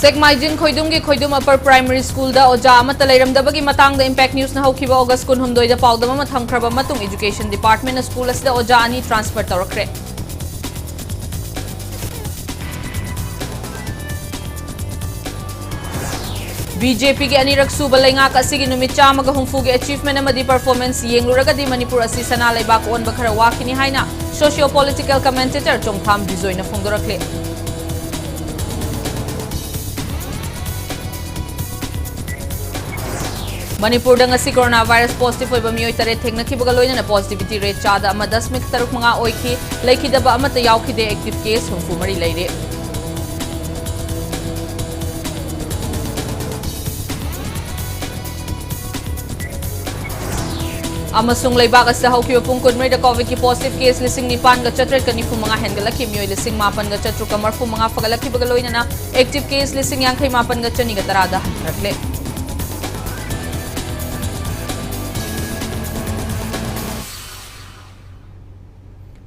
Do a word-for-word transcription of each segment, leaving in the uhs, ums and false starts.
ꯁꯦꯛꯃꯥꯏꯖꯤꯡ ꯈꯣꯏꯗꯨꯝꯒꯤ ꯈꯣꯏꯗꯨꯝ upper primary ꯁ꯭ꯀꯨꯜꯗ ꯑꯣꯖꯥ ꯑꯃꯠꯇ ꯂꯩꯔꯝꯗꯕꯒꯤ ꯃꯇꯥꯡꯗ ꯏꯝꯄꯦꯛ ꯅ꯭ꯌꯨꯁꯅ ꯍꯧꯈꯤꯕ ꯑꯣꯒꯁ ꯀꯨꯟꯍꯨꯝꯗꯣꯏꯗ ꯄꯥꯎꯗꯝ ꯑꯃ ꯊꯝꯈ꯭ꯔꯕ ꯃꯇꯨꯡ, ꯏꯖꯨꯀꯦꯁꯟ ꯗꯤꯄꯥꯔꯠꯃꯦꯟꯅ ꯁ꯭ꯀꯨꯜ ꯑꯁꯤꯗ ꯑꯣꯖꯥ ꯑꯅꯤ ꯇ꯭ꯔꯥꯟꯁꯐꯔ ꯇꯧꯔꯛꯈ꯭ꯔꯦ꯫ ꯕꯤ ꯖꯦ ꯄꯤꯒꯤ ꯑꯅꯤꯔꯛ ꯁꯨꯕ ꯂꯩꯉꯥꯛ ꯑꯁꯤꯒꯤ ꯅꯨꯃꯤꯠ ꯆꯥꯝꯃꯒ ꯍꯨꯝꯐꯨꯒꯤ ꯑꯦꯆꯤꯚꯃꯦꯟ ꯑꯃꯗꯤ ꯄꯔꯐꯣꯔꯃꯦꯟꯁ ꯌꯦꯡꯂꯨꯔꯒꯗꯤ ꯃꯅꯤꯄꯨꯔ ꯑꯁꯤ ꯁꯅꯥ ꯂꯩꯕꯥꯛ ꯑꯣꯟꯕ ꯈꯔ ꯋꯥꯈꯤꯅꯤ ꯍꯥꯏꯅ ꯁꯣꯁꯤꯌꯣ ꯄꯣꯂꯤꯇꯤꯀꯦꯜ ꯀꯃꯦꯟꯇꯦꯇꯔ ꯆꯣꯡꯊꯥꯝ ꯕꯤꯖꯣꯏꯅ ꯐꯣꯡꯗꯣꯔꯛꯂꯤ꯫ ꯃꯅꯤꯄꯨꯔꯗ ꯉꯁꯤ ꯀꯣꯔꯣꯅꯥ ꯚꯥꯏꯔꯁ ꯄꯣꯖꯤꯇꯤꯚ ꯑꯣꯏꯕ ꯃꯤꯑꯣꯏ ꯇꯔꯦꯠ ꯊꯦꯡꯅꯈꯤꯕꯒ ꯂꯣꯏꯅꯅ ꯄꯣꯖꯤꯇꯤꯚꯤꯇꯤ ꯔꯦꯠ ꯆꯥꯗ ꯑꯃ ꯗꯁꯃꯤꯛ ꯇꯔꯨꯛ ꯃꯉꯥ ꯑꯣꯏꯈꯤ꯫ ꯂꯩꯈꯤꯗꯕ ꯑꯃꯠꯇ ꯌꯥꯎꯈꯤꯗꯦ꯫ ꯑꯦꯛꯇꯤꯚ ꯀꯦꯁ ꯍꯨꯝꯐꯨ ꯃꯔꯤ ꯂꯩꯔꯦ꯫ ꯑꯃꯁꯨꯡ ꯂꯩꯕꯥꯛ ꯑꯁꯤꯗ ꯍꯧꯈꯤꯕ ꯄꯨꯡ ꯀꯨꯟꯃꯔꯤꯗ ꯀꯣꯚꯤꯗꯀꯤ ꯄꯣꯖꯤꯇꯤꯚ ꯀꯦꯁ ꯂꯤꯁꯤꯡ ꯅꯤꯄꯥꯟꯒ ꯆꯥꯇ꯭ꯔꯦꯠꯀ ꯅꯤꯐꯨ ꯃꯉꯥ ꯍꯦꯟꯒꯠꯂꯛꯈꯤ꯫ ꯃꯤꯑꯣꯏ ꯂꯤꯁꯤꯡ ꯃꯥꯄꯟꯒ ꯆꯥꯇ꯭ꯔꯨꯛꯀ ꯃꯔꯤꯐꯨ ꯃꯉꯥ ꯐꯒꯠꯂꯛꯈꯤꯕꯒ ꯂꯣꯏꯅꯅ ꯑꯦꯛꯇꯤꯚ ꯀꯦꯁ ꯂꯤꯁꯤꯡ ꯌꯥꯡꯈꯩ ꯃꯥꯄꯟꯒ ꯆꯅꯤꯒ ꯇꯔꯥꯗ ꯍꯟꯊꯔꯛꯂꯦ꯫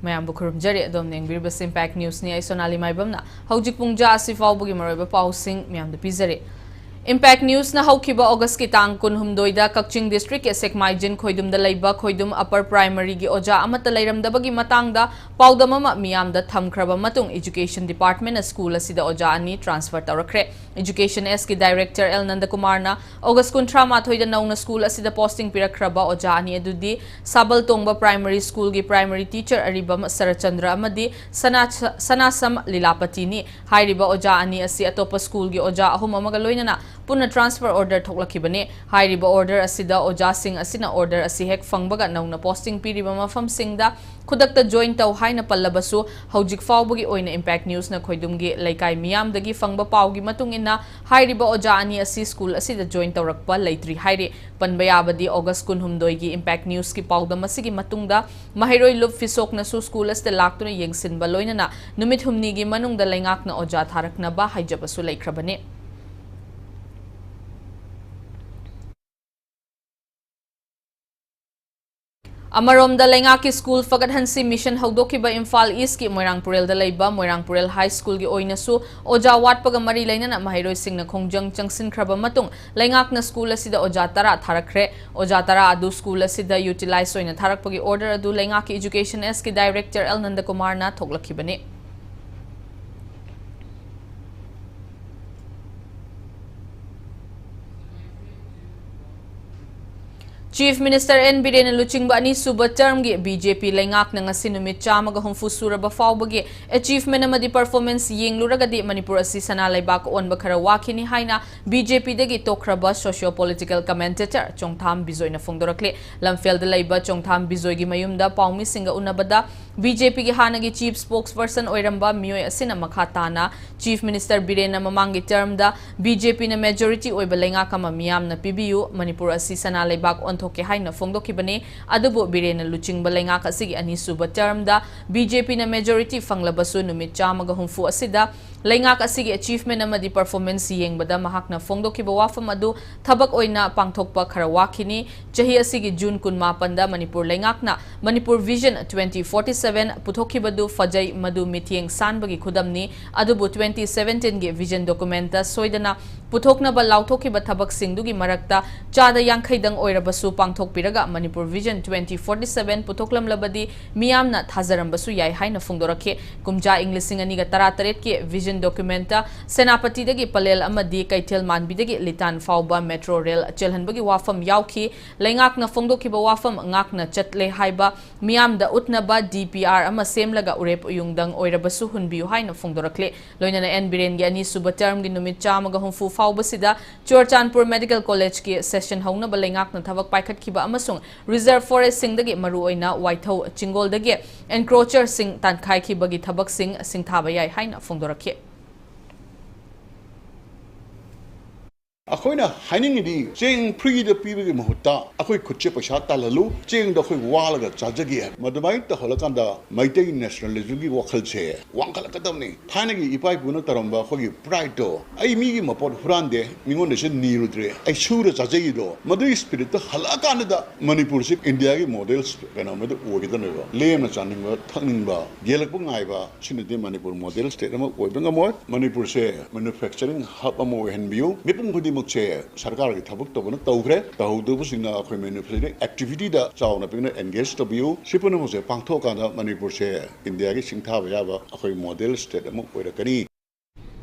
ꯃꯌꯥꯝꯕꯨ ꯈꯨꯔꯨꯝꯖꯔꯤ꯫ ꯑꯗꯣꯝꯅ ꯌꯦꯡꯕꯤꯔꯤꯕꯁꯤ ꯏꯝꯄꯦꯛ ꯅ꯭ꯌꯨꯁꯅꯤ꯫ ꯑꯩ ꯁꯣꯅꯥꯂꯤ ꯃꯥꯏꯕꯝꯅ ꯍꯧꯖꯤꯛ ꯄꯨꯡ ꯖꯥ ꯑꯁꯤ ꯐꯥꯎꯕꯒꯤ ꯃꯔꯨꯑꯣꯏꯕ ꯄꯥꯎꯁꯤꯡ ꯃꯌꯥꯝꯗ ꯄꯤꯖꯔꯤ꯫ ꯏꯝꯄꯦꯛ ꯅ꯭ꯌꯨꯁꯅ ꯍꯧꯈꯤꯕ ꯑꯣꯒꯁꯀꯤ ꯇꯥꯡ ꯀꯨꯟꯍꯨꯝꯗꯣꯏꯗ ꯀꯛꯆꯤꯡ ꯗꯤꯁꯇ꯭ꯔꯤꯛꯀꯤ ꯁꯦꯛꯃꯥꯏꯖꯤꯟ ꯈꯣꯏꯗꯨꯝꯗ ꯂꯩꯕ ꯈꯣꯏꯗꯨꯝ ꯑꯄꯔ ꯄ꯭ꯔꯥꯏꯃꯔꯤꯒꯤ ꯑꯣꯖꯥ ꯑꯃꯠꯇ ꯂꯩꯔꯝꯗꯕꯒꯤ ꯃꯇꯥꯡꯗ ꯄꯥꯎꯗꯝ ꯑꯃ ꯃꯤꯌꯥꯝꯗ ꯊꯝꯈ꯭ꯔꯕ ꯃꯇꯨꯡ, ꯏꯖꯨꯀꯦꯁꯟ ꯗꯤꯄꯥꯔꯠꯃꯦꯟꯅ ꯁ꯭ꯀꯨꯜ ꯑꯁꯤꯗ ꯑꯣꯖꯥ ꯑꯅꯤ ꯇ꯭ꯔꯥꯟꯁꯐꯔ ꯇꯧꯔꯛꯈ꯭ꯔꯦ꯫ ꯏꯖꯨꯀꯦꯁꯟ ꯑꯦꯁꯀꯤ ꯗꯥꯏꯔꯦꯛꯇꯔ ꯑꯦꯜ ꯅꯟꯗꯀꯨꯃꯥꯔꯅ ꯑꯣꯒꯁ ꯀꯨꯟꯊ꯭ꯔꯥ ꯃꯥꯊꯣꯏꯗ ꯅꯧꯅ ꯁ꯭ꯀꯨꯜ ꯑꯁꯤꯗ ꯄꯣꯁꯇꯤꯡ ꯄꯤꯔꯛꯈ꯭ꯔꯕ ꯑꯣꯖꯥ ꯑꯅꯤ ꯑꯗꯨꯗꯤ ꯁꯥꯕꯜ ꯇꯣꯡꯕ ꯄ꯭ꯔꯥꯏꯃꯔꯤ ꯁ꯭ꯀꯨꯜꯒꯤ ꯄ꯭ꯔꯥꯏꯃꯔꯤ ꯇꯤꯆꯔ ꯑꯔꯤꯕꯝ ꯁꯔꯠꯆꯟꯗ꯭ꯔ ꯑꯃꯗꯤ ꯁꯅꯥ-, ꯁꯅꯥꯁꯝ ꯂꯤꯂꯥꯄꯇꯤꯅꯤ꯫ ꯍꯥꯏꯔꯤꯕ ꯑꯣꯖꯥ ꯑꯅꯤ ꯑꯁꯤ ꯑꯇꯣꯞꯄ ꯁ꯭ꯀꯨꯜꯒꯤ ꯑꯣꯖꯥ ꯑꯍꯨꯝ ꯑꯃꯒ ꯂꯣꯏꯅꯅ ꯄꯨꯟꯅ ꯇ꯭ꯔꯥꯟꯁꯐꯔ ꯑꯣꯔꯗꯔ ꯊꯣꯛꯂꯛꯈꯤꯕꯅꯤ꯫ ꯍꯥꯏꯔꯤꯕ ꯑꯣꯔꯗꯔ ꯑꯁꯤꯗ ꯑꯣꯖꯥꯁꯤꯡ ꯑꯁꯤꯅ ꯑꯣꯔꯗꯔ ꯑꯁꯤ ꯍꯦꯛ ꯐꯪꯕꯒ ꯅꯧꯅ ꯄꯣꯁꯇꯤꯡ ꯄꯤꯔꯤꯕ ꯃꯐꯝꯁꯤꯡꯗ ꯈꯨꯗꯛꯇ ꯖꯣꯏꯟ ꯇꯧ ꯍꯥꯏꯅ ꯄꯜꯂꯕꯁꯨ, ꯍꯧꯖꯤꯛ ꯐꯥꯎꯕꯒꯤ ꯑꯣꯏꯅ ꯏꯝꯄꯦꯛ ꯅ꯭ꯌꯨꯁꯅ ꯈꯣꯏꯗꯨꯝꯒꯤ ꯂꯩꯀꯥꯏ ꯃꯤꯌꯥꯝꯗꯒꯤ ꯐꯪꯕ ꯄꯥꯎꯒꯤ ꯃꯇꯨꯡ ꯏꯟꯅ, ꯍꯥꯏꯔꯤꯕ ꯑꯣꯖꯥ ꯑꯅꯤ ꯑꯁꯤ ꯁ꯭ꯀꯨꯜ ꯑꯁꯤꯗ ꯖꯣꯏꯟ ꯇꯧꯔꯛꯄ ꯂꯩꯇ꯭ꯔꯤ ꯍꯥꯏꯔꯤ꯫ ꯄꯟꯕ ꯌꯥꯕꯗꯤ, ꯑꯣꯒꯁ ꯀꯨꯟꯍꯨꯝꯗꯣꯏꯒꯤ ꯏꯝꯄꯦꯛ ꯅ꯭ꯌꯨꯁꯀꯤ ꯄꯥꯎꯗꯝ ꯑꯁꯤꯒꯤ ꯃꯇꯨꯡꯗ ꯃꯍꯩꯔꯣꯏ ꯂꯨꯞ ꯐꯤꯁꯣꯛꯅꯁꯨ ꯁ꯭ꯀꯨꯜ ꯑꯁꯤꯗ ꯂꯥꯛꯇꯨꯅ ꯌꯦꯡꯁꯤꯟꯕ ꯂꯣꯏꯅꯅ ꯅꯨꯃꯤꯠ ꯍꯨꯝꯅꯤꯒꯤ ꯃꯅꯨꯡꯗ ꯂꯩꯉꯥꯛꯅ ꯑꯣꯖꯥ ꯊꯥꯔꯛꯅꯕ ꯍꯥꯏꯖꯕꯁꯨ ꯂꯩꯈ꯭ꯔꯕꯅꯤ꯫ ꯑꯃꯔꯣꯝꯗ, ꯂꯩꯉꯥꯛꯀꯤ ꯁ꯭ꯀꯨꯜ ꯐꯒꯠꯍꯟꯁꯤ ꯃꯤꯁꯟ ꯍꯧꯗꯣꯛꯈꯤꯕ ꯏꯝꯐꯥꯜ ꯏꯁꯀꯤ ꯃꯣꯏꯔꯥꯡꯄꯨꯔꯦꯜꯗ ꯂꯩꯕ ꯃꯣꯏꯔꯥꯡꯄꯨꯔꯦꯜ ꯍꯥꯏ ꯁ꯭ꯀꯨꯜꯒꯤ ꯑꯣꯏꯅꯁꯨ ꯑꯣꯖꯥ ꯋꯥꯠꯄꯒ ꯃꯔꯤ ꯂꯩꯅꯅ ꯃꯍꯩꯔꯣꯏꯁꯤꯡꯅ ꯈꯣꯡꯖꯪ ꯆꯪꯁꯤꯟꯈ꯭ꯔꯕ ꯃꯇꯨꯡ ꯂꯩꯉꯥꯛꯅ ꯁ꯭ꯀꯨꯜ ꯑꯁꯤꯗ ꯑꯣꯖꯥ ꯇꯔꯥ ꯊꯥꯔꯛꯈ꯭ꯔꯦ꯫ ꯑꯣꯖꯥ ꯇꯔꯥ ꯑꯗꯨ ꯁ꯭ꯀꯨꯜ ꯑꯁꯤꯗ ꯌꯨꯇꯤꯂꯥꯏꯖ ꯑꯣꯏꯅ ꯊꯥꯔꯛꯄꯒꯤ ꯑꯣꯔꯗꯔ ꯑꯗꯨ ꯂꯩꯉꯥꯛꯀꯤ ꯏꯖꯨꯀꯦꯁꯟ ꯑꯦꯁꯀꯤ ꯗꯥꯏꯔꯦꯛꯇꯔ ꯑꯦꯜ ꯅꯟꯗꯀꯨꯃꯥꯔꯅ ꯊꯣꯛꯂꯛꯈꯤꯕꯅꯤ꯫ ꯆꯤꯐ ꯃꯤꯅꯤꯁꯇꯔ ꯑꯦꯟ ꯕꯤꯔꯦꯟꯅ ꯂꯨꯆꯤꯡꯕ ꯑꯅꯤꯁꯨꯕ ꯇꯔꯝꯒꯤ ꯕꯤ ꯖꯦ ꯄꯤ ꯂꯩꯉꯥꯛꯅ ꯉꯁꯤ ꯅꯨꯃꯤꯠ ꯆꯥꯝꯃꯒ ꯍꯨꯝꯐꯨ ꯁꯨꯔꯕ ꯐꯥꯎꯕꯒꯤ ꯑꯦꯆꯤꯚꯃꯦꯟ ꯑꯃꯗꯤ ꯄꯔꯐꯣꯔꯃꯦꯟꯁ ꯌꯦꯡꯂꯨꯔꯒꯗꯤ ꯃꯅꯤꯄꯨꯔ ꯑꯁꯤ ꯁꯅꯥ ꯂꯩꯕꯥꯛ ꯑꯣꯟꯕ ꯈꯔ ꯋꯥꯈꯤꯅꯤ ꯍꯥꯏꯅ ꯕꯤ ꯖꯦ ꯄꯤꯗꯒꯤ ꯇꯣꯛꯈ꯭ꯔꯕ ꯁꯣꯁꯤꯌꯣ ꯄꯣꯂꯤꯇꯤꯀꯦꯜ ꯀꯃꯦꯟꯇꯦꯇꯔ ꯆꯣꯡꯊꯥꯝ ꯕꯤꯖꯣꯏꯅ ꯐꯣꯡꯗꯣꯔꯛꯂꯤ꯫ ꯂꯝꯐꯦꯜꯗ ꯂꯩꯕ ꯆꯣꯡꯊꯥꯝ ꯕꯤꯖꯣꯏꯒꯤ ꯃꯌꯨꯝꯗ ꯄꯥꯎꯃꯤꯁꯤꯡꯒ ꯎꯅꯕꯗ ꯕꯤ ꯖꯦ ꯄꯤꯒꯤ ꯍꯥꯟꯅꯒꯤ ꯆꯤꯐ ꯁ꯭ꯄꯣꯛꯁ ꯄꯔꯁꯟ ꯑꯣꯏꯔꯝꯕ ꯃꯤꯑꯣꯏ ꯑꯁꯤꯅ ꯃꯈꯥ ꯇꯥꯅ ꯆꯤꯐ ꯃꯤꯅꯤꯁꯇꯔ ꯕꯤꯔꯦꯟꯅ ꯃꯃꯥꯡꯒꯤ ꯇꯔꯝꯗ ꯕꯤ ꯖꯦ ꯄꯤꯅ ꯃꯦꯖꯣꯔꯤꯇꯤ ꯑꯣꯏꯕ ꯂꯩꯉꯥꯛ ꯑꯃ ꯃꯤꯌꯥꯝꯅ ꯄꯤꯕꯤꯌꯨ, ꯃꯅꯤꯄꯨꯔ ꯑꯁꯤ ꯁꯅꯥ ꯂꯩꯕꯥꯛ ꯑꯣꯟꯊꯣꯛꯀꯦ ꯍꯥꯏꯅ ꯐꯣꯡꯗꯣꯛꯈꯤꯕꯅꯤ꯫ ꯑꯗꯨꯕꯨ ꯕꯤꯔꯦꯟꯅ ꯂꯨꯆꯤꯡꯕ ꯂꯩꯉꯥꯛ ꯑꯁꯤꯒꯤ ꯑꯅꯤꯁꯨꯕ ꯇꯔꯝꯗ ꯕꯤ ꯖꯦ ꯄꯤꯅ ꯃꯦꯖꯣꯔꯤꯇꯤ ꯐꯪꯂꯕꯁꯨ ꯅꯨꯃꯤꯠ ꯆꯥꯝꯃꯒ ꯍꯨꯝꯐꯨ ꯑꯁꯤꯗ ꯂꯩꯉꯥꯛ ꯑꯁꯤꯒꯤ ꯑꯦꯆꯤꯚꯃꯦꯟ ꯑꯃꯗꯤ ꯄꯔꯐꯣꯔꯃꯦꯟꯁ ꯌꯦꯡꯕꯗ ꯃꯍꯥꯛꯅ ꯐꯣꯡꯗꯣꯛꯈꯤꯕ ꯋꯥꯐꯝ ꯑꯗꯨ ꯊꯕꯛ ꯑꯣꯏꯅ ꯄꯥꯡꯊꯣꯛꯄ ꯈꯔ ꯋꯥꯈꯤꯅꯤ꯫ ꯆꯍꯤ ꯑꯁꯤꯒꯤ ꯖꯨꯟ ꯀꯨꯟꯃꯥꯄꯟꯗ ꯃꯅꯤꯄꯨꯔ ꯂꯩꯉꯥꯛꯅ Manipur vision twenty forty seven ꯄꯨꯊꯣꯛꯈꯤꯕꯗꯨ ꯐꯖꯩ, ꯃꯗꯨ ꯃꯤꯠꯌꯦꯡ ꯁꯥꯟꯕꯒꯤ ꯈꯨꯗꯝꯅꯤ꯫ ꯑꯗꯨꯕꯨ ꯇ꯭ꯋꯦꯟꯇꯤ ꯁꯚꯦꯟꯇꯤꯟꯒꯤ ꯚꯤꯖꯟ ꯗꯣꯀꯨꯃꯦꯟꯇ ꯁꯣꯏꯗꯅ ꯄꯨꯊꯣꯛꯅꯕ ꯂꯥꯎꯊꯣꯛꯈꯤꯕ ꯊꯕꯛꯁꯤꯡꯗꯨꯒꯤ ꯃꯔꯛꯇ ꯆꯥꯗ ꯌꯥꯡꯈꯩꯗꯪ ꯑꯣꯏꯔꯕꯁꯨ ꯄꯥꯡꯊꯣꯛꯄꯤꯔꯒ Manipur vision twenty forty seven ꯄꯨꯊꯣꯛꯂꯝꯂꯕꯗꯤ ꯃꯤꯌꯥꯝꯅ ꯊꯥꯖꯔꯝꯕꯁꯨ ꯌꯥꯏ ꯍꯥꯏꯅ ꯐꯣꯡꯗꯣꯔꯛꯈꯤ꯫ ꯀꯨꯝꯖꯥ ꯏꯪ ꯂꯤꯁꯤꯡ ꯑꯅꯤꯒ ꯇꯔꯥꯇꯔꯦꯠꯀꯤ ꯚꯤꯖꯟ ꯗꯣꯀꯨꯃꯦꯟꯇ ꯁꯦꯅꯥꯄꯇꯤꯗꯒꯤ ꯄꯂꯦꯜ ꯑꯃꯗꯤ ꯀꯩꯊꯦꯜ ꯃꯥꯟꯕꯤꯗꯒꯤ ꯂꯤꯇꯥꯟ ꯐꯥꯎꯕ ꯃꯦꯇ꯭ꯔꯣ ꯔꯦꯜ ꯆꯦꯜꯍꯟꯕꯒꯤ ꯋꯥꯐꯝ ꯌꯥꯎꯈꯤ꯫ ꯂꯩꯉꯥꯛꯅ ꯐꯣꯡꯗꯣꯛꯈꯤꯕ ꯋꯥꯐꯝ ꯉꯥꯛꯅ ꯆꯠꯂꯦ ꯍꯥꯏꯕ ꯃꯤꯌꯥꯝꯗ ꯎꯠꯅꯕ ꯗꯤ ꯄꯤ ꯑꯥꯔ ꯑꯃ ꯁꯦꯝꯂꯒ ꯎꯔꯦꯞ ꯎꯌꯨꯡꯗꯪ ꯑꯣꯏꯔꯕꯁꯨ ꯍꯨꯟꯕꯤꯌꯨ ꯍꯥꯏꯅ ꯐꯣꯡꯗꯣꯔꯛꯂꯤ꯫ ꯂꯣꯏꯅꯅ ꯑꯦꯟ ꯕꯤꯔꯦꯟꯒꯤ ꯑꯅꯤꯁꯨꯕ ꯇꯔꯝꯒꯤ ꯅꯨꯃꯤꯠ ꯆꯥꯝꯃꯒ ꯍꯨꯝꯐꯨ ꯐꯥꯎꯕꯁꯤꯗ ꯆꯨꯔꯆꯥꯟꯄꯨꯔ ꯃꯦꯗꯤꯀꯦꯜ ꯀꯣꯂꯦꯖꯀꯤ ꯁꯦꯁꯟ ꯍꯧꯅꯕ ꯂꯩꯉꯥꯛꯅ ꯊꯕꯛ ꯄꯥꯏꯈꯠꯈꯤꯕ ꯑꯃꯁꯨꯡ ꯔꯤꯖꯔꯚ ꯐꯣꯔꯦꯁ꯭ꯠꯁꯤꯡꯗꯒꯤ ꯃꯔꯨꯑꯣꯏꯅ ꯋꯥꯏꯊꯧ ꯆꯤꯡꯒꯣꯜꯗꯒꯤ ꯑꯦꯟꯀ꯭ꯔꯣꯆꯔꯁꯤꯡ ꯇꯥꯟꯈꯥꯏꯈꯤꯕꯒꯤ ꯊꯕꯛꯁꯤꯡ ꯁꯤꯡꯊꯥꯕ ꯌꯥꯏ ꯍꯥꯏꯅ ꯐꯣꯡꯗꯣꯔꯛꯈꯤ꯫ ꯑꯩꯈꯣꯏꯅ ꯍꯥꯏꯅꯤꯡꯉꯤꯗꯤ, ꯆꯦꯡ ꯐ꯭ꯔꯤꯗ ꯄꯤꯕꯒꯤ ꯃꯍꯨꯠꯇ ꯑꯩꯈꯣꯏ ꯈꯨꯠꯁꯦ ꯄꯩꯁꯥ ꯇꯥꯜꯍꯜꯂꯨ, ꯆꯦꯡꯗꯣ ꯑꯩꯈꯣꯏ ꯋꯥꯜꯂꯒ ꯆꯥꯖꯒꯦ ꯍꯥꯏꯕ꯫ ꯃꯗꯨꯃꯥꯏꯅ ꯇꯧꯍꯜꯂꯀꯥꯟꯗ ꯃꯩꯇꯩ ꯅꯦꯁꯅꯦꯂꯤꯖꯝꯒꯤ ꯋꯥꯈꯜꯁꯦ ꯋꯥꯡꯈꯠꯂꯛꯀꯗꯕꯅꯤ꯫ ꯊꯥꯏꯅꯒꯤ ꯏꯄꯥ ꯏꯄꯨꯅ ꯇꯧꯔꯝꯕ ꯑꯩꯈꯣꯏꯒꯤ ꯄ꯭ꯔꯥꯏꯗꯇꯣ, "ꯑꯩ ꯃꯤꯒꯤ ꯃꯄꯣꯠ ꯍꯨꯔꯥꯟꯗꯦ, ꯃꯤꯉꯣꯟꯗꯁꯨ ꯅꯤꯔꯨꯗ꯭ꯔꯦ, ꯑꯩ ꯁꯨꯔ ꯆꯥꯖꯩꯗꯣ", ꯃꯗꯨꯒꯤ ꯁ꯭ꯄꯤꯔꯤꯠꯇꯣ ꯍꯜꯂꯛꯑꯀꯥꯟꯗ ꯃꯅꯤꯄꯨꯔꯁꯤ ꯏꯟꯗꯤꯌꯥꯒꯤ ꯃꯣꯗꯦꯜ ꯀꯩꯅꯣ ꯑꯃꯗ ꯑꯣꯏꯒꯗꯕꯅꯦꯕ꯫ ꯂꯦꯝꯅ ꯆꯥꯅꯤꯡꯕ, ꯊꯛꯅꯤꯡꯕ, ꯌꯦꯜꯂꯛꯄ ꯉꯥꯏꯕ, ꯁꯤꯅꯗꯤ ꯃꯅꯤꯄꯨꯔ ꯃꯣꯗꯦꯜ ꯁ꯭ꯇꯦꯠ ꯑꯃ ꯑꯣꯏꯕ ꯉꯝꯃꯣꯏ꯫ ꯃꯅꯤꯄꯨꯔꯁꯦ ꯃꯦꯅꯨꯐꯦꯛꯆꯔꯤꯡ ꯍꯕ ꯑꯃ ꯑꯣꯏꯍꯟꯕꯤꯌꯨ꯫ ꯃꯤꯄꯨꯝ ꯈꯨꯗꯤꯡꯃꯛꯁꯦ ꯁꯔꯀꯥꯔꯒꯤ ꯊꯕꯛ ꯇꯧꯕꯅ ꯇꯧꯈ꯭ꯔꯦ, ꯇꯧꯍꯧꯗꯕꯁꯤꯡꯅ ꯑꯩꯈꯣꯏ ꯃꯦꯅꯨꯐꯦꯛꯆꯔꯤꯡ ꯑꯦꯛꯇꯤꯚꯤꯇꯤꯗ ꯆꯥꯎꯅ ꯄꯤꯛꯅ ꯑꯦꯡꯒꯦꯖ ꯇꯧꯕꯤꯌꯨ꯫ ꯁꯤ ꯄꯨꯝꯅꯃꯛꯁꯦ ꯄꯥꯡꯊꯣꯛꯑꯀꯥꯟꯗ ꯃꯅꯤꯄꯨꯔꯁꯦ ꯏꯟꯗꯤꯌꯥꯒꯤ ꯁꯤꯡꯊꯥꯕ ꯌꯥꯕ ꯑꯩꯈꯣꯏ ꯃꯣꯗꯦꯜ ꯁ꯭ꯇꯦꯠ ꯑꯃ ꯑꯣꯏꯔꯛꯀꯅꯤ꯫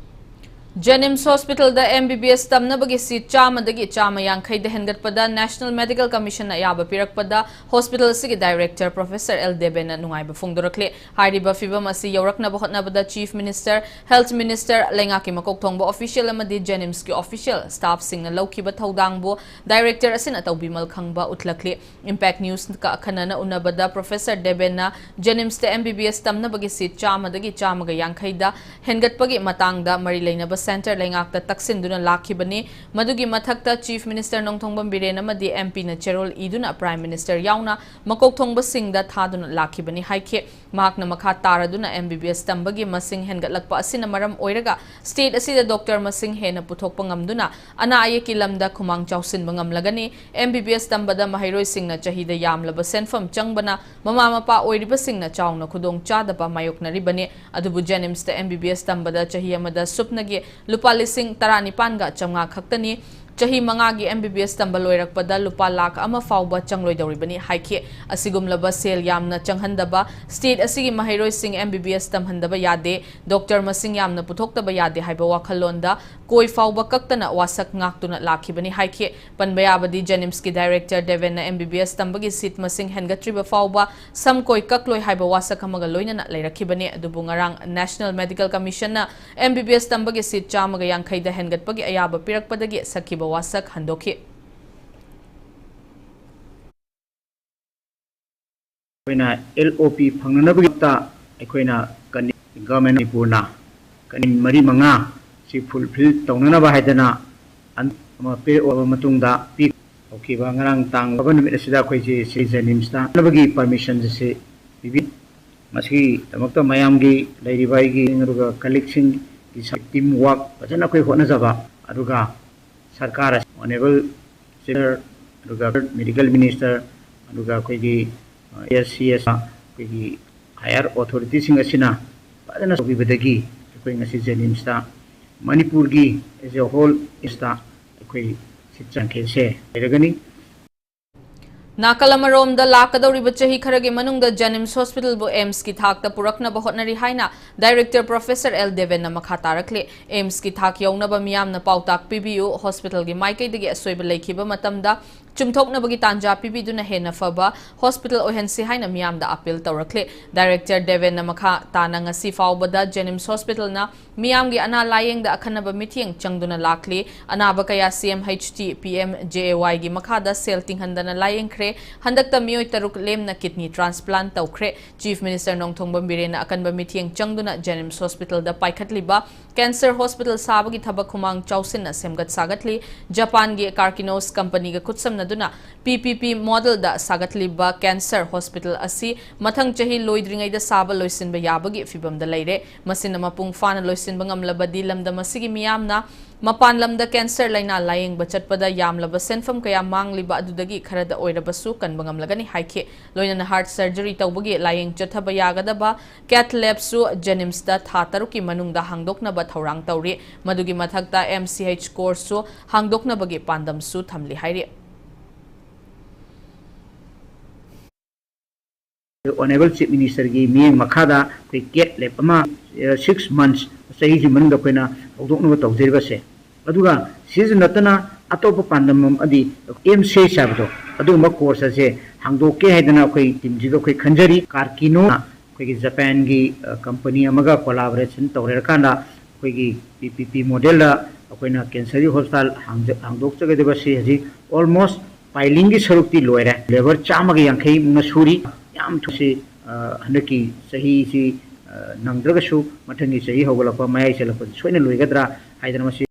ꯖꯦꯅꯤꯝꯁ ꯍꯣꯁꯄꯤꯇꯥꯜꯗ ꯑꯦꯝ ꯕꯤ ꯕꯤ ꯑꯦꯁ ꯇꯝꯅꯕꯒꯤ ꯁꯤꯠ ꯆꯥꯝꯃꯗꯒꯤ ꯆꯥꯝꯃ ꯌꯥꯡꯈꯩꯗ ꯍꯦꯟꯒꯠꯄꯗ ꯅꯦꯁꯅꯦꯜ ꯃꯦꯗꯤꯀꯦꯜ ꯀꯃꯤꯁꯟꯅ ꯑꯌꯥꯕ ꯄꯤꯔꯛꯄꯗ ꯍꯣꯁꯄꯤꯇꯥꯜ ꯑꯁꯤꯒꯤ ꯗꯥꯏꯔꯦꯛꯇꯔ ꯄ꯭ꯔꯣꯐꯦꯁꯔ ꯑꯦꯜ ꯗꯦꯕꯦꯟꯅ ꯅꯨꯡꯉꯥꯏꯕ ꯐꯣꯡꯗꯣꯔꯛꯂꯤ꯫ ꯍꯥꯏꯔꯤꯕ ꯐꯤꯚꯝ ꯑꯁꯤ ꯌꯧꯔꯛꯅꯕ ꯍꯣꯠꯅꯕꯗ ꯆꯤꯐ ꯃꯤꯅꯤꯁꯇꯔ, ꯍꯦꯜꯊ ꯃꯤꯅꯤꯁꯇꯔ, ꯂꯩꯉꯥꯛꯀꯤ ꯃꯀꯣꯛ ꯊꯣꯡꯕ ꯑꯣꯐꯤꯁꯤꯌꯦꯜ ꯑꯃꯗꯤ ꯖꯦꯅꯤꯝꯁꯀꯤ ꯑꯣꯐꯤꯁꯤꯌꯦꯜ ꯁ꯭ꯇꯥꯐꯁꯤꯡꯅ ꯂꯧꯈꯤꯕ ꯊꯧꯗꯥꯡꯕꯨ ꯗꯥꯏꯔꯦꯛꯇꯔ ꯑꯁꯤꯅ ꯇꯧꯕꯤꯃꯜ ꯈꯪꯕ ꯎꯠꯂꯛꯂꯤ꯫ ꯏꯝꯄꯦꯛ ꯅ꯭ꯌꯨꯁꯀ ꯑꯈꯟꯅꯅ ꯎꯅꯕꯗ ꯄ꯭ꯔꯣꯐꯦꯁꯔ ꯗꯦꯕꯦꯟꯅ ꯖꯦꯅꯤꯝꯁꯇ ꯑꯦꯝ ꯕꯤ ꯕꯤ ꯑꯦꯁ ꯇꯝꯅꯕꯒꯤ ꯁꯤꯠ ꯆꯥꯝꯃꯗꯒꯤ ꯆꯥꯝꯃꯒ ꯌꯥꯡꯈꯩꯗ ꯍꯦꯟꯒꯠꯄꯒꯤ ꯃꯇꯥꯡꯗ ꯃꯔꯤ ꯂꯩꯅꯕ ꯁꯦꯟꯇꯔ ꯂꯩꯉꯥꯛꯇ ꯇꯛꯁꯤꯟꯗꯨꯅ ꯂꯥꯛꯈꯤꯕꯅꯤ꯫ ꯃꯗꯨꯒꯤ ꯃꯊꯛꯇ ꯆꯤꯐ ꯃꯤꯅꯤꯁꯇꯔ ꯅꯣꯡꯊꯣꯝꯕꯝ ꯕꯤꯔꯦꯟ ꯑꯃꯗꯤ ꯑꯦꯝ ꯄꯤꯅ ꯆꯦꯔꯣꯜ ꯏꯗꯨꯅ ꯄ꯭ꯔꯥꯏꯝ ꯃꯤꯅꯤꯁꯇꯔ ꯌꯥꯎꯅ ꯃꯀꯣꯛ ꯊꯣꯡꯕꯁꯤꯡꯗ ꯊꯥꯗꯨꯅ ꯂꯥꯛꯈꯤꯕꯅꯤ ꯍꯥꯏꯈꯤ꯫ ꯃꯍꯥꯛꯅ ꯃꯈꯥ ꯇꯥꯔꯗꯨꯅ ꯑꯦꯝ ꯕꯤ ꯕꯤ ꯑꯦꯁ ꯇꯝꯕꯒꯤ ꯃꯁꯤꯡ ꯍꯦꯟꯒꯠꯂꯛꯄ ꯑꯁꯤꯅ ꯃꯔꯝ ꯑꯣꯏꯔꯒ ꯁ꯭ꯇꯦꯠ ꯑꯁꯤꯗ ꯗꯣꯛꯇꯔ ꯃꯁꯤꯡ ꯍꯦꯟꯅ ꯄꯨꯊꯣꯛꯄ ꯉꯝꯗꯨꯅ ꯑꯅꯥ ꯑꯌꯦꯛꯀꯤ ꯂꯝꯗ ꯈꯨꯃꯥꯡ ꯆꯥꯎꯁꯤꯟꯕ ꯉꯝꯂꯒꯅꯤ꯫ ꯑꯦꯝ ꯕꯤ ꯕꯤ ꯑꯦꯁ ꯇꯝꯕꯗ ꯃꯍꯩꯔꯣꯏꯁꯤꯡꯅ ꯆꯍꯤꯗ ꯌꯥꯝꯂꯕ ꯁꯦꯟꯐꯝ ꯆꯪꯕꯅ ꯃꯃꯥ ꯃꯄꯥ ꯑꯣꯏꯔꯤꯕꯁꯤꯡꯅ ꯆꯥꯎꯅ ꯈꯨꯗꯣꯡ ꯆꯥꯗꯕ ꯃꯥꯌꯣꯛꯅꯔꯤꯕꯅꯤ꯫ ꯑꯗꯨꯕꯨ ꯖꯦꯅꯤꯝꯁꯇ ꯑꯦꯝ ꯕꯤ ꯕꯤ ꯑꯦꯁ ꯇꯝꯕꯗ ꯆꯍꯤ ꯑꯃꯗ ꯁꯨꯞꯅꯒꯤ ꯂꯨꯄꯥ ꯂꯤꯁꯤꯡ ꯇꯔꯥꯅꯤꯄꯥꯟꯒ ꯆꯥꯝꯃꯉꯥ ꯈꯛꯇꯅꯤ꯫ ꯆꯍꯤ ꯃꯉꯥꯒꯤ ꯑꯦꯝ ꯕꯤ ꯕꯤ ꯑꯦꯁ ꯇꯝꯕ ꯂꯣꯏꯔꯛꯄꯗ ꯂꯨꯄꯥ ꯂꯥꯈ ꯑꯃ ꯐꯥꯎꯕ ꯆꯪꯂꯣꯏꯗꯧꯔꯤꯕꯅꯤ ꯍꯥꯏꯈꯤ꯫ ꯑꯁꯤꯒꯨꯝꯂꯕ ꯁꯦꯜ ꯌꯥꯝꯅ ꯆꯪꯍꯟꯗꯕ, ꯁ꯭ꯇꯦꯠ ꯑꯁꯤꯒꯤ ꯃꯍꯩꯔꯣꯏꯁꯤꯡ ꯑꯦꯝ ꯕꯤ ꯕꯤ ꯑꯦꯁ ꯇꯝꯍꯟꯗꯕ ꯌꯥꯗꯦ, ꯗꯣꯛꯇꯔ ꯃꯁꯤꯡ ꯌꯥꯝꯅ ꯄꯨꯊꯣꯛꯇꯕ ꯌꯥꯗꯦ ꯍꯥꯏꯕ ꯋꯥꯈꯜꯂꯣꯟꯗ ꯀꯣꯏ ꯐꯥꯎꯕ ꯀꯛꯇꯅ ꯋꯥꯁꯛ ꯉꯥꯛꯇꯨꯅ ꯂꯥꯛꯈꯤꯕꯅꯤ ꯍꯥꯏꯈꯤ꯫ ꯄꯟꯕ ꯌꯥꯕꯗꯤ ꯖꯦꯅꯤꯝꯁꯀꯤ director ꯗꯦꯕꯦꯟꯅ M B B S ꯇꯝꯕꯒꯤ ꯁꯤꯠ ꯃꯁꯤꯡ ꯍꯦꯟꯒꯠꯇ꯭ꯔꯤꯕ ꯐꯥꯎꯕ ꯁꯝ ꯀꯣꯏ ꯀꯛꯂꯣꯏ ꯍꯥꯏꯕ ꯋꯥꯁꯛ ꯑꯃꯒ ꯂꯣꯏꯅꯅ ꯂꯩꯔꯛꯈꯤꯕꯅꯤ꯫ ꯑꯗꯨꯕꯨ ꯉꯔꯥꯡ ꯅꯦꯁꯅꯦꯜ ꯃꯦꯗꯤꯀꯦꯜ ꯀꯃꯤꯁꯟꯅ ꯑꯦꯝ ꯕꯤ ꯕꯤ ꯑꯦꯁ ꯇꯝꯕꯒꯤ ꯁꯤꯠ ꯆꯥꯝꯃꯒ ꯌꯥꯡꯈꯩꯗ ꯍꯦꯟꯒꯠꯄꯒꯤ ꯑꯌꯥꯕ ꯄꯤꯔꯛꯄꯗꯒꯤ ꯁꯛꯈꯤꯕ ꯋꯥꯁꯛ ꯍꯟꯗꯣꯛꯈꯤ꯫ ꯑꯩꯈꯣꯏꯅ ꯑꯦꯜ ꯑꯣ ꯄꯤ ꯐꯪꯅꯅꯕꯒꯤꯗꯃꯛꯇ ꯑꯩꯈꯣꯏꯅ ꯀꯅꯤ-, ꯒꯚꯔꯟꯃꯦꯟꯠ ꯃꯅꯤꯄꯨꯔꯅ ꯀꯅꯤ ꯃꯔꯤ ꯃꯉꯥ ꯁꯤ ꯐꯨꯜꯐꯤꯜ ꯇꯧꯅꯅꯕ ꯍꯥꯏꯗꯅ ꯑꯟ-, ꯑꯃ ꯄꯤꯔꯛꯂꯕ ꯃꯇꯨꯡꯗ ꯄꯤ-, ꯍꯧꯈꯤꯕ ꯉꯔꯥꯡ ꯇꯥꯡ ꯐꯥꯕ ꯅꯨꯃꯤꯠ ꯑꯁꯤꯗ ꯑꯩꯈꯣꯏꯁꯤ ꯁꯤ ꯖꯦꯅꯤꯝꯁꯇ ꯆꯠꯅꯕꯒꯤ permission ꯑꯁꯤ ꯄꯤꯕꯤ꯫ ꯃꯁꯤꯒꯤꯗꯃꯛꯇ ꯃꯌꯥꯝꯒꯤ ꯂꯩꯔꯤꯕ ꯑꯩꯒꯤ ꯑꯗꯨꯒ colleagueꯁꯤꯡꯒꯤ team work ꯐꯖꯅ ꯑꯩꯈꯣꯏ ꯍꯣꯠꯅꯖꯕ, ꯑꯗꯨꯒ ꯁꯔꯀꯥꯔ ꯑꯁꯤ honourable Chief Minister, ꯑꯗꯨꯒ medical minister, ꯑꯗꯨꯒ ꯑꯩꯈꯣꯏꯒꯤ, ꯑ, S C S ꯑꯩꯈꯣꯏꯒꯤ higher authorityꯁꯤꯡ ꯑꯁꯤꯅ ꯐꯖꯅ ꯇꯧꯕꯤꯕꯗꯒꯤ ꯑꯩꯈꯣꯏ ꯉꯁꯤ ꯖꯦꯅꯤꯝꯁꯇ ꯃꯅꯤꯄꯨꯔꯒꯤ as a whole ꯏꯁꯇ ꯑꯩꯈꯣꯏ ꯁꯤꯠ ꯆꯥꯡꯈꯩꯁꯦ ꯂꯩꯔꯒꯅꯤ꯫ ꯅꯥꯀꯜ ꯑꯃꯔꯣꯝꯗ ꯂꯥꯛꯀꯗꯧꯔꯤꯕ ꯆꯍꯤ ꯈꯔꯒꯤ ꯃꯅꯨꯡꯗ ꯖꯦꯅꯤꯝꯁ ꯍꯣꯁꯄꯤꯇꯥꯜꯕꯨ ꯑꯦꯝꯁꯀꯤ ꯊꯥꯛꯇ ꯄꯨꯔꯛꯅꯕ ꯍꯣꯠꯅꯔꯤ ꯍꯥꯏꯅ ꯗꯥꯏꯔꯦꯛꯇꯔ ꯄ꯭ꯔꯣꯐꯦꯁꯔ ꯑꯦꯜ ꯗꯦꯕꯦꯟꯅ ꯃꯈꯥ ꯇꯥꯔꯛꯂꯤ꯫ ꯑꯦꯝꯁꯀꯤ ꯊꯥꯛ ꯌꯧꯅꯕ ꯃꯤꯌꯥꯝꯅ ꯄꯥꯎꯇꯥꯛ ꯄꯤꯕꯤꯌꯨ, ꯍꯣꯁꯄꯤꯇꯥꯜꯒꯤ ꯃꯥꯏꯀꯩꯗꯒꯤ ꯑꯁꯣꯏꯕ ꯂꯩꯈꯤꯕ ꯃꯇꯝꯗ ꯆꯨꯝꯊꯣꯛꯅꯕꯒꯤ ꯇꯥꯟꯖꯥ ꯄꯤꯕꯤꯗꯨꯅ ꯍꯦꯟꯅ ꯐꯕ ꯍꯣꯁꯄꯤꯇꯥꯜ ꯑꯣꯏꯍꯟꯁꯤ ꯍꯥꯏꯅ ꯃꯤꯌꯥꯝꯗ ꯑꯄꯤꯜ ꯇꯧꯔꯛꯂꯤ꯫ ꯗꯥꯏꯔꯦꯛꯇꯔ ꯗꯦꯕꯦꯟꯅ ꯃꯈꯥ ꯇꯥꯅ ꯉꯁꯤ ꯐꯥꯎꯕꯗ ꯖꯦꯅꯤꯝꯁ ꯍꯣꯁꯄꯤꯇꯥꯜꯅ ꯃꯤꯌꯥꯝꯒꯤ ꯑꯅꯥ ꯂꯥꯌꯦꯡꯗ ꯑꯈꯟꯅꯕ ꯃꯤꯠꯌꯦꯡ ꯆꯪꯗꯨꯅ ꯂꯥꯛꯂꯤ꯫ ꯑꯅꯥꯕ ꯀꯌꯥ C M H T, P M J A Yꯒꯤ ꯃꯈꯥꯗ ꯁꯦꯜ ꯇꯤꯡꯍꯟꯗꯅ ꯂꯥꯌꯦꯡꯈ꯭ꯔꯦ꯫ ꯍꯟꯗꯛꯇ ꯃꯤꯑꯣꯏ ꯇꯔꯨꯛ ꯂꯦꯝꯅ kidney transplant ꯇꯧꯈ꯭ꯔꯦ꯫ Chief Minister ꯅꯣꯡꯊꯣꯝꯕꯝ ꯕꯤꯔꯦꯟꯅ ꯑꯀꯟꯕ ꯃꯤꯠꯌꯦꯡ ꯆꯪꯗꯨꯅ ꯖꯦꯅꯤꯝꯁ ꯍꯣꯁꯄꯤꯇꯥꯜꯗ ꯄꯥꯏꯈꯠꯂꯤꯕ cancer hospital ꯁꯥꯕꯒꯤ ꯊꯕꯛ ꯈꯨꯃꯥꯡ ꯆꯥꯎꯁꯤꯟꯅ ꯁꯦꯝꯒꯠ ꯁꯥꯒꯠꯂꯤ꯫ ꯖꯄꯥꯟꯒꯤ Karkinos companyꯒ ꯈꯨꯠꯁꯝꯅꯗꯨꯅ P P P modelꯗ ꯁꯥꯒꯠꯂꯤꯕ cancer hospital ꯑꯁꯤ ꯃꯊꯪ ꯆꯍꯤ ꯂꯣꯏꯗ꯭ꯔꯤꯉꯩꯗ ꯁꯥꯕ ꯂꯣꯏꯁꯤꯟꯕ ꯌꯥꯕꯒꯤ ꯐꯤꯚꯝꯗ ꯂꯩꯔꯦ꯫ ꯃꯁꯤꯅ ꯃꯄꯨꯡ ꯐꯥꯅ ꯂꯣꯏꯁꯤꯟꯕ ꯉꯝꯂꯕꯗꯤ ꯂꯝꯗꯝ ꯑꯁꯤꯒꯤ ꯃꯤꯌꯥꯝꯅ ꯃꯄꯥꯟ ꯂꯝꯗ cancer ꯂꯥꯏꯅꯥ ꯂꯥꯌꯦꯡꯕ ꯆꯠꯄꯗ ꯌꯥꯝꯂꯕ ꯁꯦꯟꯐꯝ ꯀꯌꯥ ꯃꯥꯡꯂꯤꯕ ꯑꯗꯨꯗꯒꯤ ꯈꯔꯗ ꯑꯣꯏꯔꯕꯁꯨ ꯀꯟꯕ ꯉꯝꯂꯒꯅꯤ ꯍꯥꯏꯈꯤ꯫ ꯂꯣꯏꯅꯅ heart surgery ꯇꯧꯕꯒꯤ ꯂꯥꯌꯦꯡ ꯆꯠꯊꯕ ꯌꯥꯒꯗꯕ cath labꯁꯨ ꯖꯦꯅꯤꯝꯁꯇ ꯊꯥ ꯇꯔꯨꯛꯀꯤ ꯃꯅꯨꯡꯗ ꯍꯥꯡꯗꯣꯛꯅꯕ ꯊꯧꯔꯥꯡ ꯇꯧꯔꯤ꯫ ꯃꯗꯨꯒꯤ ꯃꯊꯛꯇ M C H courseꯁꯨ ꯍꯥꯡꯗꯣꯛꯅꯕꯒꯤ ꯄꯥꯟꯗꯝꯁꯨ ꯊꯝꯂꯤ ꯍꯥꯏꯔꯤ꯫ Honourable Chief Ministerꯒꯤ ꯃꯤꯠꯌꯦꯡ ꯃꯈꯥꯗ ꯑꯩꯈꯣꯏ cath lab ꯑꯃ, ꯑ, six months, ꯆꯍꯤꯁꯤ ꯃꯅꯨꯡꯗ ꯑꯩꯈꯣꯏꯅ ꯍꯧꯗꯣꯛꯅꯕ ꯇꯧꯖꯔꯤꯕꯁꯦ꯫ ꯑꯗꯨꯒ ꯁꯤꯁꯨ ꯅꯠꯇꯅ ꯑꯇꯣꯞꯄ ꯄꯥꯟꯗꯝ ꯑꯃꯗꯤ M C H ꯍꯥꯏꯕꯗꯣ, ꯑꯗꯨꯒꯨꯝꯕ course ꯑꯁꯦ ꯍꯥꯡꯗꯣꯛꯀꯦ ꯍꯥꯏꯗꯅ ꯑꯩꯈꯣꯏ teamꯁꯤꯒ ꯑꯩꯈꯣꯏ ꯈꯟꯖꯔꯤ꯫ Karkino ꯑꯩꯈꯣꯏꯒꯤ ꯖꯄꯥꯟꯒꯤ, ꯑ, company ꯑꯃꯒ collaboration ꯇꯧꯔꯀꯥꯟꯗ ꯑꯩꯈꯣꯏꯒꯤ P P P modelꯗ ꯑꯩꯈꯣꯏꯅ cancerꯒꯤ hospital ꯍꯥꯡꯖ-, ꯍꯥꯡꯗꯣꯛꯆꯒꯗꯕꯁꯤ ꯍꯧꯖꯤꯛ almost pilingꯒꯤ ꯁꯔꯨꯛꯇꯤ ꯂꯣꯏꯔꯦ꯫ Labour ꯆꯥꯝꯃꯒ ꯌꯥꯡꯈꯩ ꯃꯨꯛꯅ ꯁꯨꯔꯤ꯫ ꯌꯥꯝ ꯊꯨꯁꯤ, ꯑ, ꯍꯟꯗꯛꯀꯤ ꯆꯍꯤꯁꯤ, ꯑ, ꯅꯪꯗ꯭ꯔꯒꯁꯨ ꯃꯊꯪꯒꯤ ꯆꯍꯤ ꯍꯧꯒꯠꯂꯛꯄ, ꯃꯌꯥꯏ ꯆꯜꯂꯛꯄꯗ ꯁꯣꯏꯅ ꯂꯣꯏꯒꯗ꯭ꯔꯥ ꯍꯥꯏꯗꯅ ꯃꯁꯤ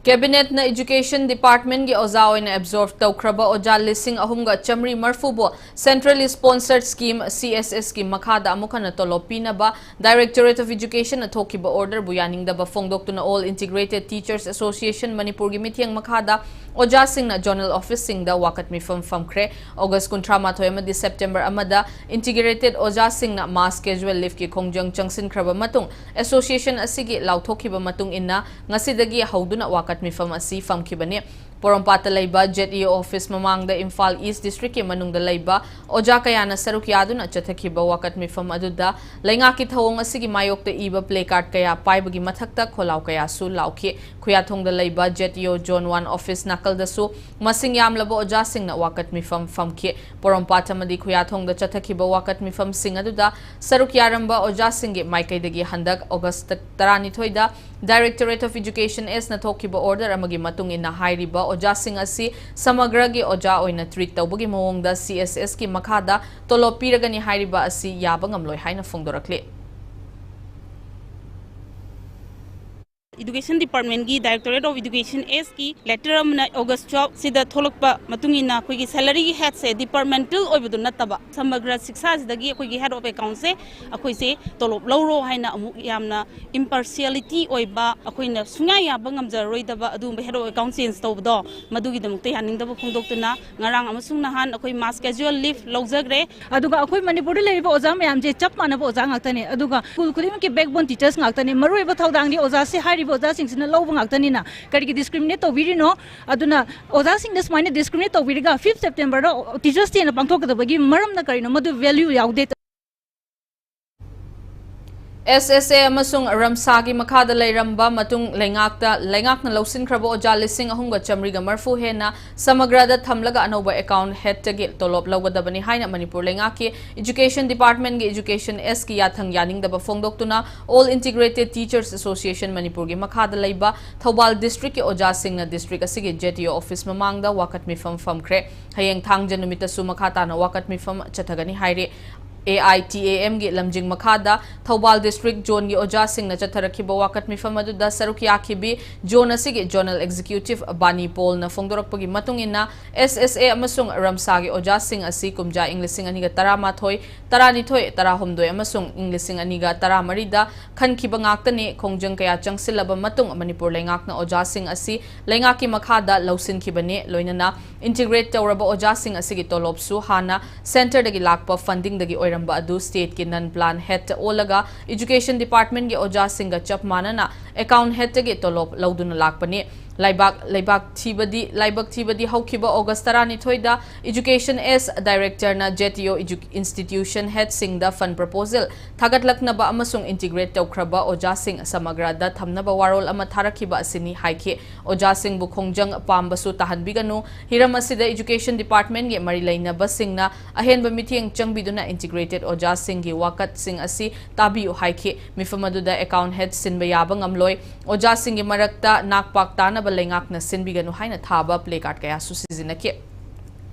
Cabinet ꯅ Education Department ꯒꯤ ꯑꯣꯖꯥ ꯑꯣꯏꯅ absorb ꯇꯧꯈ꯭ꯔꯕ ꯑꯣꯖꯥ ꯂꯤꯁꯤꯡ ꯑꯍꯨꯝꯒ ꯆꯥꯃꯔꯤ ꯃꯔꯐꯨꯕꯨ Centrally Sponsored Scheme, C S S ꯀꯤ ꯃꯈꯥꯗ ꯑꯃꯨꯛ ꯍꯟꯅ ꯇꯣꯂꯣꯞ ꯄꯤꯅꯕ Directorate of Education ꯅ ꯊꯣꯛꯈꯤꯕ order ꯕꯨ ꯌꯥꯅꯤꯡꯗꯕ ꯐꯣꯡꯗꯣꯛꯇꯨꯅ All Integrated Teachers Association ꯃꯅꯤꯄꯨꯔꯒꯤ ꯃꯤꯠꯌꯦꯡ ꯃꯈꯥꯗ ꯑꯣꯖꯥꯁꯤꯡꯅ zonal office ꯁꯤꯡꯗ ꯋꯥꯀꯠ ꯃꯤꯐꯝ ꯐꯝꯈ꯭ꯔꯦ꯫ August ꯀꯨꯟꯊ꯭ꯔꯥ ꯃꯥꯊꯣꯏ ꯑꯃꯗꯤ September ꯑꯃꯗ integrated ꯑꯣꯖꯥꯁꯤꯡꯅ mass casual leave ꯀꯤ ꯈꯣꯡꯖꯪ ꯆꯪꯁꯤꯟꯈ꯭ꯔꯕ ꯃꯇꯨꯡ, association ꯑꯁꯤꯒꯤ ꯂꯥꯎꯊꯣꯛꯈꯤꯕ ꯃꯇꯨꯡ ꯏꯟꯅ, ꯉꯁꯤꯗꯒꯤ ꯍꯧꯗꯨꯅ ꯋꯥꯀꯠ ꯃꯤꯐꯝ ꯑꯁꯤ ꯐꯝꯈꯤꯕꯅꯤ꯫ ꯄꯣꯔꯣꯝꯄꯥꯠꯇ ꯂꯩꯕ Z E O office ꯃꯃꯥꯡꯗ Imphal East District ꯀꯤ ꯃꯅꯨꯡꯗ ꯂꯩꯕ ꯑꯣꯖꯥ ꯀꯌꯥꯅ ꯁꯔꯨꯛ ꯌꯥꯗꯨꯅ ꯆꯠꯊꯈꯤꯕ ꯋꯥꯀꯠ ꯃꯤꯐꯝ ꯑꯗꯨꯗ ꯂꯩꯉꯥꯛꯀꯤ ꯊꯧꯑꯣꯡ ꯑꯁꯤꯒꯤ ꯃꯥꯌꯣꯛꯇ ꯏꯕ placard ꯀꯌꯥ ꯄꯥꯏꯕꯒꯤ ꯃꯊꯛꯇ ꯈꯣꯜꯂꯥꯎ ꯀꯌꯥꯁꯨ ꯂꯥꯎꯈꯤ꯫ ꯈꯨꯌꯥꯊꯣꯡꯗ ꯂꯩꯕ Z E O Zone one office ꯅꯥꯀꯜꯗꯁꯨ ꯃꯁꯤꯡ ꯌꯥꯝꯂꯕ ꯑꯣꯖꯥꯁꯤꯡꯅ ꯋꯥꯀꯠ ꯃꯤꯐꯝ ꯐꯝꯈꯤ꯫ ꯄꯣꯔꯣꯝꯄꯥꯠ ꯑꯃꯗꯤ ꯈꯨꯌꯥꯊꯣꯡꯗ ꯆꯠꯊꯈꯤꯕ ꯋꯥꯀꯠ ꯃꯤꯐꯝꯁꯤꯡ ꯑꯗꯨꯗ ꯁꯔꯨꯛ ꯌꯥꯔꯝꯕ ꯑꯣꯖꯥꯁꯤꯡꯒꯤ ꯃꯥꯏꯀꯩꯗꯒꯤ ꯍꯟꯗꯛ August ꯇꯔꯥꯅꯤꯊꯣꯏꯗ Directorate of Education S ꯅ ꯊꯣꯛꯈꯤꯕ order ꯑꯃꯒꯤ ꯃꯇꯨꯡ ꯏꯟꯅ ꯍꯥꯏꯔꯤꯕ ꯑꯣꯖꯥꯁꯤꯡ ꯑꯁꯤ ꯁꯃꯒ꯭ꯔꯒꯤ ꯑꯣꯖꯥ ꯑꯣꯏꯅ treat ꯇꯧꯕꯒꯤ ꯃꯑꯣꯡꯗ C S S ꯀꯤ ꯃꯈꯥꯗ ꯇꯣꯂꯣꯞ ꯄꯤꯔꯒꯅꯤ ꯍꯥꯏꯔꯤꯕ ꯑꯁꯤ ꯌꯥꯕ ꯉꯝꯂꯣꯏ ꯍꯥꯏꯅ ꯐꯣꯡꯗꯣꯔꯛꯂꯤ꯫ Education Department ꯀꯤ Directorate of Education S ꯀꯤ letter ꯑꯃꯅ August twelve ꯁꯤꯗ ꯊꯣꯛꯂꯛꯄ ꯃꯇꯨꯡ ꯏꯟꯅ ꯑꯩꯈꯣꯏꯒꯤ salary ꯒꯤ head ꯁꯦ departmental ꯑꯣꯏꯕꯗꯨ ꯅꯠꯇꯕ, ꯁꯃꯒ꯭ꯔ ꯁꯤꯛꯁꯥꯁꯤꯗꯒꯤ ꯑꯩꯈꯣꯏꯒꯤ head of account ꯁꯦ ꯑꯩꯈꯣꯏꯁꯦ ꯇꯣꯂꯣꯞ ꯂꯧꯔꯣ ꯍꯥꯏꯅ ꯑꯃꯨꯛ ꯌꯥꯝꯅ impartiality ꯑꯣꯏꯕ, ꯑꯩꯈꯣꯏꯅ ꯁꯨꯡꯌꯥ ꯌꯥꯕ ꯉꯝꯖꯔꯔꯣꯏꯗꯕ ꯑꯗꯨꯒꯨꯝꯕ head of account change ꯇꯧꯕꯗꯣ, ꯃꯗꯨꯒꯤꯗꯃꯛꯇ ꯌꯥꯅꯤꯡꯗꯕ ꯐꯣꯡꯗꯣꯛꯇꯨꯅ ꯉꯔꯥꯡ ꯑꯃꯁꯨꯡ ꯅꯍꯥꯟ ꯑꯩꯈꯣꯏ mass casual leave ꯂꯧꯖꯈ꯭ꯔꯦ꯫ ꯑꯗꯨꯒ ꯑꯩꯈꯣꯏ ꯃꯅꯤꯄꯨꯔꯗ ꯂꯩꯔꯤꯕ ꯑꯣꯖꯥ ꯃꯌꯥꯝꯁꯦ ꯆꯞ ꯃꯥꯟꯅꯕ ꯑꯣꯖꯥ ꯉꯥꯛꯇꯅꯦ꯫ ꯑꯗꯨꯒ school ꯈꯨꯗꯤꯡꯃꯛꯀꯤ backbone teachers ꯉꯥꯛꯇꯅꯦ꯫ ꯃꯔꯨꯑꯣꯏꯕ ꯊꯧꯗꯥꯡꯗꯤ ꯑꯣꯖꯥꯁꯦ ꯍꯥꯏꯔꯤꯕ ꯑꯣꯖꯥꯁꯤꯡꯁꯤꯅ ꯂꯧꯕ ꯉꯥꯛꯇꯅꯤꯅ ꯀꯔꯤꯒꯤ discriminate ꯇꯧꯕꯤꯔꯤꯅꯣ? ꯑꯗꯨꯅ ꯑꯣꯖꯥꯁꯤꯡꯗ ꯁꯨꯃꯥꯏꯅ discriminate ꯇꯧꯕꯤꯔꯒ fifth September ꯗ Teachers' Day ꯅ ꯄꯥꯡꯊꯣꯛꯀꯗꯕꯒꯤ ꯃꯔꯝꯅ ꯀꯔꯤꯅꯣ? ꯃꯗꯨ value ꯌꯥꯎꯗꯦ꯫ S S A ꯑꯃꯁꯨꯡ ꯔꯝꯁꯥꯒꯤ ꯃꯈꯥꯗ ꯂꯩꯔꯝꯕ ꯃꯇꯨꯡ ꯂꯩꯉꯥꯛꯇ, ꯂꯩꯉꯥꯛꯅ ꯂꯧꯁꯤꯟꯈ꯭ꯔꯕ ꯑꯣꯖꯥ ꯂꯤꯁꯤꯡ ꯑꯍꯨꯝꯒ ꯆꯥꯃꯔꯤꯒ ꯃꯔꯐꯨ ꯍꯦꯟꯅ ꯁꯃꯒ꯭ꯔꯗ ꯊꯝꯂꯒ ꯑꯅꯧꯕ account head ꯇꯒꯤ ꯇꯣꯂꯣꯞ ꯂꯧꯒꯗꯕꯅꯤ ꯍꯥꯏꯅ ꯃꯅꯤꯄꯨꯔ ꯂꯩꯉꯥꯛꯀꯤ Education Department ꯒꯤ Education S ꯀꯤ ꯌꯥꯊꯪ ꯌꯥꯅꯤꯡꯗꯕ ꯐꯣꯡꯗꯣꯛꯇꯨꯅ All Integrated Teachers Association ꯃꯅꯤꯄꯨꯔꯒꯤ ꯃꯈꯥꯗ ꯂꯩꯕ ꯊꯧꯕꯥꯜ district ꯀꯤ ꯑꯣꯖꯥꯁꯤꯡꯅ district ꯑꯁꯤꯒꯤ Z E O office ꯃꯃꯥꯡꯗ ꯋꯥꯀꯠ ꯃꯤꯐꯝ ꯐꯝꯈ꯭ꯔꯦ꯫ ꯍꯌꯦꯡ ꯊꯥꯡꯖ ꯅꯨꯃꯤꯠꯇꯁꯨ ꯃꯈꯥ ꯇꯥꯅ ꯋꯥꯀꯠ ꯃꯤꯐꯝ ꯆꯠꯊꯒꯅꯤ ꯍꯥꯏꯔꯤ꯫ ꯑꯦ ꯑꯥꯏ ꯇꯤ ꯑꯦ ꯑꯦꯝꯒꯤ ꯂꯝꯖꯤꯡ ꯃꯈꯥꯗ ꯊꯧꯕꯥꯜ ꯗꯤꯁꯇ꯭ꯔꯤꯛ ꯖꯣꯟꯒꯤ ꯑꯣꯖꯥꯁꯤꯡꯅ ꯆꯠꯊꯔꯛꯈꯤꯕ ꯋꯥꯀꯠ ꯃꯤꯐꯝ ꯑꯗꯨꯗ ꯁꯔꯨꯛ ꯌꯥꯈꯤꯕꯤ ꯖꯣꯟ ꯑꯁꯤꯒꯤ ꯖꯣꯅꯦꯜ ꯑꯦꯛꯖꯤꯀ꯭ꯌꯨꯇꯤꯚ ꯕꯥꯅꯤ ꯄꯣꯜꯅ ꯐꯣꯡꯗꯣꯔꯛꯄꯒꯤ ꯃꯇꯨꯡ ꯏꯟꯅ, ꯑꯦꯁ ꯑꯦꯁ ꯑꯦ ꯑꯃꯁꯨꯡ ꯔꯝꯁꯥꯒꯤ ꯑꯣꯖꯥꯁꯤꯡ ꯑꯁꯤ ꯀꯨꯝꯖꯥ ꯏꯪ ꯂꯤꯁꯤꯡ ꯑꯅꯤꯒ ꯇꯔꯥꯃꯥꯊꯣꯏ, ꯇꯔꯥꯅꯤꯊꯣꯏ, ꯇꯔꯥꯍꯨꯝꯗꯣꯏ ꯑꯃꯁꯨꯡ ꯏꯪ ꯂꯤꯁꯤꯡ ꯑꯅꯤꯒ ꯇꯔꯥꯃꯔꯤꯗ ꯈꯟꯈꯤꯕ ꯉꯥꯛꯇꯅꯤ꯫ ꯈꯣꯡꯖꯪ ꯀꯌꯥ ꯆꯪꯁꯤꯜꯂꯕ ꯃꯇꯨꯡ ꯃꯅꯤꯄꯨꯔ ꯂꯩꯉꯥꯛꯅ ꯑꯣꯖꯥꯁꯤꯡ ꯑꯁꯤ ꯂꯩꯉꯥꯛꯀꯤ ꯃꯈꯥꯗ ꯂꯧꯁꯤꯟꯈꯤꯕꯅꯤ꯫ ꯂꯣꯏꯅꯅ ꯏꯟꯇꯤꯒ꯭ꯔꯦꯠ ꯇꯧꯔꯕ ꯑꯣꯖꯥꯁꯤꯡ ꯑꯁꯤꯒꯤ ꯇꯣꯂꯣꯞꯁꯨ ꯍꯥꯟꯅ ꯁꯦꯟꯇꯔꯗꯒꯤ ꯂꯥꯛꯄ ꯐꯟꯗꯤꯡꯗꯒꯤ ꯑꯣꯏꯔꯝꯕ ꯑꯗꯨ ꯁ꯭ꯇꯦꯠꯀꯤ ꯅꯟ ꯄ꯭ꯂꯥꯟ ꯍꯦꯗꯇ ꯑꯣꯜꯂꯒ ꯏꯖꯨꯀꯦꯁꯟ ꯗꯤꯄꯥꯔꯠꯃꯦꯟꯒꯤ ꯑꯣꯖꯥꯁꯤꯡꯒ ꯆꯞ ꯃꯥꯟꯅꯅ ꯑꯦꯀꯥꯎꯟ ꯍꯦꯗꯇꯒꯤ ꯇꯣꯂꯣꯞ ꯂꯧꯗꯨꯅ ꯂꯥꯛꯄꯅꯤ꯫ ꯂꯩꯕꯥꯛ, ꯂꯩꯕꯥꯛ ꯊꯤꯕꯗꯤ, ꯂꯥꯏꯕꯛ ꯊꯤꯕꯗꯤ ꯍꯧꯈꯤꯕ ꯑꯣꯒꯁ ꯇꯔꯥꯅꯤꯊꯣꯏꯗ ꯏꯖꯨꯀꯦꯁꯟ ꯑꯦꯁ ꯗꯥꯏꯔꯦꯛꯇꯔꯅ ꯖꯦ ꯇꯤ ꯑꯣ ꯏꯖꯨ-, ꯏꯟꯁꯇꯤꯇ꯭ꯌꯨꯁꯟ ꯍꯦꯗꯁꯤꯡꯗ ꯐꯟ ꯄ꯭ꯔꯄꯣꯖꯦꯜ ꯊꯥꯒꯠꯂꯛꯅꯕ ꯑꯃꯁꯨꯡ ꯏꯟꯇꯤꯒ꯭ꯔꯦꯠ ꯇꯧꯈ꯭ꯔꯕ ꯑꯣꯖꯥꯁꯤꯡ ꯁꯃꯒ꯭ꯔꯗ ꯊꯝꯅꯕ ꯋꯥꯔꯣꯜ ꯑꯃ ꯊꯥꯔꯛꯈꯤꯕ ꯑꯁꯤꯅꯤ ꯍꯥꯏꯈꯤ꯫ ꯑꯣꯖꯥꯁꯤꯡꯕꯨ ꯈꯣꯡꯖꯪ ꯄꯥꯝꯕꯁꯨ ꯇꯥꯍꯟꯕꯤꯒꯅꯨ꯫ ꯍꯤꯔꯝ ꯑꯁꯤꯗ ꯏꯖꯨꯀꯦꯁꯟ ꯗꯤꯄꯥꯔꯠꯃꯦꯟꯒꯤ ꯃꯔꯤ ꯂꯩꯅꯕꯁꯤꯡꯅ ꯑꯍꯦꯟꯕ ꯃꯤꯠꯌꯦꯡ ꯆꯪꯕꯤꯗꯨꯅ ꯏꯟꯇꯤꯒ꯭ꯔꯦꯇꯦꯗ ꯑꯣꯖꯥꯁꯤꯡꯒꯤ ꯋꯥꯀꯠꯁꯤꯡ ꯑꯁꯤ ꯇꯥꯕꯤꯌꯨ ꯍꯥꯏꯈꯤ꯫ ꯃꯤꯐꯝ ꯑꯗꯨꯗ ꯑꯦꯀꯥꯎꯟ ꯍꯦꯗ ꯁꯤꯟꯕ ꯌꯥꯕ ꯉꯝꯂꯣꯏ꯫ ꯑꯣꯖꯥꯁꯤꯡꯒꯤ ꯃꯔꯛꯇ ꯅꯥꯛ ꯄꯥꯛ ꯇꯥꯅꯕ ꯂꯩꯉꯥꯛꯅ ꯁꯤꯟꯕꯤꯒꯅꯨ ꯍꯥꯏꯅ ꯊꯥꯕ ꯄ꯭ꯂꯦ ꯀꯥꯔꯗ ꯀꯌꯥꯁꯨ ꯁꯤꯖꯤꯟꯅꯈꯤ꯫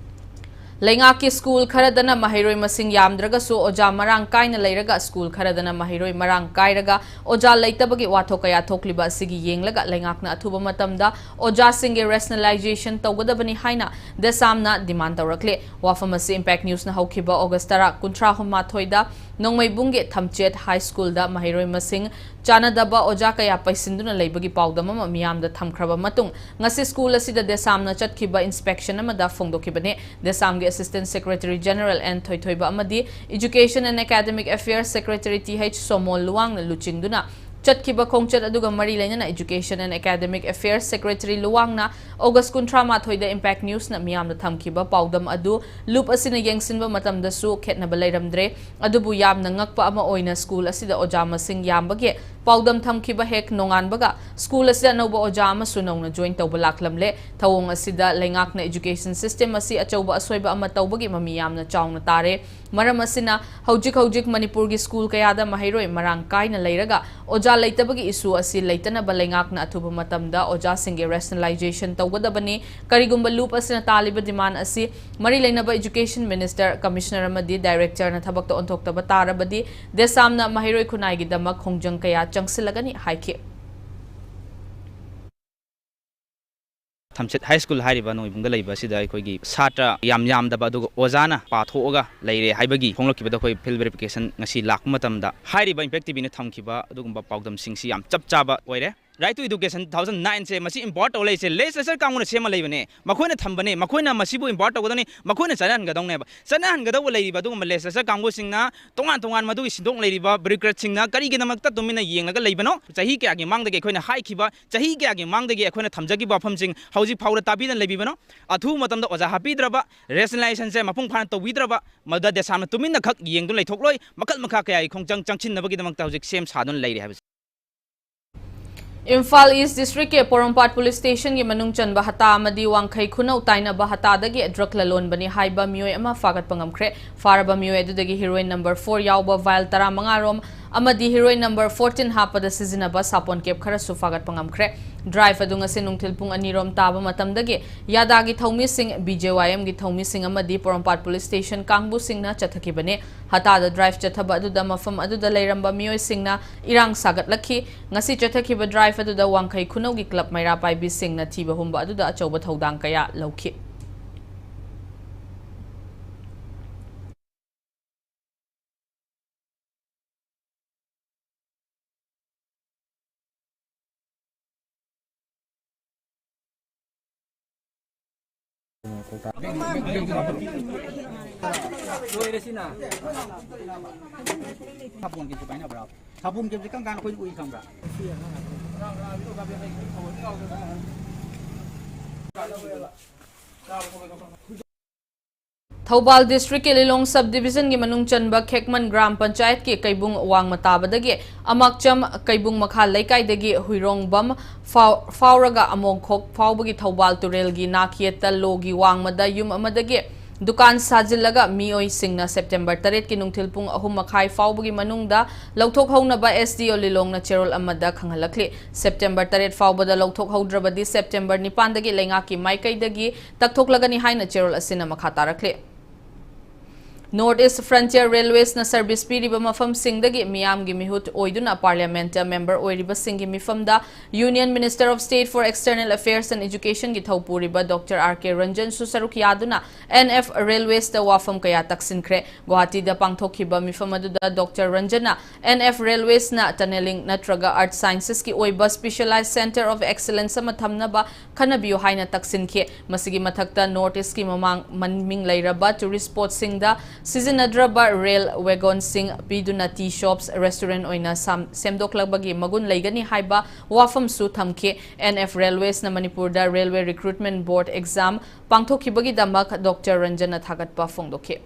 ꯂꯩꯉꯥꯛꯀꯤ ꯁ꯭ꯀꯨꯜ ꯈꯔꯗꯅ ꯃꯍꯩꯔꯣꯏ ꯃꯁꯤꯡ ꯌꯥꯝꯗ꯭ꯔꯒꯁꯨ ꯑꯣꯖꯥ ꯃꯔꯥꯡ ꯀꯥꯏꯅ ꯂꯩꯔꯒ ꯁ꯭ꯀꯨꯜ ꯈꯔꯗꯅ ꯃꯍꯩꯔꯣꯏ ꯃꯔꯥꯡ ꯀꯥꯏꯔꯒ ꯑꯣꯖꯥ ꯂꯩꯇꯕꯒꯤ ꯋꯥꯊꯣꯛ ꯀꯌꯥ ꯊꯣꯛꯂꯤꯕ ꯑꯁꯤꯒꯤ ꯌꯦꯡꯂꯒ ꯂꯩꯉꯥꯛꯅ ꯑꯊꯨꯕ ꯃꯇꯝꯗ ꯑꯣꯖꯥꯁꯤꯡꯒꯤ ꯔꯦꯁꯅꯦꯂꯥꯏꯖꯦꯁꯟ ꯇꯧꯒꯗꯕꯅꯤ ꯍꯥꯏꯅ ꯗꯦꯁꯥꯝꯅ ꯗꯤꯃꯥꯟ ꯇꯧꯔꯛꯂꯦ꯫ ꯋꯥꯐꯝ ꯑꯁꯤ ꯏꯝꯄꯦꯛ ꯅ꯭ꯌꯨꯁꯅ ꯍꯧꯈꯤꯕ ꯑꯣꯒꯁ ꯇꯔꯥ, ꯀꯨꯟꯊ꯭ꯔꯥ ꯍꯨꯝ ꯃꯥꯊꯣꯏꯗ ꯅꯣꯡꯃꯩꯕꯨꯡꯒꯤ ꯊꯝꯆꯦꯠ ꯍꯥꯏ ꯁ꯭ꯀꯨꯜꯗ ꯃꯍꯩꯔꯣꯏ ꯃꯁꯤꯡ ꯆꯥꯟꯅꯗꯕ ꯑꯣꯖꯥ ꯀꯌꯥ ꯄꯩꯁꯤꯟꯗꯨꯅ ꯂꯩꯕꯒꯤ ꯄꯥꯎꯗꯝ ꯑꯃ ꯃꯤꯌꯥꯝꯗ ꯊꯝꯈ꯭ꯔꯕ ꯃꯇꯨꯡ, ꯉꯁꯤ ꯁ꯭ꯀꯨꯜ ꯑꯁꯤꯗ ꯗꯦꯁꯥꯝꯅ ꯆꯠꯈꯤꯕ ꯏꯟꯁꯄꯦꯛꯁꯟ ꯑꯃꯗ ꯐꯣꯡꯗꯣꯛꯈꯤꯕꯅꯤ꯫ ꯗꯦꯁꯥꯝꯒꯤ assistant secretary general N Thoithoiba ꯑꯃꯗꯤ education and academic affairs secretary T H Somol ꯂꯨꯋꯥꯡꯅ ꯂꯨꯆꯤꯡꯗꯨꯅ ꯆꯠꯈꯤꯕ ꯈꯣꯡꯆꯠ ꯑꯗꯨꯒ ꯃꯔꯤ ꯂꯩꯅꯅ education and academic affairs secretary ꯂꯨꯋꯥꯡꯅ ꯑꯣꯒꯁ ꯀꯨꯟꯊ꯭ꯔꯥ ꯃꯥꯊꯣꯏꯗ ꯏꯝꯄꯦꯛ ꯅ꯭ꯌꯨꯁꯅ ꯃꯤꯌꯥꯝꯗ ꯊꯝꯈꯤꯕ ꯄꯥꯎꯗꯝ ꯑꯗꯨ ꯂꯨꯞ ꯑꯁꯤꯅ ꯌꯦꯡꯁꯤꯟꯕ ꯃꯇꯝꯗꯁꯨ ꯈꯦꯠꯅꯕ ꯂꯩꯔꯝꯗ꯭ꯔꯦ꯫ ꯑꯗꯨꯕꯨ ꯌꯥꯝꯅ ꯉꯛꯄ ꯑꯃ ꯑꯣꯏꯅ ꯁ꯭ꯀꯨꯜ ꯑꯁꯤꯗ ꯑꯣꯖꯥ ꯃꯁꯤꯡ ꯌꯥꯝꯕꯒꯤ ꯄꯥꯎꯗꯝ ꯊꯝꯈꯤꯕ ꯍꯦꯛ ꯅꯣꯡꯉꯥꯟꯕꯒ ꯁ꯭ꯀꯨꯜ ꯑꯁꯤꯗ ꯑꯅꯧꯕ ꯑꯣꯖꯥ ꯑꯃꯁꯨ ꯅꯧꯅ join ꯇꯧꯕ ꯂꯥꯛꯂꯝꯂꯦ꯫ ꯊꯧꯑꯣꯡ ꯑꯁꯤꯗ ꯂꯩꯉꯥꯛꯅ education system ꯑꯁꯤ ꯑꯆꯧꯕ ꯑꯁꯣꯏꯕ ꯑꯃ ꯇꯧꯕꯒꯤ ꯃꯃꯤ ꯌꯥꯝꯅ ꯆꯥꯎꯅ ꯇꯥꯔꯦ꯫ ꯃꯔꯝ ꯑꯁꯤꯅ ꯍꯧꯖꯤꯛ ꯍꯧꯖꯤꯛ ꯃꯅꯤꯄꯨꯔꯒꯤ ꯁ꯭ꯀꯨꯜ ꯀꯌꯥꯗ ꯃꯍꯩꯔꯣꯏ ꯃꯔꯥꯡ ꯀꯥꯏꯅ ꯂꯩꯔꯒ ꯑꯣꯖꯥ ꯂꯩꯇꯕꯒꯤ issue ꯑꯁꯤ ꯂꯩꯇꯅꯕ ꯂꯩꯉꯥꯛꯅ ꯑꯊꯨꯕ ꯃꯇꯝꯗ ꯑꯣꯖꯥꯁꯤꯡꯒꯤ rationalization ꯇꯧꯒꯗꯕꯅꯤ꯫ ꯀꯔꯤꯒꯨꯝꯕ loop ꯑꯁꯤꯅ ꯇꯥꯜꯂꯤꯕ demand ꯑꯁꯤ ꯃꯔꯤ ꯂꯩꯅꯕ education minister, commissioner ꯑꯃꯗꯤ directorꯅ ꯊꯕꯛꯇ ꯑꯣꯟꯊꯣꯛꯇꯕ ꯇꯥꯔꯕꯗꯤ, ꯗꯦꯁꯥꯝꯅ ꯃꯍꯩꯔꯣꯏ ꯈꯨꯟꯅꯥꯏꯒꯤꯗꯃꯛ ꯈꯣꯡꯖꯪ ꯀꯌꯥ ꯆꯪꯁꯤꯜꯂꯒꯅꯤ ꯍꯥꯏꯈꯤ꯫ ꯊꯝꯆꯦꯠ ꯍꯥꯏ ꯁ꯭ꯀꯨꯜ ꯍꯥꯏꯔꯤꯕ ꯅꯣꯡꯃꯥꯏꯕꯨꯡꯗ ꯂꯩꯕ ꯑꯁꯤꯗ ꯑꯩꯈꯣꯏꯒꯤ ꯁꯥꯇ꯭ꯔ ꯌꯥꯝ ꯌꯥꯝꯗꯕ, ꯑꯗꯨꯒ ꯑꯣꯖꯥꯅ ꯄꯥꯊꯣꯛꯑꯒ ꯂꯩꯔꯦ ꯍꯥꯏꯕꯒꯤ ꯐꯣꯡꯂꯛꯈꯤꯕꯗ ꯑꯩꯈꯣꯏ field verification ꯉꯁꯤ ꯂꯥꯛꯄ ꯃꯇꯝꯗ ꯍꯥꯏꯔꯤꯕ ꯏꯝꯄꯦꯛ ꯇꯤꯚꯤꯅ ꯊꯝꯈꯤꯕ ꯑꯗꯨꯒꯨꯝꯕ ꯄꯥꯎꯗꯝꯁꯤꯡꯁꯤ ꯌꯥꯝ ꯆꯞ ꯆꯥꯕ ꯑꯣꯏꯔꯦ꯫ Right to Education two thousand nine ꯁꯦ ꯃꯁꯤ import ꯇꯧ ꯂꯩꯔꯤꯁꯦ legislature ꯀꯥꯡꯕꯨꯅ ꯁꯦꯝꯃ ꯂꯩꯕꯅꯦ, ꯃꯈꯣꯏꯅ ꯊꯝꯕꯅꯦ, ꯃꯈꯣꯏꯅ ꯃꯁꯤꯕꯨ import ꯇꯧꯒꯗꯕꯅꯤ, ꯃꯈꯣꯏꯅ ꯆꯠꯅꯍꯟꯒꯗꯧꯅꯦꯕ꯫ ꯆꯠꯅꯍꯟꯒꯗꯧꯕ ꯂꯩꯔꯤꯕ ꯑꯗꯨꯒꯨꯝꯕ legislature ꯀꯥꯡꯕꯨꯁꯤꯡꯅ ꯇꯣꯉꯥꯟ ꯇꯣꯉꯥꯟ ꯃꯗꯨꯒꯤ ꯁꯤꯟꯗꯣꯛ ꯂꯩꯔꯤꯕ bureaucratꯁꯤꯡꯅ ꯀꯔꯤꯒꯤꯗꯃꯛꯇ ꯇꯨꯃꯤꯟꯅ ꯌꯦꯡꯂꯒ ꯂꯩꯕꯅꯣ? ꯆꯍꯤ ꯀꯌꯥꯒꯤ ꯃꯥꯡꯗꯒꯤ ꯑꯩꯈꯣꯏꯅ ꯍꯥꯏꯈꯤꯕ, ꯆꯍꯤ ꯀꯌꯥꯒꯤ ꯃꯥꯡꯗꯒꯤ ꯑꯩꯈꯣꯏꯅ ꯊꯝꯖꯈꯤꯕ ꯋꯥꯐꯝꯁꯤꯡ ꯍꯧꯖꯤꯛ ꯐꯥꯎꯕꯗ ꯇꯥꯕꯤꯗꯅ ꯂꯩꯕꯤꯕꯅꯣ? ꯑꯊꯨꯕ ꯃꯇꯝꯗ ꯑꯣꯖꯥ ꯍꯥꯞꯄꯤꯗ꯭ꯔꯕ, rationalizationꯁꯦ ꯃꯄꯨꯡ ꯐꯥꯅ ꯇꯧꯕꯤꯗ꯭ꯔꯕ, ꯃꯗꯨꯗ ꯗꯦꯁꯥꯝꯅ ꯇꯨꯃꯤꯟꯅ ꯈꯛ ꯌꯦꯡꯗꯨꯅ ꯂꯩꯊꯣꯛꯂꯣꯏ꯫ ꯃꯈꯜ ꯃꯈꯥ ꯀꯌꯥꯒꯤ ꯈꯣꯡꯖꯪ ꯆꯪꯁꯤꯟꯅꯕꯒꯤꯗꯃꯛꯇ ꯍꯧꯖꯤꯛ ꯁꯦꯝ ꯁꯥꯗꯨꯅ ꯂꯩꯔꯤ ꯍꯥꯏꯕꯁꯤ꯫ ꯏꯝꯐꯥꯜ East Districtꯀꯤ ꯄꯣꯔꯣꯝꯄꯥꯠ Police Stationꯒꯤ ꯃꯅꯨꯡ ꯆꯟꯕ ꯍꯇꯥ ꯑꯃꯗꯤ ꯋꯥꯡꯈꯩ ꯈꯨꯅꯧ ꯇꯥꯏꯅꯕ ꯍꯇꯥꯗꯒꯤ drug ꯂꯂꯣꯟꯕꯅꯤ ꯍꯥꯏꯕ ꯃꯤꯑꯣꯏ ꯑꯃ ꯐꯥꯒꯠꯄ ꯉꯝꯈ꯭ꯔꯦ꯫ ꯐꯥꯔꯕ ꯃꯤꯑꯣꯏ ꯑꯗꯨꯗꯒꯤ heroin number four ꯌꯥꯎꯕ vial ꯇꯔꯥꯃꯉꯥ ꯔꯣꯝ ꯑꯃꯗꯤ heroin number fourteen ꯍꯥꯞꯄꯗ ꯁꯤꯖꯤꯟꯅꯕ ꯁꯥꯄꯣꯟ cap ꯈꯔꯁꯨ ꯐꯥꯒꯠꯄ ꯉꯝꯈ꯭ꯔꯦ꯫ Drive ꯑꯗꯨ ꯉꯁꯤ ꯅꯨꯡꯊꯤꯜ ꯄꯨꯡ ꯑꯅꯤ ꯔꯣꯝ ꯇꯥꯕ ꯃꯇꯝꯗꯒꯤ ꯌꯥꯗꯥꯒꯤ ꯊꯧꯃꯤꯁꯤꯡ, BJYMꯒꯤ ꯊꯧꯃꯤꯁꯤꯡ ꯑꯃꯗꯤ ꯄꯣꯔꯣꯝꯄꯥꯠ Police Station ꯀꯥꯡꯕꯨꯁꯤꯡꯅ ꯆꯠꯊꯈꯤꯕꯅꯤ꯫ ꯍꯇꯥꯗ drive ꯆꯠꯊꯕ ꯑꯗꯨꯗ ꯃꯐꯝ ꯑꯗꯨꯗ ꯂꯩꯔꯝꯕ ꯃꯤꯑꯣꯏꯁꯤꯡꯅ ꯏꯔꯥꯡ ꯁꯥꯒꯠꯂꯛꯈꯤ꯫ ꯉꯁꯤ ꯆꯠꯊꯈꯤꯕ drive ꯑꯗꯨꯗ ꯋꯥꯡꯈꯩ ꯈꯨꯅꯧꯒꯤ club ꯃꯩꯔꯥ ꯄꯥꯏꯕꯤꯁꯤꯡꯅ ꯊꯤꯕ ꯍꯨꯝꯕ ꯑꯗꯨꯗ ꯑꯆꯧꯕ ꯊꯧꯗꯥꯡ ꯀꯌꯥ ꯂꯧꯈꯤ꯫ ꯂꯣꯏꯔꯦ ꯁꯤꯅ꯫ ꯁꯥꯄꯣꯟ cap ꯁꯦ ꯄꯥꯏꯅꯕ꯭ꯔꯥ? ꯁꯥꯄꯣꯟ cap ꯁꯦ ꯀꯔꯝ ꯀꯥꯟꯗ ꯑꯩꯈꯣꯏꯅ ꯎꯏ ꯈꯪꯕ꯭ꯔꯥ? ꯊꯧꯕꯥꯜ district ꯀꯤ ꯂꯤꯂꯣꯡ sub division ꯒꯤ ꯃꯅꯨꯡ ꯆꯟꯕ ꯈꯦꯛꯃꯟ ꯒ꯭ꯔꯥꯝ ꯄꯟꯆꯥꯌꯠꯀꯤ ꯀꯩꯕꯨꯡ ꯋꯥꯡꯃ ꯇꯥꯕꯗꯒꯤ ꯑꯃꯥꯛꯆꯝ ꯀꯩꯕꯨꯡ ꯃꯈꯥ ꯂꯩꯀꯥꯏꯗꯒꯤ ꯍꯨꯏꯔꯣꯡꯕꯝ ꯐꯥꯎ-, ꯐꯥꯎꯔꯒ ꯑꯃꯣꯡꯈꯣꯛ ꯐꯥꯎꯕꯒꯤ ꯊꯧꯕꯥꯜ ꯇꯨꯔꯦꯜꯒꯤ ꯅꯥꯛ ꯌꯦꯠꯇ ꯂꯣꯒꯤ ꯋꯥꯡꯃꯗ ꯌꯨꯝ ꯑꯃꯗꯒꯤ ꯗꯨꯀꯥꯟ ꯁꯥꯖꯤꯜꯂꯒ ꯃꯤꯑꯣꯏꯁꯤꯡꯅ September ꯇꯔꯦꯠꯀꯤ ꯅꯨꯡꯊꯤꯜ ꯄꯨꯡ ꯑꯍꯨꯝ ꯃꯈꯥꯏ ꯐꯥꯎꯕꯒꯤ ꯃꯅꯨꯡꯗ ꯂꯧꯊꯣꯛꯍꯧꯅꯕ S D O ꯂꯤꯂꯣꯡꯅ ꯆꯦꯔꯣꯜ ꯑꯃꯗ ꯈꯪꯍꯜꯂꯛꯂꯤ꯫ September ꯇꯔꯦꯠ ꯐꯥꯎꯕꯗ ꯂꯧꯊꯣꯛꯍꯧꯗ꯭ꯔꯕꯗꯤ September ꯅꯤꯄꯥꯟꯗꯒꯤ ꯂꯩꯉꯥꯛꯀꯤ ꯃꯥꯏꯀꯩꯗꯒꯤ ꯇꯛꯊꯣꯛꯂꯒꯅꯤ ꯍꯥꯏꯅ ꯆꯦꯔꯣꯜ ꯑꯁꯤꯅ ꯃꯈꯥ ꯇꯥꯔꯛꯂꯤ꯫ North East Frontier Railways ꯅ service ꯄꯤꯔꯤꯕ ꯃꯐꯝꯁꯤꯡꯗꯒꯤ ꯃꯤꯌꯥꯝꯒꯤ ꯃꯤꯍꯨꯠ ꯑꯣꯏꯗꯨꯅ Parliament ꯇ member ꯑꯣꯏꯔꯤꯕꯁꯤꯡꯒꯤ ꯃꯤꯐꯝꯗ Union Minister of State for External Affairs and Education ꯒꯤ ꯊꯧ ꯄꯨꯔꯤꯕ Doctor R K ꯔꯟꯖꯟꯁꯨ ꯁꯔꯨꯛ ꯌꯥꯗꯨꯅ N F Railways ꯇ ꯋꯥꯐꯝ ꯀꯌꯥ ꯇꯛꯁꯤꯟꯈ꯭ꯔꯦ꯫ ꯒꯨꯋꯥꯍꯥꯇꯤꯗ ꯄꯥꯡꯊꯣꯛꯈꯤꯕ ꯃꯤꯐꯝ ꯑꯗꯨꯗ Doctor ꯔꯟꯖꯟꯅ N F Railways ꯅ tunnelling ꯅꯠꯇ꯭ꯔꯒ Earth Sciences ꯀꯤ ꯑꯣꯏꯕ specialized centre of excellence ꯑꯃ ꯊꯝꯅꯕ ꯈꯟꯅꯕꯤꯌꯨ ꯍꯥꯏꯅ ꯇꯛꯁꯤꯟꯈꯤ꯫ ꯃꯁꯤꯒꯤ ꯃꯊꯛꯇ North East ꯀꯤ ꯃꯃꯥꯡ ꯃꯃꯤꯡ ꯂꯩꯔꯕ tourist spot ꯁꯤꯡꯗ ꯁꯤꯖꯤꯟꯅꯗ꯭ꯔꯕ rail wagon ꯁꯤꯡ ꯄꯤꯗꯨꯅ tea shops, restaurant ꯑꯣꯏꯅ ꯁꯥꯝ-, ꯁꯦꯝꯗꯣꯛꯂꯛꯄꯒꯤ ꯃꯒꯨꯟ ꯂꯩꯒꯅꯤ ꯍꯥꯏꯕ ꯋꯥꯐꯝꯁꯨ ꯊꯝꯈꯤ꯫ N F Railways ꯅ ꯃꯅꯤꯄꯨꯔꯗ Railway Recruitment Board exam ꯄꯥꯡꯊꯣꯛꯈꯤꯕꯒꯤꯗꯃꯛ Doctor ꯔꯟꯖꯟꯅ ꯊꯥꯒꯠꯄ ꯐꯣꯡꯗꯣꯛꯈꯤ꯫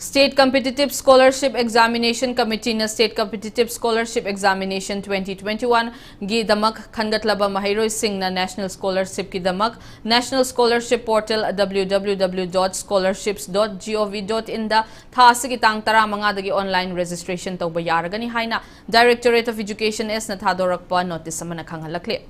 State Competitive Scholarship Examination Committee ꯅ State Competitive Scholarship Examination twenty twenty-one ꯒꯤꯗꯃꯛ ꯈꯟꯒꯠꯂꯕ ꯃꯍꯩꯔꯣꯏꯁꯤꯡꯅ National Scholarship ꯀꯤꯗꯃꯛ National Scholarship Portal W W W dot scholarships dot gov dot in ꯗ ꯊꯥ ꯑꯁꯤꯒꯤ ꯇꯥꯡ ꯇꯔꯥꯃꯉꯥꯗꯒꯤ online registration ꯇꯧꯕ ꯌꯥꯔꯒꯅꯤ ꯍꯥꯏꯅ Directorate of Education S ꯅ ꯊꯥꯗꯣꯔꯛꯄ notice ꯑꯃꯅ ꯈꯪꯍꯜꯂꯛꯂꯤ꯫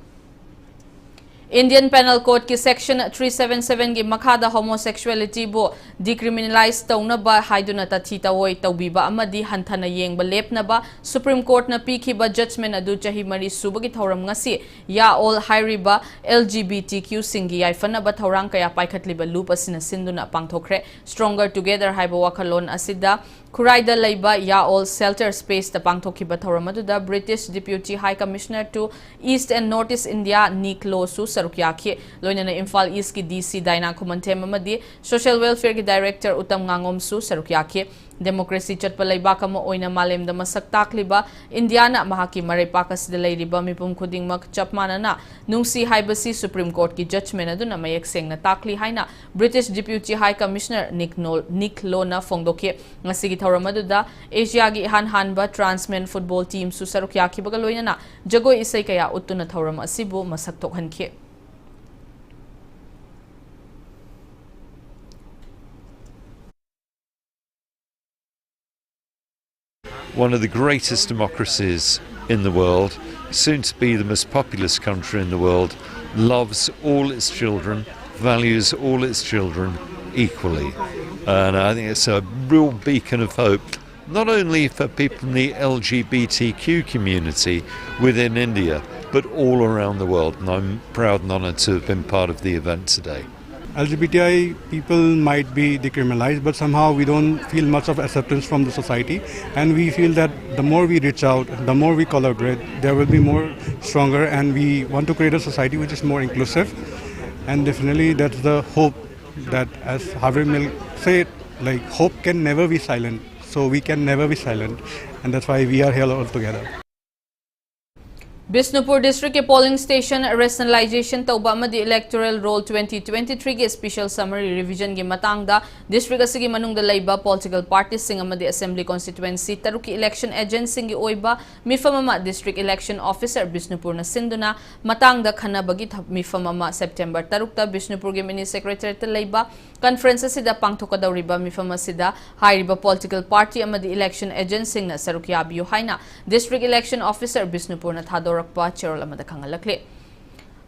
Indian Penal Code ꯀꯤ Section three seven seven ꯒꯤ ꯃꯈꯥꯗ homosexuality ꯕꯨ decriminalize ꯇꯧꯅꯕ ꯍꯥꯏꯗꯨꯅ ꯇꯥꯊꯤ ꯇꯧꯑꯣꯏ ꯇꯧꯕꯤꯕ ꯑꯃꯗꯤ ꯍꯟꯊꯅ ꯌꯦꯡꯕ ꯂꯦꯞꯅꯕ Supreme Court ꯅ ꯄꯤꯈꯤꯕ judgment ꯑꯗꯨ ꯆꯍꯤ ꯃꯔꯤ ꯁꯨꯕꯒꯤ ꯊꯧꯔꯝ ꯉꯁꯤ ꯌꯥ ꯑꯣꯜ ꯍꯥꯏꯔꯤꯕ L G B T Q ꯁꯤꯡꯒꯤ ꯌꯥꯏꯐꯅꯕ ꯊꯧꯔꯥꯡ ꯀꯌꯥ ꯄꯥꯏꯈꯠꯂꯤꯕ ꯂꯨꯞ ꯑꯁꯤꯅ ꯁꯤꯟꯗꯨꯅ ꯄꯥꯡꯊꯣꯛꯈ꯭ꯔꯦ꯫ Stronger Together ꯍꯥꯏꯕ ꯋꯥꯈꯜꯂꯣꯟ ꯑꯁꯤꯗ ꯈꯨꯔꯥꯏꯗ ꯂꯩꯕ ꯌꯥ ꯑꯣꯜ shelter space ꯇ ꯄꯥꯡꯊꯣꯛꯈꯤꯕ ꯊꯧꯔꯝ ꯑꯗꯨꯗ British Deputy High Commissioner to East and North East India Nick Lowe ꯁꯨ ꯁꯔꯨꯛ ꯌꯥꯈꯤ꯫ ꯂꯣꯏꯅꯅ ꯏꯝꯐꯥꯜ East ꯀꯤ D C ꯗꯥꯏꯅꯥ ꯈꯨꯃꯟꯊꯦꯝ ꯑꯃꯗꯤ Social Welfare ꯒꯤ Director ꯎꯇꯝ ꯉꯥꯉꯣꯝꯁꯨ ꯁꯔꯨꯛ ꯌꯥꯈꯤ꯫ Democracy ꯆꯠꯄ ꯂꯩꯕꯥꯛ ꯑꯃ ꯑꯣꯏꯅ ꯃꯥꯂꯦꯝꯗ ꯃꯁꯛ ꯇꯥꯛꯂꯤꯕ ꯏꯟꯗꯤꯌꯥꯅ ꯃꯍꯥꯛꯀꯤ ꯃꯔꯩꯄꯥꯛ ꯑꯁꯤꯗ ꯂꯩꯔꯤꯕ ꯃꯤꯄꯨꯝ ꯈꯨꯗꯤꯡꯃꯛ ꯆꯞ ꯃꯥꯟꯅꯅ ꯅꯨꯡꯁꯤ ꯍꯥꯏꯕꯁꯤ Supreme Courtꯀꯤ judgment ꯑꯗꯨꯅ ꯃꯌꯦꯛ ꯁꯦꯡꯅ ꯇꯥꯛꯂꯤ ꯍꯥꯏꯅ British Deputy High Commissioner Nick Nol-, Nick Loweꯅ ꯐꯣꯡꯗꯣꯛꯈꯤ꯫ ꯉꯁꯤꯒꯤ ꯊꯧꯔꯝ ꯑꯗꯨꯗ ꯑꯦꯁꯤꯌꯥꯒꯤ ꯏꯍꯥꯟ ꯍꯥꯟꯕ trans men football teamꯁꯨ ꯁꯔꯨꯛ ꯌꯥꯈꯤꯕꯒ ꯂꯣꯏꯅꯅ ꯖꯒꯣꯏ ꯏꯁꯩ ꯀꯌꯥ ꯎꯠꯇꯨꯅ ꯊꯧꯔꯝ ꯑꯁꯤꯕꯨ ꯃꯁꯛ ꯊꯣꯛꯍꯟꯈꯤ꯫ One of the greatest democracies in the world, soon to be the most populous country in the world, loves all its children, values all its children equally. And I think it's a real beacon of hope, not only for people in the L G B T Q community within India, but all around the world. And I'm proud and honoured to have been part of the event today. L G B T I people might be decriminalized, but somehow we don't feel much of acceptance from the society. And we feel that the more we reach out, the more we collaborate, there will be more stronger. And we want to create a society which is more inclusive. And definitely, that's the hope that, as Harvey Milk said, like, hope can never be silent. So we can never be silent. And that's why we are here all together. Bishnupur districtꯀꯤ polling station rationalization ꯇꯧꯕ ꯑꯃꯗꯤ electoral roll twenty twenty-threeꯒꯤ special summary revisionꯒꯤ ꯃꯇꯥꯡꯗ district ꯑꯁꯤꯒꯤ ꯃꯅꯨꯡꯗ ꯂꯩꯕ political partyꯁꯤꯡ ꯑꯃꯗꯤ assembly constituency ꯇꯔꯨꯛꯀꯤ election agentꯁꯤꯡꯒꯤ ꯑꯣꯏꯕ ꯃꯤꯐꯝ ꯑꯃ district election officer ꯕꯤꯁꯅꯨꯄꯨꯔꯅ ꯁꯤꯟꯗꯨꯅ ꯃꯇꯥꯡꯗ ꯈꯟꯅꯕꯒꯤ ꯊ-, ꯃꯤꯐꯝ ꯑꯃ September ꯇꯔꯨꯛꯇ ꯕꯤꯁꯅꯨꯄꯨꯔꯒꯤ mini secretariatꯇ ꯂꯩꯕ conference ꯑꯁꯤꯗ ꯄꯥꯡꯊꯣꯛꯀꯗꯧꯔꯤꯕ ꯃꯤꯐꯝ ꯑꯁꯤꯗ ꯍꯥꯏꯔꯤꯕ political party ꯑꯃꯗꯤ election agentꯁꯤꯡꯅ ꯁꯔꯨꯛ ꯌꯥꯕꯤꯌꯨ ꯍꯥꯏꯅ district election officer ꯕꯤꯁꯅꯨꯄꯨꯔꯅ ꯊꯥꯗꯣꯔꯛꯄ ꯆꯦꯔꯣꯜ ꯑꯃꯗ ꯈꯪꯍꯜꯂꯛꯂꯤ꯫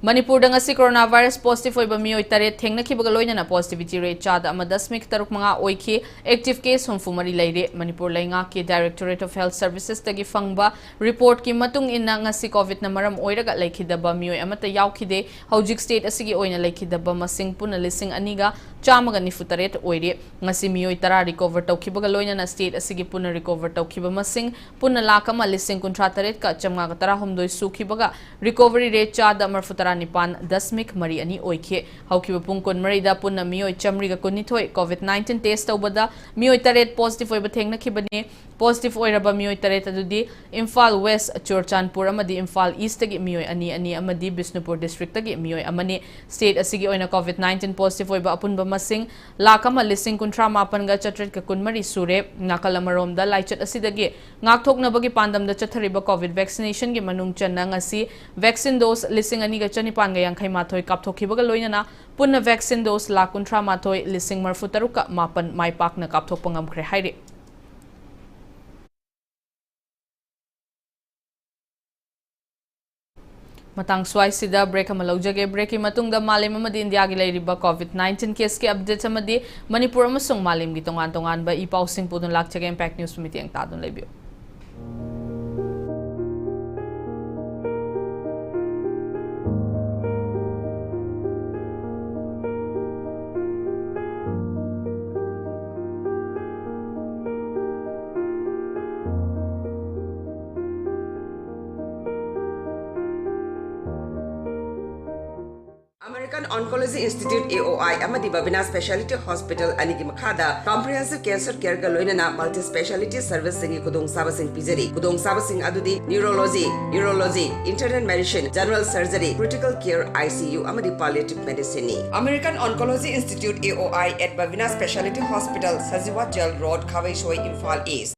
ꯃꯅꯤꯄꯨꯔꯗ ꯉꯁꯤ coronavirus positive ꯑꯣꯏꯕ ꯃꯤꯑꯣꯏ ꯇꯔꯦꯠ ꯊꯦꯡꯅꯈꯤꯕꯒ ꯂꯣꯏꯅꯅ positivity rate ꯆꯥꯗ ꯑꯃ ꯗꯁꯃꯤꯛ ꯇꯔꯨꯛ ꯃꯉꯥ ꯑꯣꯏꯈꯤ꯫ Active case ꯍꯨꯝꯐꯨ ꯃꯔꯤ ꯂꯩꯔꯦ꯫ ꯃꯅꯤꯄꯨꯔ ꯂꯩꯉꯥꯛꯀꯤ Directorate of Health Servicesꯇꯒꯤ ꯐꯪꯕ reportꯀꯤ ꯃꯇꯨꯡ ꯏꯟꯅ ꯉꯁꯤ COVIDꯅ ꯃꯔꯝ ꯑꯣꯏꯔꯒ ꯂꯩꯈꯤꯗꯕ ꯃꯤꯑꯣꯏ ꯑꯃꯠꯇ ꯌꯥꯎꯈꯤꯗꯦ꯫ ꯍꯧꯖꯤꯛ state ꯑꯁꯤꯒꯤ ꯑꯣꯏꯅ ꯂꯩꯈꯤꯗꯕ ꯃꯁꯤꯡ ꯄꯨꯟꯅ ꯂꯤꯁꯤꯡ ꯑꯅꯤꯒ ꯆꯥꯝꯃꯒ ꯅꯤꯐꯨ ꯇꯔꯦꯠ ꯑꯣꯏꯔꯦ꯫ ꯉꯁꯤ ꯃꯤꯑꯣꯏ ꯇꯔꯥ recover ꯇꯧꯈꯤꯕꯒ ꯂꯣꯏꯅꯅ state ꯑꯁꯤꯒꯤ ꯄꯨꯟꯅ recover ꯇꯧꯈꯤꯕ ꯃꯁꯤꯡ ꯄꯨꯟꯅ ꯂꯥꯈ ꯑꯃ ꯂꯤꯁꯤꯡ ꯀꯨꯟꯊ꯭ꯔꯥ ꯇꯔꯦꯠꯀ ꯆꯥꯝꯃꯉꯥꯒ ꯇꯔꯥꯍꯨꯝꯗꯣꯏ ꯁꯨꯈꯤꯕꯒ recovery rate ꯆꯥꯗ ꯃꯔꯐꯨ ꯇꯔꯥ ꯅꯤꯄꯥꯟ ꯗꯁꯃꯤꯛ ꯃꯔꯤ ꯑꯅꯤ ꯑꯣꯏꯈꯤ꯫ ꯍꯧꯈꯤꯕ ꯄꯨꯡ ꯀꯨꯟꯃꯔꯤꯗ ꯄꯨꯟꯅ ꯃꯤꯑꯣꯏ ꯆꯥꯃꯔꯤꯒ ꯀꯨꯟꯅꯤꯊꯣꯏ COVID nineteen test ꯇꯧꯕꯗ ꯃꯤꯑꯣꯏ ꯇꯔꯦꯠ positive ꯑꯣꯏꯕ ꯊꯦꯡꯅꯈꯤꯕꯅꯤ꯫ Positive ꯑꯣꯏꯔꯕ ꯃꯤꯑꯣꯏ ꯇꯔꯦꯠ ꯑꯗꯨꯗꯤ ꯏꯝꯐꯥꯜ West, ꯆꯨꯔꯆꯥꯟꯄꯨꯔ ꯑꯃꯗꯤ ꯏꯝꯐꯥꯜ East ꯇꯒꯤ ꯃꯤꯑꯣꯏ ꯑꯅꯤ, ꯑꯅꯤ ꯑꯃꯗꯤ ꯕꯤꯁꯅꯨꯄꯨꯔ district ꯇꯒꯤ ꯃꯤꯑꯣꯏ ꯑꯃꯅꯤ꯫ State ꯑꯁꯤꯒꯤ ꯑꯣꯏꯅ COVID nineteen positive ꯑꯣꯏꯕ ꯑꯄꯨꯟꯕ ꯃꯁꯤꯡ ꯂꯥꯈ ꯑꯃ ꯂꯤꯁꯤꯡ ꯀꯨꯟꯊ꯭ꯔꯥ ꯃꯥꯄꯟꯒ ꯆꯥꯇ꯭ꯔꯦꯠꯀ ꯀꯨꯟꯃꯔꯤ ꯁꯨꯔꯦ꯫ ꯅꯥꯀꯜ ꯑꯃꯔꯣꯝꯗ, ꯂꯥꯏꯆꯠ ꯑꯁꯤꯗꯒꯤ ꯉꯥꯛꯊꯣꯛꯅꯕꯒꯤ ꯄꯥꯟꯗꯝꯗ ꯆꯠꯊꯔꯤꯕ COVID vaccination ꯒꯤ ꯃꯅꯨꯡ ꯆꯟꯅ ꯉꯁꯤ vaccine dose ꯂꯤꯁꯤꯡ ꯑꯅꯤꯒ ꯆꯅꯤꯄꯥꯟꯒ ꯌꯥꯡꯈꯩ ꯃꯥꯊꯣꯏ ꯀꯥꯞꯊꯣꯛꯈꯤꯕꯒ ꯂꯣꯏꯅꯅ ꯄꯨꯟꯅ vaccine dose ꯂꯥꯈ ꯀꯨꯟꯊ꯭ꯔꯥ ꯃꯥꯊꯣꯏ ꯂꯤꯁꯤꯡ ꯃꯔꯐꯨ ꯇꯔꯨꯛꯀ ꯃꯥꯄꯟ ꯃꯥꯏ ꯄꯥꯛꯅ ꯀꯥꯞꯊꯣꯛꯄ ꯉꯝꯈ꯭ꯔꯦ ꯍꯥꯏꯔꯤ꯫ ꯃꯇꯥꯡ ꯁ꯭ꯋꯥꯏꯁꯤꯗ break ꯑꯃ ꯂꯧꯖꯒꯦ꯫ Break ꯀꯤ ꯃꯇꯨꯡꯗ ꯃꯥꯂꯦꯝ ꯑꯃꯗꯤ ꯏꯟꯗꯤꯌꯥꯒꯤ ꯂꯩꯔꯤꯕ COVID nineteen case ꯀꯤ updates ꯑꯃꯗꯤ ꯃꯅꯤꯄꯨꯔ ꯑꯃꯁꯨꯡ ꯃꯥꯂꯦꯝꯒꯤ ꯇꯣꯉꯥꯟ ꯇꯣꯉꯥꯟꯕ ꯏ ꯄꯥꯎꯁꯤꯡ ꯄꯨꯗꯨꯅ ꯂꯥꯛꯆꯒꯦ꯫ Impact News ꯃꯤꯠꯌꯦꯡ ꯇꯥꯗꯨꯅ ꯂꯩꯕꯤꯌꯨ꯫ American Oncology Institute, A O I, ꯑꯃꯗꯤ Bavina Specialty Hospital ꯑꯅꯤꯒꯤ ꯃꯈꯥꯗ comprehensive cancer care ꯒ ꯂꯣꯏꯅꯅ multi specialty service ꯁꯤꯡꯒꯤ ꯈꯨꯗꯣꯡꯆꯥꯕꯁꯤꯡ ꯄꯤꯖꯔꯤ꯫ ꯈꯨꯗꯣꯡꯆꯥꯕꯁꯤꯡ ꯑꯗꯨꯗꯤ neurology, urology, internal medicine, general surgery, critical care, I C U, ꯑꯃꯗꯤ palliative medicine ꯅꯤ꯫ American Oncology Institute, A O I, at Bavina Specialty Hospital, Sajiwa Jail Road, ꯈꯥꯕꯩꯁꯣꯏ, Imphal East꯫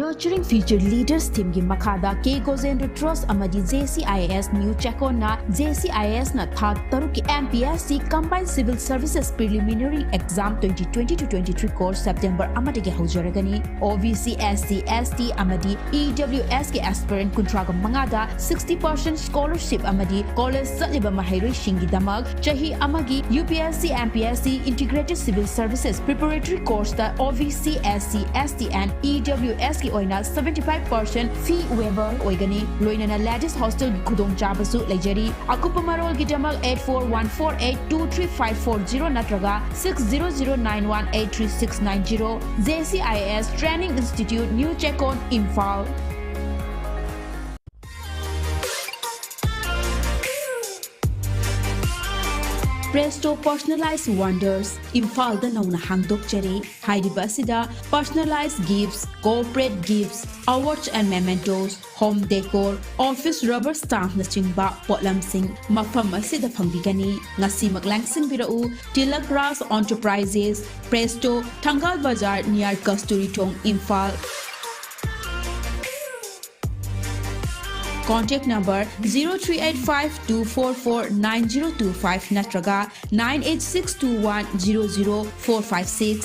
Nurturing Future Leaders theme ꯒꯤ ꯃꯈꯥꯗ K Gojendra Trust ꯑꯃꯗꯤ J C I S New Checkon ꯅ, J C I S ꯅ ꯊꯥ ꯇꯔꯨꯛꯀꯤ M P S C Combined Civil Services Preliminary Exam twenty twenty to twenty three course September ꯑꯃꯗꯒꯤ ꯍꯧꯖꯔꯒꯅꯤ꯫ O B C, S C, S T ꯑꯃꯗꯤ E W S ꯀꯤ aspirant ꯀꯨꯟꯊ꯭ꯔꯥꯒ ꯃꯉꯥꯗ sixty percent scholarship ꯑꯃꯗꯤ college ꯆꯠꯂꯤꯕ ꯃꯍꯩꯔꯣꯏꯁꯤꯡꯒꯤꯗꯃꯛ ꯆꯍꯤ ꯑꯃꯒꯤ U P S C, M P S C Integrated Civil Services Preparatory Course ꯇ O B C, S C, S T and E W S ꯀꯤ ꯑꯣꯏꯅ seventy five percent fee waiver ꯑꯣꯏꯒꯅꯤ꯫ ꯂꯣꯏꯅꯅ ladies hostel ꯒꯤ ꯈꯨꯗꯣꯡꯆꯥꯕꯁꯨ ꯂꯩꯖꯔꯤ꯫ ꯑꯀꯨꯞꯄ ꯃꯔꯣꯜꯒꯤꯗꯃꯛ eight four one four eight two three five four zero ꯅꯠꯇ꯭ꯔꯒ six zero zero nine one eight three six nine zero꯫ JCIS Training Institute, New Checkon, Imphal꯫ Presto Personalized Wonders, ꯏꯝꯐꯥꯜꯗ ꯅꯧꯅ ꯍꯥꯡꯗꯣꯛꯆꯔꯦ꯫ ꯍꯥꯏꯔꯤꯕ ꯑꯁꯤꯗ personalized gifts, corporate gifts, awards and mementos, home decor, office rubber stamps ꯅꯆꯤꯡꯕ ꯄꯣꯠꯂꯝꯁꯤꯡ ꯃꯐꯝ ꯑꯁꯤꯗ ꯐꯪꯕꯤꯒꯅꯤ꯫ ꯉꯁꯤꯃꯛ ꯂꯥꯡꯁꯤꯟꯕꯤꯔꯛꯎ꯫ Tilak Raj Enterprises, Presto, ꯊꯪꯒꯥꯜ ꯕꯖꯥꯔ, near ꯀꯁꯇꯨꯔꯤ ꯊꯣꯡ, Imphal. Contact number zero three eight five two four four nine zero two five ꯅꯠꯇ꯭ꯔꯒ nine eight six two one zero zero four five six꯫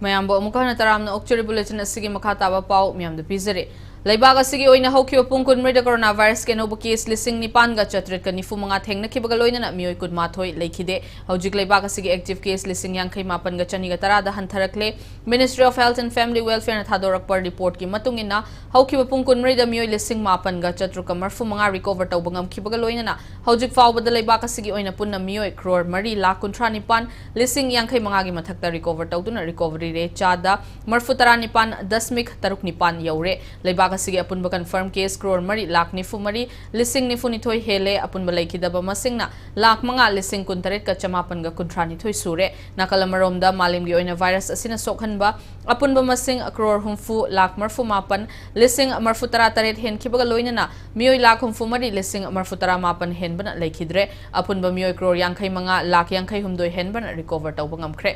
ꯃꯌꯥꯝꯕꯨ ꯑꯃꯨꯛꯀ ꯍꯟꯅ ꯇꯔꯥꯝꯅ ꯑꯣꯛꯆꯔꯤ꯫ Bulletin ꯑꯁꯤꯒꯤ ꯃꯈꯥ ꯇꯥꯕ ꯄꯥꯎ ꯃꯌꯥꯝꯗ ꯄꯤꯖꯔꯤ꯫ ꯂꯩꯕꯥꯛ ꯑꯁꯤꯒꯤ ꯑꯣꯏꯅ ꯍꯧꯈꯤꯕ ꯄꯨꯡ ꯀꯨꯟꯃꯔꯤꯗ coronavirus ꯀꯤ ꯑꯅꯧꯕ case ꯂꯤꯁꯤꯡ ꯅꯤꯄꯥꯟꯒ ꯆꯥꯇ꯭ꯔꯦꯠꯀ ꯅꯤꯐꯨ ꯃꯉꯥ ꯊꯦꯡꯅꯈꯤꯕꯒ ꯂꯣꯏꯅꯅ ꯃꯤꯑꯣꯏ ꯀꯨꯟꯃꯥꯊꯣꯏ ꯂꯩꯈꯤꯗꯦ꯫ ꯍꯧꯖꯤꯛ ꯂꯩꯕꯥꯛ ꯑꯁꯤꯒꯤ active case ꯂꯤꯁꯤꯡ ꯌꯥꯡꯈꯩ ꯃꯥꯄꯟꯒ ꯆꯅꯤꯒ ꯇꯔꯥꯗ ꯍꯟꯊꯔꯛꯂꯦ꯫ Ministry of Health and Family Welfare ꯅ ꯊꯥꯗꯣꯔꯛꯄ report ꯀꯤ ꯃꯇꯨꯡ ꯏꯟꯅ, ꯍꯧꯈꯤꯕ ꯄꯨꯡ ꯀꯨꯟꯃꯔꯤꯗ ꯃꯤꯑꯣꯏ ꯂꯤꯁꯤꯡ ꯃꯥꯄꯟꯒ ꯆꯥꯇ꯭ꯔꯨꯛꯀ ꯃꯔꯤꯐꯨ ꯃꯉꯥ recover ꯇꯧꯕ ꯉꯝꯈꯤꯕꯒ ꯂꯣꯏꯅꯅ ꯍꯧꯖꯤꯛ ꯐꯥꯎꯕꯗ ꯂꯩꯕꯥꯛ ꯑꯁꯤꯒꯤ ꯑꯣꯏꯅ ꯄꯨꯟꯅ ꯃꯤꯑꯣꯏ crore ꯃꯔꯤ ꯂꯥꯈ ꯀꯨꯟꯊ꯭ꯔꯥ ꯅꯤꯄꯥꯟ ꯂꯤꯁꯤꯡ ꯌꯥꯡꯈꯩ ꯃꯉꯥꯒꯤ ꯃꯊꯛꯇ recover ꯇꯧꯗꯨꯅ recovery rate ꯆꯥꯗ ꯃꯔꯤꯐꯨ ꯇꯔꯥ ꯅꯤꯄꯥꯟ ꯗꯁꯃꯤꯛ ꯇꯔꯨꯛ ꯅꯤꯄꯥꯟ ꯌꯧꯔꯦ꯫ ꯂꯩꯕꯥꯛ ꯑꯁꯤꯒꯤ ꯑꯄꯨꯟꯕ confirm case crore ꯃꯔꯤ ꯂꯥꯈ ꯅꯤꯐꯨ ꯃꯔꯤ ꯂꯤꯁꯤꯡ ꯅꯤꯐꯨ ꯅꯤꯊꯣꯏ ꯍꯦꯜꯂꯦ꯫ ꯑꯄꯨꯟꯕ ꯂꯩꯈꯤꯗꯕ ꯃꯁꯤꯡꯅ ꯂꯥꯈ ꯃꯉꯥ ꯂꯤꯁꯤꯡ ꯀꯨꯟꯇꯔꯦꯠꯀ ꯆꯃꯥꯄꯟꯒ ꯀꯨꯟꯊ꯭ꯔꯥ ꯅꯤꯊꯣꯏ ꯁꯨꯔꯦ꯫ ꯅꯥꯀꯜ ꯑꯃꯔꯣꯝꯗ, ꯃꯥꯂꯦꯝꯒꯤ ꯑꯣꯏꯅ virus ꯑꯁꯤꯅ ꯁꯣꯛꯍꯟꯕ ꯑꯄꯨꯟꯕ ꯃꯁꯤꯡ crore ꯍꯨꯝꯐꯨ ꯂꯥꯈ ꯃꯔꯤꯐꯨ ꯃꯥꯄꯟ ꯂꯤꯁꯤꯡ ꯃꯔꯤꯐꯨ ꯇꯔꯥ ꯇꯔꯦꯠ ꯍꯦꯟꯈꯤꯕꯒ ꯂꯣꯏꯅꯅ ꯃꯤꯑꯣꯏ ꯂꯥꯈ ꯍꯨꯝꯐꯨ ꯃꯔꯤ ꯂꯤꯁꯤꯡ ꯃꯔꯤꯐꯨ ꯇꯔꯥ ꯃꯥꯄꯟ ꯍꯦꯟꯕꯅ ꯂꯩꯈꯤꯗ꯭ꯔꯦ꯫ ꯑꯄꯨꯟꯕ ꯃꯤꯑꯣꯏ crore ꯌꯥꯡꯈꯩ ꯃꯉꯥ ꯂꯥꯈ ꯌꯥꯡꯈꯩ ꯍꯨꯝꯗꯣꯏ ꯍꯦꯟꯕꯅ recover ꯇꯧꯕ ꯉꯝꯈ꯭ꯔꯦ꯫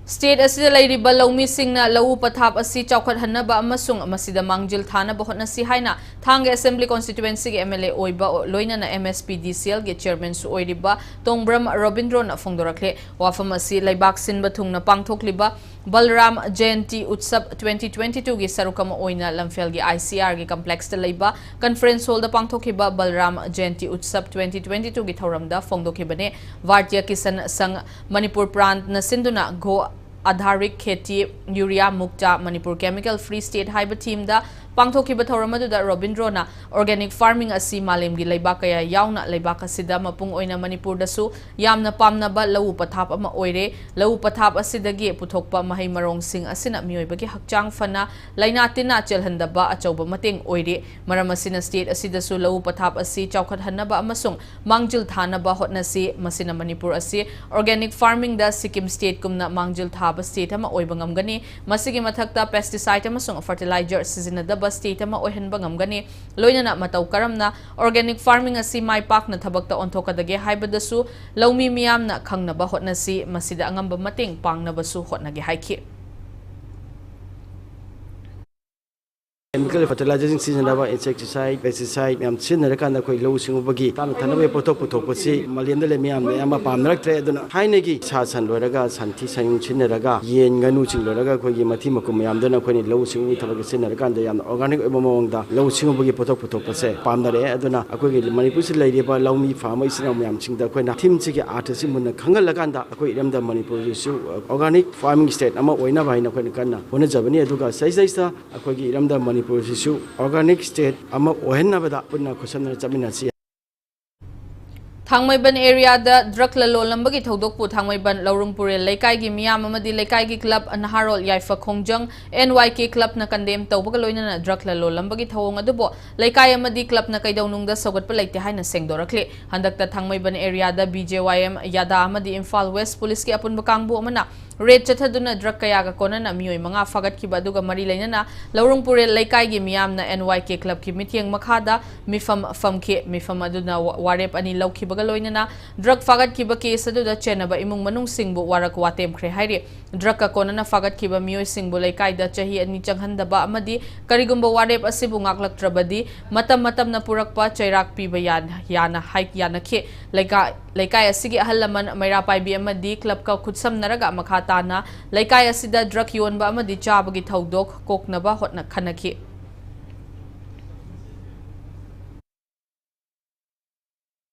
State ꯑꯁꯤꯗ ꯂꯩꯔꯤꯕ ꯂꯧꯃꯤꯁꯤꯡꯅ ꯂꯧꯎ ꯄꯊꯥꯞ ꯑꯁꯤ ꯆꯥꯎꯈꯠꯍꯟꯅꯕ ꯑꯃꯁꯨꯡ ꯃꯁꯤꯗ ꯃꯥꯡꯖꯤꯜ ꯊꯥꯅꯕ ꯍꯣꯠꯅꯁꯤ ꯍꯥꯏꯅ ꯊꯥꯡꯒ Assembly Constituency ꯒꯤ M L A ꯑꯣꯏꯕ ꯂꯣꯏꯅꯅ M S P D C L ꯒꯤ Chairman ꯁꯨ ꯑꯣꯏꯔꯤꯕ ꯇꯣꯡꯕ꯭ꯔꯝ ꯔꯣꯕꯤꯟꯗ꯭ꯔꯣꯅ ꯐꯣꯡꯗꯣꯔꯛꯂꯦ꯫ ꯋꯥꯐꯝ ꯑꯁꯤ ꯂꯩꯕꯥꯛ ꯁꯤꯟꯕ ꯊꯨꯡꯅ ꯄꯥꯡꯊꯣꯛꯂꯤꯕ ꯕꯜꯔꯥꯝ ꯖꯌꯟꯇꯤ ꯎꯠꯁꯕ twenty twenty-two ꯒꯤ ꯁꯔꯨꯛ ꯑꯃ ꯑꯣꯏꯅ ꯂꯝꯐꯦꯜꯒꯤ I C R ꯒꯤ complex ꯇ ꯂꯩꯕ Conference Hall ꯗ ꯄꯥꯡꯊꯣꯛꯈꯤꯕ ꯕꯜꯔꯥꯝ ꯖꯌꯟꯇꯤ ꯎꯠꯁꯕ twenty twenty-two ꯒꯤ ꯊꯧꯔꯝꯗ ꯐꯣꯡꯗꯣꯛꯈꯤꯕꯅꯤ꯫ ꯚꯥꯔꯇꯤꯌ ꯀꯤꯁꯟ ꯁꯪ ꯃꯅꯤꯄꯨꯔ ꯄ꯭ꯔꯥꯟꯠꯅ ꯁꯤꯟꯗꯨꯅ ꯒꯣ ꯑꯥꯙꯥꯔꯤꯛ ꯈꯦꯇꯤ, ꯌꯨꯔꯤꯌꯥ ꯃꯨꯛꯇ, ꯃꯅꯤꯄꯨꯔ Chemical Free State ꯍꯥꯏꯕ theme ꯗ ꯄꯥꯡꯊꯣꯛꯈꯤꯕ ꯊꯧꯔꯝ ꯑꯗꯨꯗ ꯔꯣꯕꯤꯟꯗ꯭ꯔꯣꯅ organic farming ꯑꯁꯤ ꯃꯥꯂꯦꯝꯒꯤ ꯂꯩꯕꯥꯛ ꯀꯌꯥ ꯌꯥꯎꯅ ꯂꯩꯕꯥꯛ ꯑꯁꯤꯗ ꯃꯄꯨꯡ ꯑꯣꯏꯅ ꯃꯅꯤꯄꯨꯔꯗꯁꯨ ꯌꯥꯝꯅ ꯄꯥꯝꯅꯕ ꯂꯧꯎ ꯄꯊꯥꯞ ꯑꯃ ꯑꯣꯏꯔꯦ꯫ ꯂꯧꯎ ꯄꯊꯥꯞ ꯑꯁꯤꯗꯒꯤ ꯄꯨꯊꯣꯛꯄ ꯃꯍꯩ ꯃꯔꯣꯡꯁꯤꯡ ꯑꯁꯤꯅ ꯃꯤꯑꯣꯏꯕꯒꯤ ꯍꯛꯆꯥꯡ ꯐꯅ, ꯂꯥꯏꯅꯥ ꯇꯤꯟꯅ ꯆꯦꯜꯍꯟꯗꯕ ꯑꯆꯧꯕ ꯃꯇꯦꯡ ꯑꯣꯏꯔꯤ꯫ ꯃꯔꯝ ꯑꯁꯤꯅ state ꯑꯁꯤꯗꯁꯨ ꯂꯧꯎ ꯄꯊꯥꯞ ꯑꯁꯤ ꯆꯥꯎꯈꯠꯍꯟꯅꯕ ꯑꯃꯁꯨꯡ ꯃꯥꯡꯖꯤꯜ ꯊꯥꯅꯕ ꯍꯣꯠꯅꯁꯤ꯫ ꯃꯁꯤꯅ ꯃꯅꯤꯄꯨꯔ ꯑꯁꯤ organic farming ꯗ ꯁꯤꯛꯀꯤꯝ state ꯀꯨꯝꯅ ꯃꯥꯡꯖꯤꯜ ꯊꯥꯕ state ꯑꯃ ꯑꯣꯏꯕ ꯉꯝꯒꯅꯤ꯫ ꯃꯁꯤꯒꯤ ꯃꯊꯛꯇ pesticide ꯑꯃꯁꯨꯡ fertilizer ꯁꯤꯖꯤꯟꯅꯗꯕ state ꯑꯃ ꯑꯣꯏꯍꯟꯕ ꯉꯝꯒꯅꯤ꯫ ꯂꯣꯏꯅꯅ ꯃꯇꯧ ꯀꯔꯝꯅ organic farming ꯑꯁꯤ ꯃꯥꯏ ꯄꯥꯛꯅ ꯊꯕꯛꯇ ꯑꯣꯟꯊꯣꯛꯀꯗꯒꯦ ꯍꯥꯏꯕꯗꯁꯨ ꯂꯧꯃꯤ ꯃꯤꯌꯥꯝꯅ ꯈꯪꯅꯕ ꯍꯣꯠꯅꯁꯤ꯫ ꯃꯁꯤꯗ ꯑꯉꯝꯕ ꯃꯇꯦꯡ ꯄꯥꯡꯅꯕꯁꯨ ꯍꯣꯠꯅꯒꯦ ꯍꯥꯏꯈꯤ꯫ Chemical fertilizer ꯁꯤꯡ ꯁꯤꯖꯤꯟꯅꯕ, insecticide, pesticide ꯃꯌꯥꯝ ꯁꯤꯖꯤꯟꯅꯔꯀꯥꯟꯗ ꯑꯩꯈꯣꯏ ꯂꯧꯎ ꯁꯤꯡꯎꯕꯒꯤ ꯆꯥꯅ ꯊꯛꯅꯕꯒꯤ ꯄꯣꯠꯊꯣꯛ ꯄꯨꯊꯣꯛꯄꯁꯤ ꯃꯥꯂꯦꯝꯗ ꯂꯩ ꯃꯌꯥꯝꯅ ꯑꯌꯥꯝꯕ ꯄꯥꯝꯅꯔꯛꯇ꯭ꯔꯦ꯫ ꯑꯗꯨꯅ ꯊꯥꯏꯅꯒꯤ ꯁꯥ ꯁꯟ ꯂꯣꯏꯔꯒ ꯁꯟꯊꯤ ꯁꯟꯌꯨꯡ ꯁꯤꯖꯤꯟꯅꯔꯒ, ꯌꯦꯟ ꯉꯥꯅꯨꯁꯤꯡ ꯂꯣꯏꯔꯒ ꯑꯩꯈꯣꯏꯒꯤ ꯃꯊꯤ ꯃꯀꯨꯝ ꯃꯌꯥꯝꯗꯨꯅ ꯑꯩꯈꯣꯏꯅ ꯂꯧꯎ ꯁꯤꯡꯎꯒꯤ ꯊꯕꯛꯇ ꯁꯤꯖꯤꯟꯅꯔꯀꯥꯟꯗ ꯌꯥꯝꯅ organic ꯑꯣꯏꯕ ꯃꯑꯣꯡꯗ ꯂꯧꯎ ꯁꯤꯡꯎꯕꯒꯤ ꯄꯣꯠꯊꯣꯛ ꯄꯨꯊꯣꯛꯄꯁꯦ ꯄꯥꯝꯅꯔꯛꯑꯦ꯫ ꯑꯗꯨꯅ ꯑꯩꯈꯣꯏꯒꯤ ꯃꯅꯤꯄꯨꯔꯁꯤꯗ ꯂꯩꯔꯤꯕ ꯂꯧꯃꯤ farmer ꯏꯆꯤꯟ ꯏꯅꯥꯎ ꯃꯌꯥꯝꯁꯤꯡꯗ ꯑꯩꯈꯣꯏꯅ theme ꯁꯤꯒꯤ ꯑꯥꯔꯊꯁꯤ ꯃꯨꯟꯅ ꯈꯪꯍꯜꯂꯀꯥꯟꯗ ꯑꯩꯈꯣꯏ ꯏꯔꯝꯗꯝ ꯃꯅꯤꯄꯨꯔꯒꯤꯁꯨ organic farming state ꯑꯃ ꯑꯣꯏꯅꯕ ꯍꯥꯏꯅ ꯑꯩꯈꯣꯏꯅ ꯀꯟꯅ ꯍꯣꯠꯅꯖꯕꯅꯤ꯫ ꯑꯗꯨꯒ ꯁꯤꯗꯩꯁꯤꯗꯩꯁꯤꯗ ꯑꯩꯈꯣꯏꯒꯤ ꯏꯔꯝꯗꯝ ꯃꯅꯤꯄꯨꯔꯁꯤꯁꯨ organic state ꯑꯃ ꯑꯣꯏꯍꯟꯅꯕꯗ ꯄꯨꯟꯅ ꯈꯨꯠꯁꯝꯅꯅ ꯆꯠꯃꯤꯟꯅꯁꯤ꯫ ꯊꯥꯡꯃꯩꯕꯟ area ꯗ drug ꯂꯂꯣꯜꯂꯝꯕꯒꯤ ꯊꯧꯗꯣꯛꯄꯨ ꯊꯥꯡꯃꯩꯕꯟ ꯂꯧꯔꯨꯡ ꯄꯨꯔꯦꯜ ꯂꯩꯀꯥꯏꯒꯤ ꯃꯤꯌꯥꯝ ꯑꯃꯗꯤ ꯂꯩꯀꯥꯏꯒꯤ club ꯅꯍꯥꯔꯣꯜ ꯌꯥꯏꯐ ꯈꯣꯡꯖꯪ N Y K club ꯅ condemn ꯇꯧꯕꯒ ꯂꯣꯏꯅꯅ drug ꯂꯂꯣꯜꯂꯝꯕꯒꯤ ꯊꯧꯑꯣꯡ ꯑꯗꯨꯕꯨ ꯂꯩꯀꯥꯏ ꯑꯃꯗꯤ club ꯅ ꯀꯩꯗꯧꯅꯨꯡꯗ ꯁꯧꯒꯠꯄ ꯂꯩꯇꯦ ꯍꯥꯏꯅ ꯁꯦꯡꯗꯣꯔꯛꯂꯤ꯫ ꯍꯟꯗꯛꯇ ꯊꯥꯡꯃꯩꯕꯟ area ꯗ B J Y M, ꯌꯥꯗꯥ ꯑꯃꯗꯤ ꯏꯝꯐꯥꯜ West Police ꯀꯤ ꯑꯄꯨꯟꯕ ꯀꯥꯡꯕꯨ ꯑꯃꯅ ꯔꯦꯗ ꯆꯠꯊꯗꯨꯅ ꯗ꯭ꯔꯒ ꯀꯌꯥꯒ ꯀꯣꯟꯅꯅ ꯃꯤꯑꯣꯏ ꯃꯉꯥ ꯐꯥꯒꯠꯈꯤꯕ ꯑꯗꯨꯒ ꯃꯔꯤ ꯂꯩꯅꯅ ꯂꯧꯔꯨꯡ ꯄꯨꯔꯦꯜ ꯂꯩꯀꯥꯏꯒꯤ ꯃꯤꯌꯥꯝꯅ ꯑꯦꯟ ꯋꯥꯏ ꯀꯦ ꯀ꯭ꯂꯕꯀꯤ ꯃꯤꯠꯌꯦꯡ ꯃꯈꯥꯗ ꯃꯤꯐꯝ ꯐꯝꯈꯤ꯫ ꯃꯤꯐꯝ ꯑꯗꯨꯅ ꯋꯥ-, ꯋꯥꯔꯦꯞ ꯑꯅꯤ ꯂꯧꯈꯤꯕꯒ ꯂꯣꯏꯅꯅ ꯗ꯭ꯔꯒ ꯐꯥꯒꯠꯈꯤꯕ ꯀꯦꯁ ꯑꯗꯨꯗ ꯆꯦꯟꯅꯕ ꯏꯃꯨꯡ ꯃꯅꯨꯡꯁꯤꯡꯕꯨ ꯋꯥꯔꯛ ꯋꯥꯇꯦꯝꯈ꯭ꯔꯦ ꯍꯥꯏꯔꯤ꯫ ꯗ꯭ꯔꯒꯀ ꯀꯣꯟꯅꯅ ꯐꯥꯒꯠꯈꯤꯕ ꯃꯤꯑꯣꯏꯁꯤꯡꯕꯨ ꯂꯩꯀꯥꯏꯗ ꯆꯍꯤ ꯑꯅꯤ ꯆꯪꯍꯟꯗꯕ ꯑꯃꯗꯤ ꯀꯔꯤꯒꯨꯝꯕ ꯋꯥꯔꯦꯞ ꯑꯁꯤꯕꯨ ꯉꯥꯛꯂꯛꯇ꯭ꯔꯕꯗꯤ ꯃꯇꯝ ꯃꯇꯝꯅ ꯄꯨꯔꯛꯄ ꯆꯩꯔꯥꯛ ꯄꯤꯕ ꯌꯥꯟ-, ꯌꯥꯅ ꯍꯥꯏ-, ꯌꯥꯅꯈꯤ꯫ ꯂꯩꯀꯥꯏ, ꯂꯩꯀꯥꯏ ꯑꯁꯤꯒꯤ ꯑꯍꯜ ꯂꯃꯟ, ꯃꯩꯔꯥ ꯄꯥꯏꯕꯤ ꯑꯃꯗꯤ ꯀ꯭ꯂꯕꯀ ꯈꯨꯠꯁꯝꯅꯔꯒ ꯃꯈꯥ ꯇꯥꯅ ꯂꯩꯀꯥꯏ ꯑꯁꯤꯗ ꯗ꯭ꯔꯒ ꯌꯣꯟꯕ ꯑꯃꯗꯤ ꯆꯥꯕꯒꯤ ꯊꯧꯗꯣꯛ ꯀꯣꯛꯅꯕ ꯍꯣꯠꯅ-, ꯈꯟꯅꯈꯤ꯫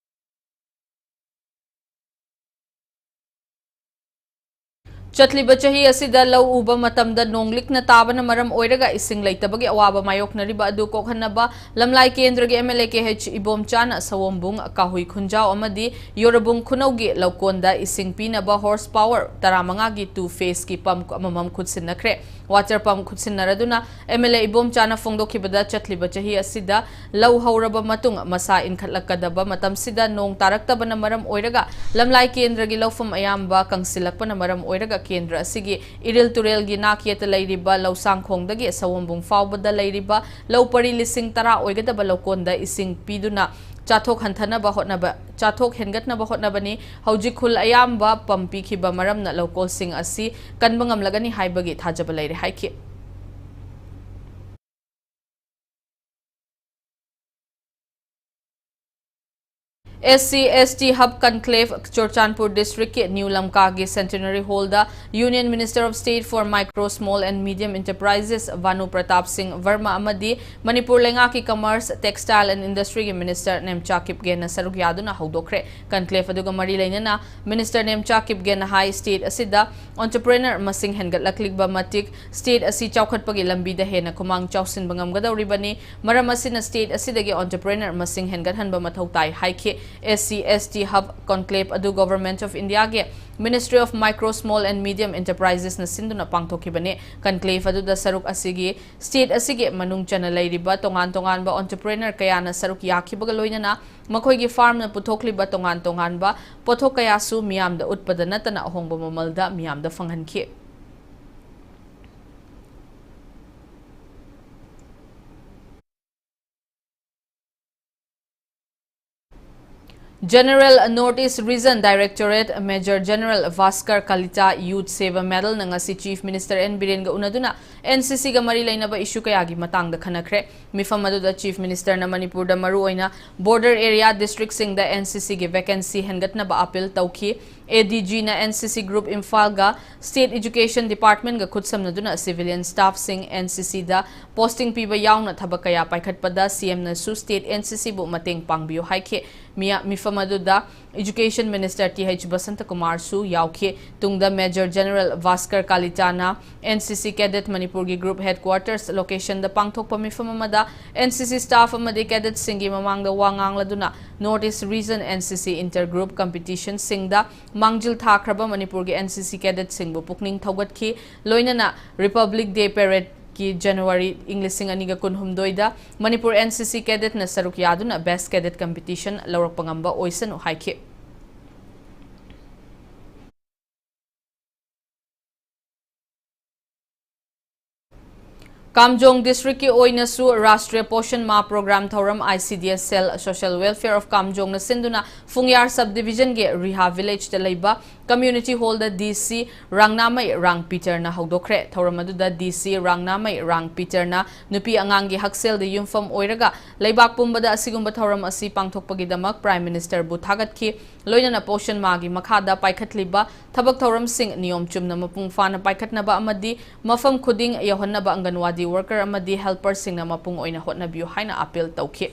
ꯆꯠꯂꯤꯕ ꯆꯍꯤ ꯑꯁꯤꯗ ꯂꯧ ꯎꯕ ꯃꯇꯝꯗ ꯅꯣꯡ ꯂꯤꯛꯅ ꯇꯥꯕꯅ ꯃꯔꯝ ꯑꯣꯏꯔꯒ ꯏꯁꯤꯡ ꯂꯩꯇꯕꯒꯤ ꯑꯋꯥꯕ ꯃꯥꯌꯣꯛꯅꯔꯤꯕ ꯑꯗꯨ ꯀꯣꯛꯍꯟꯅꯕ ꯂꯝꯂꯥꯏ ꯀꯦꯟꯗ꯭ꯔꯒꯤ M L A K H ꯏꯕꯣꯝꯆꯥꯅ ꯁꯑꯣꯝꯕꯨꯡ, ꯀꯥꯍꯨꯏ ꯈꯨꯟꯖꯥꯎ ꯑꯃꯗꯤ ꯌꯣꯔꯕꯨꯡ ꯈꯨꯅꯧꯒꯤ ꯂꯧꯀꯣꯟꯗ ꯏꯁꯤꯡ ꯄꯤꯅꯕ ꯍꯣꯔꯁ ꯄꯥꯋꯔ ꯇꯔꯥꯃꯉꯥꯒꯤ ꯇꯨ ꯐꯦꯁꯀꯤ ꯄꯝ ꯑꯃꯃꯝ ꯈꯨꯠꯁꯤꯟꯅꯈ꯭ꯔꯦ꯫ ꯋꯥꯇꯔ ꯄꯝ ꯈꯨꯠꯁꯤꯟꯅꯔꯗꯨꯅ ꯑꯦꯝ ꯑꯦꯜ ꯑꯦ ꯏꯕꯣꯝꯆꯥꯅ ꯐꯣꯡꯗꯣꯛꯈꯤꯕꯗ, ꯆꯠꯂꯤꯕ ꯆꯍꯤ ꯑꯁꯤꯗ ꯂꯧ ꯍꯧꯔꯕ ꯃꯇꯨꯡ ꯃꯁꯥ ꯏꯟꯈꯠꯂꯛꯀꯗꯕ ꯃꯇꯝꯁꯤꯗ ꯅꯣꯡ ꯇꯥꯔꯛꯇꯕꯅ ꯃꯔꯝ ꯑꯣꯏꯔꯒ ꯂꯝꯂꯥꯏ ꯀꯦꯟꯗ꯭ꯔꯒꯤ ꯂꯧꯐꯝ ꯑꯌꯥꯝꯕ ꯀꯪꯁꯤꯜꯂꯛꯄꯅ ꯃꯔꯝ ꯑꯣꯏꯔꯒ ꯀꯦꯟꯗ꯭ꯔ ꯑꯁꯤꯒꯤ ꯏꯔꯤꯜ ꯇꯨꯔꯦꯜꯒꯤ ꯅꯥꯛ ꯌꯦꯠꯇ ꯂꯩꯔꯤꯕ ꯂꯧꯁꯥꯡꯈꯣꯡꯗꯒꯤ ꯁꯑꯣꯝꯕꯨꯡ ꯐꯥꯎꯕꯗ ꯂꯩꯔꯤꯕ ꯂꯧ ꯄꯔꯤ ꯂꯤꯁꯤꯡ ꯇꯔꯥ ꯑꯣꯏꯒꯗꯕ ꯂꯧꯀꯣꯟꯗ ꯏꯁꯤꯡ ꯄꯤꯗꯨꯅ ꯆꯥꯊꯣꯛ ꯍꯟꯊꯅꯕ ꯍꯣꯠꯅꯕ, ꯆꯥꯊꯣꯛ ꯍꯦꯟꯒꯠꯅꯕ ꯍꯣꯠꯅꯕꯅꯤ꯫ ꯍꯧꯖꯤꯛ ꯈꯨꯜ ꯑꯌꯥꯝꯕ ꯄꯝ ꯄꯤꯈꯤꯕ ꯃꯔꯝꯅ ꯂꯧꯀꯣꯜꯁꯤꯡ ꯑꯁꯤ ꯀꯟꯕ ꯉꯝꯂꯒꯅꯤ ꯍꯥꯏꯕꯒꯤ ꯊꯥꯖꯕ ꯂꯩꯔꯦ ꯍꯥꯏꯈꯤ꯫ S C S T Hub Conclave Churachandpur ꯗꯤꯁꯇ꯭ꯔꯤꯛꯀꯤ ꯅ꯭ꯌꯨ ꯂꯝꯀꯥꯒꯤ Centenary Hallꯗ Union Minister of State for Micro, Small and Medium Enterprises Bhanu Pratap Singh Verma ꯑꯃꯗꯤ ꯃꯅꯤꯄꯨꯔ ꯂꯩꯉꯥꯛꯀꯤ Commerce, Textile and Industryꯒꯤ Minister Nemcha ꯀꯤꯞꯒꯦꯟꯅ ꯁꯔꯨꯛ ꯌꯥꯗꯨꯅ ꯍꯧꯗꯣꯛꯈ꯭ꯔꯦ꯫ Conclave ꯑꯗꯨꯒ ꯃꯔꯤ ꯂꯩꯅꯅ Minister ꯅꯦꯝꯆꯥ ꯀꯤꯞꯒꯦꯟꯅ ꯍꯥꯏ, state ꯑꯁꯤꯗ entrepreneur ꯃꯁꯤꯡ ꯍꯦꯟꯒꯠꯂꯛꯂꯤꯕ ꯃꯇꯤꯛ state ꯑꯁꯤ ꯆꯥꯎꯈꯠꯄꯒꯤ ꯂꯝꯕꯤꯗ ꯍꯦꯟꯅ ꯈꯨꯃꯥꯡ ꯆꯥꯎꯁꯤꯟꯕ ꯉꯝꯒꯗꯧꯔꯤꯕꯅꯤ꯫ ꯃꯔꯝ ꯑꯁꯤꯅ state ꯑꯁꯤꯗꯒꯤ entrepreneur ꯃꯁꯤꯡ ꯍꯦꯟꯒꯠꯍꯟꯕ ꯃꯊꯧ ꯇꯥꯏ ꯍꯥꯏꯈꯤ꯫ S C S T Hub Conclave ꯑꯗꯨ Government of Indiaꯒꯤ Ministry of Micro, Small and Medium Enterprises ꯅ ꯁꯤꯟꯗꯨꯅ ꯄꯥꯡꯊꯣꯛꯈꯤꯕꯅꯤ꯫ Conclave ꯑꯗꯨꯗ ꯁꯔꯨꯛ ꯑꯁꯤꯒꯤ state ꯑꯁꯤꯒꯤ ꯃꯅꯨꯡ ꯆꯟꯅ ꯂꯩꯔꯤꯕ ꯇꯣꯉꯥꯟ ꯇꯣꯉꯥꯟꯕ entrepreneur ꯀꯌꯥꯅ ꯁꯔꯨꯛ ꯌꯥꯈꯤꯕꯒ ꯂꯣꯏꯅꯅ ꯃꯈꯣꯏꯒꯤ firm ꯅ ꯄꯨꯊꯣꯛꯂꯤꯕ ꯇꯣꯉꯥꯟ ꯇꯣꯉꯥꯟꯕ ꯄꯣꯠꯊꯣꯛ ꯀꯌꯥꯁꯨ ꯃꯤꯌꯥꯝꯗ ꯎꯠꯄꯗ ꯅꯠꯇꯅ ꯑꯍꯣꯡꯕ ꯃꯃꯜꯗ ꯃꯤꯌꯥꯝꯗ ꯐꯪꯍꯟꯈꯤ꯫ General North East Region Directorate Major General Bhaskar Kalita Youth Seva Medal ꯅ ꯉꯁꯤ Chief Minister N ꯕꯤꯔꯦꯟꯒ ꯎꯅꯗꯨꯅ N C C ꯒ ꯃꯔꯤ ꯂꯩꯅꯕ issue ꯀꯌꯥꯒꯤ ꯃꯇꯥꯡꯗ ꯈꯟꯅꯈ꯭ꯔꯦ꯫ ꯃꯤꯐꯝ ꯑꯗꯨꯗ Chief Minister ꯅ ꯃꯅꯤꯄꯨꯔꯗ ꯃꯔꯨꯑꯣꯏꯅ border area district ꯁꯤꯡꯗ N C C ꯒꯤ vacancy ꯍꯦꯟꯒꯠꯅꯕ appeal ꯇꯧꯈꯤ꯫ A D G ꯅ N C C group ꯏꯝꯐꯥꯜꯒ State Education Department ꯒ ꯈꯨꯠꯁꯝꯅꯗꯨꯅ civilian staff ꯁꯤꯡ N C C ꯗ posting ꯄꯤꯕ ꯌꯥꯎꯅ ꯊꯕꯛ ꯀꯌꯥ ꯄꯥꯏꯈꯠꯄꯗ C M ꯅꯁꯨ state N C C ꯕꯨ ꯃꯇꯦꯡ ꯄꯥꯡꯕꯤꯌꯨ ꯍꯥꯏꯈꯤ꯫ ꯃꯤꯌꯥ-, ꯃꯤꯐꯝ ꯑꯗꯨꯗ Education Minister T H ꯕꯁꯟꯇꯀꯨꯃꯥꯔꯁꯨ ꯌꯥꯎꯈꯤ꯫ ꯇꯨꯡꯗ Major General Bhaskar Kalitana N C C cadet ꯃꯅꯤꯄꯨꯔꯒꯤ group headquarters location ꯗ ꯄꯥꯡꯊꯣꯛꯄ ꯃꯤꯐꯝ ꯑꯃꯗ N C C staff ꯑꯃꯗꯤ cadet ꯁꯤꯡꯒꯤ ꯃꯃꯥꯡꯗ ꯋꯥ ꯉꯥꯡꯂꯗꯨꯅ North East Region N C C intergroup competition ꯁꯤꯡꯗ ꯃꯥꯡꯖꯤꯜ ꯊꯥꯈ꯭ꯔꯕ ꯃꯅꯤꯄꯨꯔꯒꯤ N C C cadet ꯁꯤꯡꯕꯨ ꯄꯨꯛꯅꯤꯡ ꯊꯧꯒꯠꯈꯤ꯫ ꯂꯣꯏꯅꯅ Republic Day parade ꯀꯤ January ꯏꯪ ꯂꯤꯁꯤꯡ ꯑꯅꯤꯒ ꯀꯨꯟꯍꯨꯝꯗꯣꯏꯗ Manipur N C C cadet ꯅ ꯁꯔꯨꯛ ꯌꯥꯗꯨꯅ Best Cadet Competition ꯂꯧꯔꯛꯄ ꯉꯝꯕ ꯑꯣꯏꯁꯅꯨ ꯍꯥꯏꯈꯤ꯫ ꯀꯥꯝꯖꯣꯡ district ꯀꯤ ꯑꯣꯏꯅꯁꯨ Rashtriya Poshan Ma Programme ꯊꯧꯔꯝ I C D S cell Social Welfare of Kamjong ꯅ ꯁꯤꯟꯗꯨꯅ ꯐꯨꯡꯌꯥꯔ sub division ꯒꯤ ꯔꯤꯍꯥ village ꯇ ꯂꯩꯕ community hall ꯗ D C ꯔꯥꯡꯅꯥꯃꯩ ꯔꯥꯡ ꯄꯤꯇꯔꯅ ꯍꯧꯗꯣꯛꯈ꯭ꯔꯦ꯫ ꯊꯧꯔꯝ ꯑꯗꯨꯗ D C ꯔꯥꯡꯅꯥꯃꯩ ꯔꯥꯡ ꯄꯤꯇꯔꯅ ꯅꯨꯄꯤ ꯑꯉꯥꯡꯒꯤ ꯍꯛꯁꯦꯜꯗ ꯌꯨꯝꯐꯝ ꯑꯣꯏꯔꯒ ꯂꯩꯕꯥꯛ ꯄꯨꯝꯕꯗ ꯑꯁꯤꯒꯨꯝꯕ ꯊꯧꯔꯝ ꯑꯁꯤ ꯄꯥꯡꯊꯣꯛꯄꯒꯤꯗꯃꯛ Prime Minister ꯕꯨ ꯊꯥꯒꯠꯈꯤ꯫ ꯂꯣꯏꯅꯅ Poshan Ma ꯒꯤ ꯃꯈꯥꯗ ꯄꯥꯏꯈꯠꯂꯤꯕ ꯊꯕꯛ ꯊꯧꯔꯝꯁꯤꯡ ꯅꯤꯌꯣꯝ ꯆꯨꯝꯅ ꯃꯄꯨꯡ ꯐꯥꯅ ꯄꯥꯏꯈꯠꯅꯕ ꯑꯃꯗꯤ ꯃꯐꯝ ꯈꯨꯗꯤꯡ ꯌꯧꯍꯟꯅꯕ Anganwadi worker ꯑꯃꯗꯤ helper ꯁꯤꯡꯅ ꯃꯄꯨꯡ ꯑꯣꯏꯅ ꯍꯣꯠꯅꯕꯤꯌꯨ ꯍꯥꯏꯅ appeal ꯇꯧꯈꯤ꯫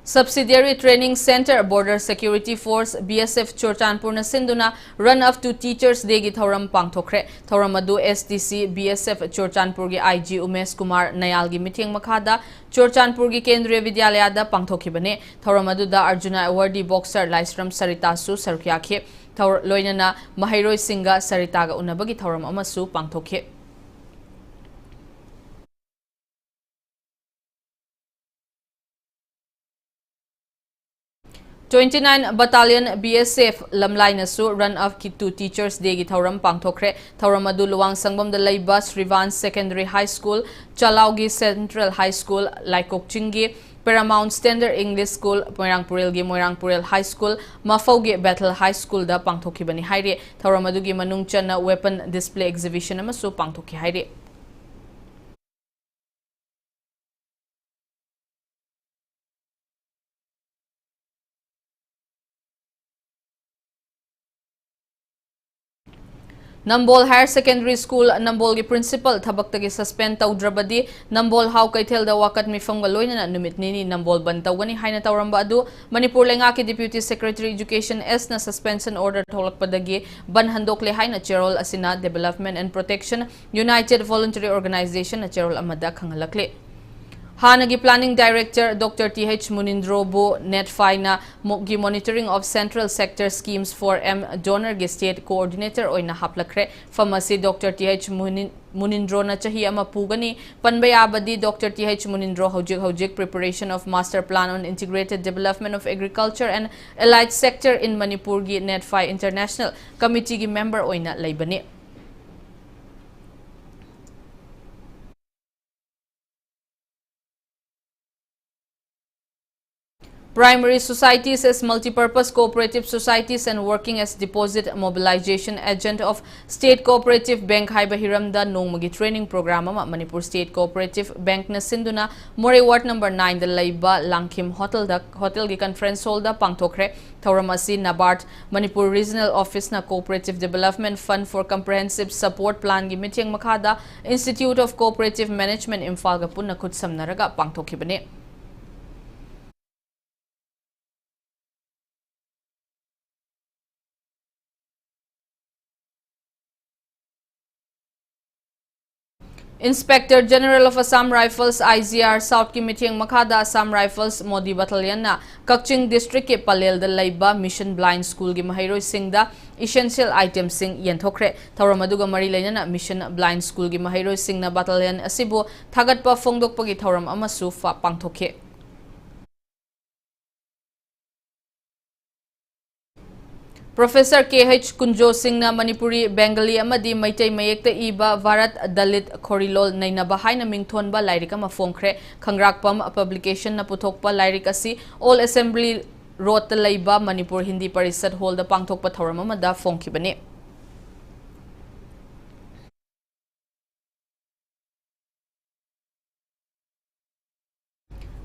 Subsidiary Training Centre, Border Security Force, B S F, ꯆꯨꯔꯆꯥꯟꯄꯨꯔꯅ ꯁꯤꯟꯗꯨꯅ Run Up to Teachers Dayꯒꯤ ꯊꯧꯔꯝ ꯄꯥꯡꯊꯣꯛꯈ꯭ꯔꯦ꯫ ꯊꯧꯔꯝ ꯑꯗꯨ S D C, B S F, ꯆꯨꯔꯆꯥꯟꯄꯨꯔꯒꯤ I G ꯎꯃꯦꯁ ꯀꯨꯃꯥꯔ ꯅꯌꯥꯜꯒꯤ ꯃꯤꯠꯌꯦꯡ ꯃꯈꯥꯗ ꯆꯨꯔꯆꯥꯟꯄꯨꯔꯒꯤ ꯀꯦꯟꯗ꯭ꯔꯤꯌ ꯕꯤꯗ꯭ꯌꯥꯂꯌꯥꯗ ꯄꯥꯡꯊꯣꯛꯈꯤꯕꯅꯤ꯫ ꯊꯧꯔꯝ ꯑꯗꯨꯗ ꯑꯔꯖꯨꯅꯥ ꯑꯦꯋꯥꯔꯗꯤ ꯕꯣꯛꯁꯔ ꯂꯥꯏꯁ꯭ꯔꯝ ꯁꯔꯤꯇꯥꯁꯨ ꯁꯔꯨꯛ ꯌꯥꯈꯤ꯫ ꯊꯧꯔ-, ꯂꯣꯏꯅꯅ ꯃꯍꯩꯔꯣꯏꯁꯤꯡꯒ ꯁꯔꯤꯇꯥꯒ ꯎꯅꯕꯒꯤ ꯊꯧꯔꯝ ꯑꯃꯁꯨ ꯄꯥꯡꯊꯣꯛꯈꯤ꯫ Twenty nine Battalion B S F ꯂꯝꯂꯥꯏꯅꯁꯨ Run Up to Teachers Dayꯒꯤ ꯊꯧꯔꯝ ꯄꯥꯡꯊꯣꯛꯈ꯭ꯔꯦ꯫ ꯊꯧꯔꯝ ꯑꯗꯨ ꯂꯨꯋꯥꯡ ꯁꯪꯕꯝꯗ ꯂꯩꯕ ꯁ꯭ꯔꯤꯚꯥꯟ Secondary High School, ꯆꯂꯥꯎꯒꯤ Central High School, ꯂꯥꯏꯀꯣꯛ ꯆꯤꯡꯒꯤ Paramount Standard English School, ꯃꯣꯏꯔꯥꯡꯄꯨꯔꯦꯜꯒꯤ ꯃꯣꯏꯔꯥꯡꯄꯨꯔꯦꯜ High School, ꯃꯐꯧꯒꯤ Bethel High Schoolꯗ ꯄꯥꯡꯊꯣꯛꯈꯤꯕꯅꯤ ꯍꯥꯏꯔꯤ꯫ ꯊꯧꯔꯝ ꯑꯗꯨꯒꯤ ꯃꯅꯨꯡ ꯆꯟꯅ weapon display exhibition ꯑꯃꯁꯨ ꯄꯥꯡꯊꯣꯛꯈꯤ ꯍꯥꯏꯔꯤ꯫ ꯅꯝꯕꯣꯜ Higher Secondary School, ꯅꯝꯕꯣꯜꯒꯤ principal ꯊꯕꯛꯇꯒꯤ suspend ꯇꯧꯗ꯭ꯔꯕꯗꯤ ꯅꯝꯕꯣꯜ ꯍꯥꯎ ꯀꯩꯊꯦꯜꯗ ꯋꯥꯀꯠ ꯃꯤꯐꯝꯒ ꯂꯣꯏꯅꯅ ꯅꯨꯃꯤꯠ ꯅꯤꯅꯤ ꯅꯝꯕꯣꯜ ꯕꯟꯗ ꯇꯧꯒꯅꯤ ꯍꯥꯏꯅ ꯇꯧꯔꯝꯕ ꯑꯗꯨ ꯃꯅꯤꯄꯨꯔ ꯂꯩꯉꯥꯛꯀꯤ Deputy Secretary Education Sꯅ suspension order ꯊꯣꯛꯂꯛꯄꯗꯒꯤ ꯕꯟꯗ ꯍꯟꯗꯣꯛꯂꯦ ꯍꯥꯏꯅ ꯆꯦꯔꯣꯜ ꯑꯁꯤꯅ Development and Protection United Voluntary Organizationꯅ ꯆꯦꯔꯣꯜ ꯑꯃꯗ ꯈꯪꯍꯜꯂꯛꯂꯤ꯫ ꯍꯥꯟꯅꯒꯤ Planning Director Doctor T H ꯃꯨꯅꯤꯟꯗ꯭ꯔꯣꯕꯨ NEDFIꯅ ꯃꯣ-, ꯒꯤ Monitoring of Central Sector Schemes for M Donorꯒꯤ State Coordinator ꯑꯣꯏꯅ ꯍꯥꯞꯂꯛꯈ꯭ꯔꯦ꯫ ꯐꯝ ꯑꯁꯤ Doctor T H ꯃꯨꯅꯤꯟ-, ꯃꯨꯅꯤꯟꯗ꯭ꯔꯣꯅ ꯆꯍꯤ ꯑꯃ ꯄꯨꯒꯅꯤ꯫ ꯄꯟꯕ ꯌꯥꯕꯗꯤ, Doctor T H ꯃꯨꯅꯤꯟꯗ꯭ꯔꯣ ꯍꯧꯖꯤꯛ ꯍꯧꯖꯤꯛ Preparation of Master Plan on Integrated Development of Agriculture and Allied Sector in Manipurꯒꯤ NEDFI International Committeeꯒꯤ member ꯑꯣꯏꯅ ꯂꯩꯕꯅꯤ꯫ Primary societies as multipurpose cooperative societies and working as deposit mobilization agent of State Cooperative Bank ꯍꯥꯏꯕ ꯍꯤꯔꯝꯗ ꯅꯣꯡꯃꯒꯤ training program ꯑꯃ Manipur State Cooperative Bankꯅ ꯁꯤꯟꯗꯨꯅ ꯃꯣꯔꯦ Ward number nineꯗ ꯂꯩꯕ ꯂꯥꯡꯈꯤꯝ Hotelꯗ, Hotelꯒꯤ conference hallꯗ ꯄꯥꯡꯊꯣꯛꯈ꯭ꯔꯦ꯫ ꯊꯧꯔꯝ ꯑꯁꯤ NABARD Manipur Regional Officeꯅ Cooperative Development Fund for Comprehensive Support Planꯒꯤ ꯃꯤꯠꯌꯦꯡ ꯃꯈꯥꯗ Institute of Cooperative Management ꯏꯝꯐꯥꯜꯒ ꯄꯨꯟꯅ ꯈꯨꯠꯁꯝꯅꯔꯒ ꯄꯥꯡꯊꯣꯛꯈꯤꯕꯅꯤ꯫ Inspector General of Assam Rifles, I G R, South ꯀꯤ ꯃꯤꯠꯌꯦꯡ ꯃꯈꯥꯗ Assam Rifles Modi Battalion ꯅ ꯀꯛꯆꯤꯡ district ꯀꯤ ꯄꯂꯦꯜꯗ ꯂꯩꯕ Mission Blind School ꯒꯤ ꯃꯍꯩꯔꯣꯏꯁꯤꯡꯗ essential item ꯁꯤꯡ ꯌꯦꯟꯊꯣꯛꯈ꯭ꯔꯦ꯫ ꯊꯧꯔꯝ ꯑꯗꯨꯒ ꯃꯔꯤ ꯂꯩꯅꯅ Mission Blind School ꯒꯤ ꯃꯍꯩꯔꯣꯏꯁꯤꯡꯅ battalion ꯑꯁꯤꯕꯨ ꯊꯥꯒꯠꯄ ꯐꯣꯡꯗꯣꯛꯄꯒꯤ ꯊꯧꯔꯝ ꯑꯃꯁꯨ ꯐ-, ꯄꯥꯡꯊꯣꯛꯈꯤ꯫ Professor K H ꯀꯨꯟꯖꯣ ꯁꯤꯡꯅ ꯃꯅꯤꯄꯨꯔꯤ, ꯕꯦꯡꯒꯂꯤ ꯑꯃꯗꯤ ꯃꯩꯇꯩ ꯃꯌꯦꯛꯇ ꯏꯕ ꯚꯥꯔꯠ ꯗꯂꯤꯠ ꯈꯣꯔꯤꯂꯣꯜ ꯅꯩꯅꯕ ꯍꯥꯏꯅ ꯃꯤꯡꯊꯣꯟꯕ ꯂꯥꯏꯔꯤꯛ ꯑꯃ ꯐꯣꯡꯈ꯭ꯔꯦ꯫ ꯈꯪꯔꯥꯛꯄꯝ Publication ꯅ ꯄꯨꯊꯣꯛꯄ ꯂꯥꯏꯔꯤꯛ ꯑꯁꯤ Old Assembly Road ꯇ ꯂꯩꯕ ꯃꯅꯤꯄꯨꯔ ꯍꯤꯟꯗꯤ ꯄꯔꯤꯁꯠ hall ꯗ ꯄꯥꯡꯊꯣꯛꯄ ꯊꯧꯔꯝ ꯑꯃꯗ ꯐꯣꯡꯈꯤꯕꯅꯤ꯫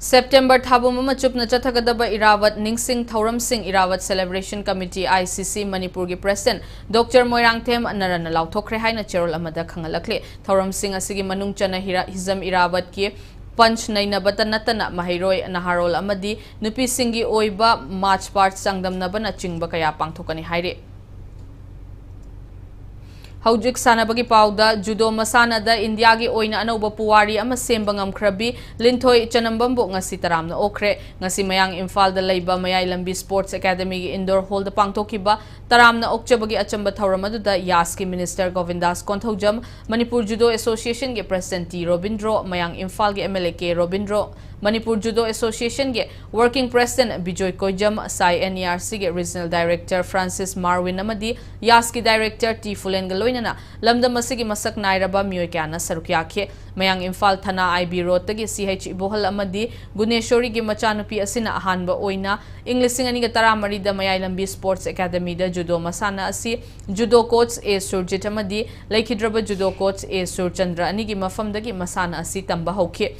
September ꯊꯥꯕꯨꯝ ꯑꯃ ꯆꯨꯞꯅ ꯆꯠꯊꯒꯗꯕ ꯏꯔꯥꯋꯠ ꯅꯤꯡꯁꯤꯡ ꯊꯧꯔꯝꯁꯤꯡ ꯏꯔꯥꯋꯠ Celebration Committee, I C C, ꯃꯅꯤꯄꯨꯔꯒꯤ President Doctor ꯃꯣꯏꯔꯥꯡꯊꯦꯝ ꯅꯔꯟꯅ ꯂꯥꯎꯊꯣꯛꯈ꯭ꯔꯦ ꯍꯥꯏꯅ ꯆꯦꯔꯣꯜ ꯑꯃꯗ ꯈꯪꯍꯜꯂꯛꯂꯤ꯫ ꯊꯧꯔꯝꯁꯤꯡ ꯑꯁꯤꯒꯤ ꯃꯅꯨꯡ ꯆꯟꯅ ꯍꯤꯔꯥ-, ꯍꯤꯖꯝ ꯏꯔꯥꯋꯠꯀꯤ punch ꯅꯩꯅꯕꯇ ꯅꯠꯇꯅ ꯃꯍꯩꯔꯣꯏ, ꯅꯍꯥꯔꯣꯜ ꯑꯃꯗꯤ ꯅꯨꯄꯤꯁꯤꯡꯒꯤ ꯑꯣꯏꯕ march past ꯆꯥꯡꯗꯝꯅꯕꯅꯆꯤꯡꯕ ꯀꯌꯥ ꯄꯥꯡꯊꯣꯛꯀꯅꯤ ꯍꯥꯏꯔꯤ꯫ ꯍꯧꯖꯤꯛ ꯁꯥꯟꯅꯕꯒꯤ ꯄꯥꯎꯗ, ꯖꯨꯗꯣ ꯃꯁꯥꯟꯅꯗ ꯏꯟꯗꯤꯌꯥꯒꯤ ꯑꯣꯏꯅ ꯑꯅꯧꯕ ꯄꯨꯋꯥꯔꯤ ꯑꯃ ꯁꯦꯝꯕ ꯉꯝꯈ꯭ꯔꯕꯤ ꯂꯤꯟꯊꯣꯏ ꯆꯅꯝꯕꯝꯕꯨ ꯉꯁꯤ ꯇꯔꯥꯝꯅ ꯑꯣꯛꯈ꯭ꯔꯦ꯫ ꯉꯁꯤ ꯃꯌꯥꯡ ꯏꯝꯐꯥꯜꯗ ꯂꯩꯕ ꯃꯌꯥꯏ ꯂꯝꯕꯤ Sports Academy ꯒꯤ indoor hall ꯗ ꯄꯥꯡꯊꯣꯛꯈꯤꯕ ꯇꯔꯥꯝꯅ ꯑꯣꯛꯆꯕꯒꯤ ꯑꯆꯝꯕ ꯊꯧꯔꯝ ꯑꯗꯨꯗ ꯌꯥꯁꯀꯤ Minister Govindas Konthoujam, Manipur judo Association ꯒꯤ President ꯇꯤ ꯔꯣꯕꯤꯟꯗ꯭ꯔꯣ, ꯃꯌꯥꯡ ꯏꯝꯐꯥꯜꯒꯤ M L A K Robindro, Manipur judo Association ꯒꯤ Working President ꯕꯤꯖꯣꯏ ꯀꯣꯏꯖꯝ, ꯁꯥꯏ N E R C ꯒꯤ Regional Director Francis Marwin ꯑꯃꯗꯤ ꯌꯥꯁꯀꯤ Director ꯇꯤ ꯐꯨꯂꯦꯟꯒ ꯂꯣꯏꯅꯅ ꯂꯝꯗꯝ ꯑꯁꯤꯒꯤ ꯃꯁꯛ ꯅꯥꯏꯔꯕ ꯃꯤꯑꯣꯏ ꯀꯌꯥꯅ ꯁꯔꯨꯛ ꯌꯥꯈꯤ꯫ ꯃꯌꯥꯡ ꯏꯝꯐꯥꯜ ꯊꯅꯥ I B Road ꯇꯒꯤ C H ꯏꯕꯣꯍꯜ ꯑꯃꯗꯤ ꯒꯨꯅꯦꯁꯣꯔꯤꯒꯤ ꯃꯆꯥꯅꯨꯄꯤ ꯑꯁꯤꯅ ꯑꯍꯥꯟꯕ ꯑꯣꯏꯅ ꯏꯪ ꯂꯤꯁꯤꯡ ꯑꯅꯤꯒ ꯇꯔꯥꯃꯔꯤꯗ ꯃꯌꯥꯏ ꯂꯝꯕꯤ Sports Academy ꯗ ꯖꯨꯗꯣ ꯃꯁꯥꯟꯅ ꯑꯁꯤ ꯖꯨꯗꯣ coach ꯑꯦ ꯁꯨꯔꯖꯤꯠ ꯑꯃꯗꯤ ꯂꯩꯈꯤꯗ꯭ꯔꯕ ꯖꯨꯗꯣ coach ꯑꯦ ꯁꯨꯔꯆꯟꯗ꯭ꯔ ꯑꯅꯤꯒꯤ ꯃꯐꯝꯗꯒꯤ ꯃꯁꯥꯟꯅ ꯑꯁꯤ ꯇꯝꯕ ꯍꯧꯈꯤ꯫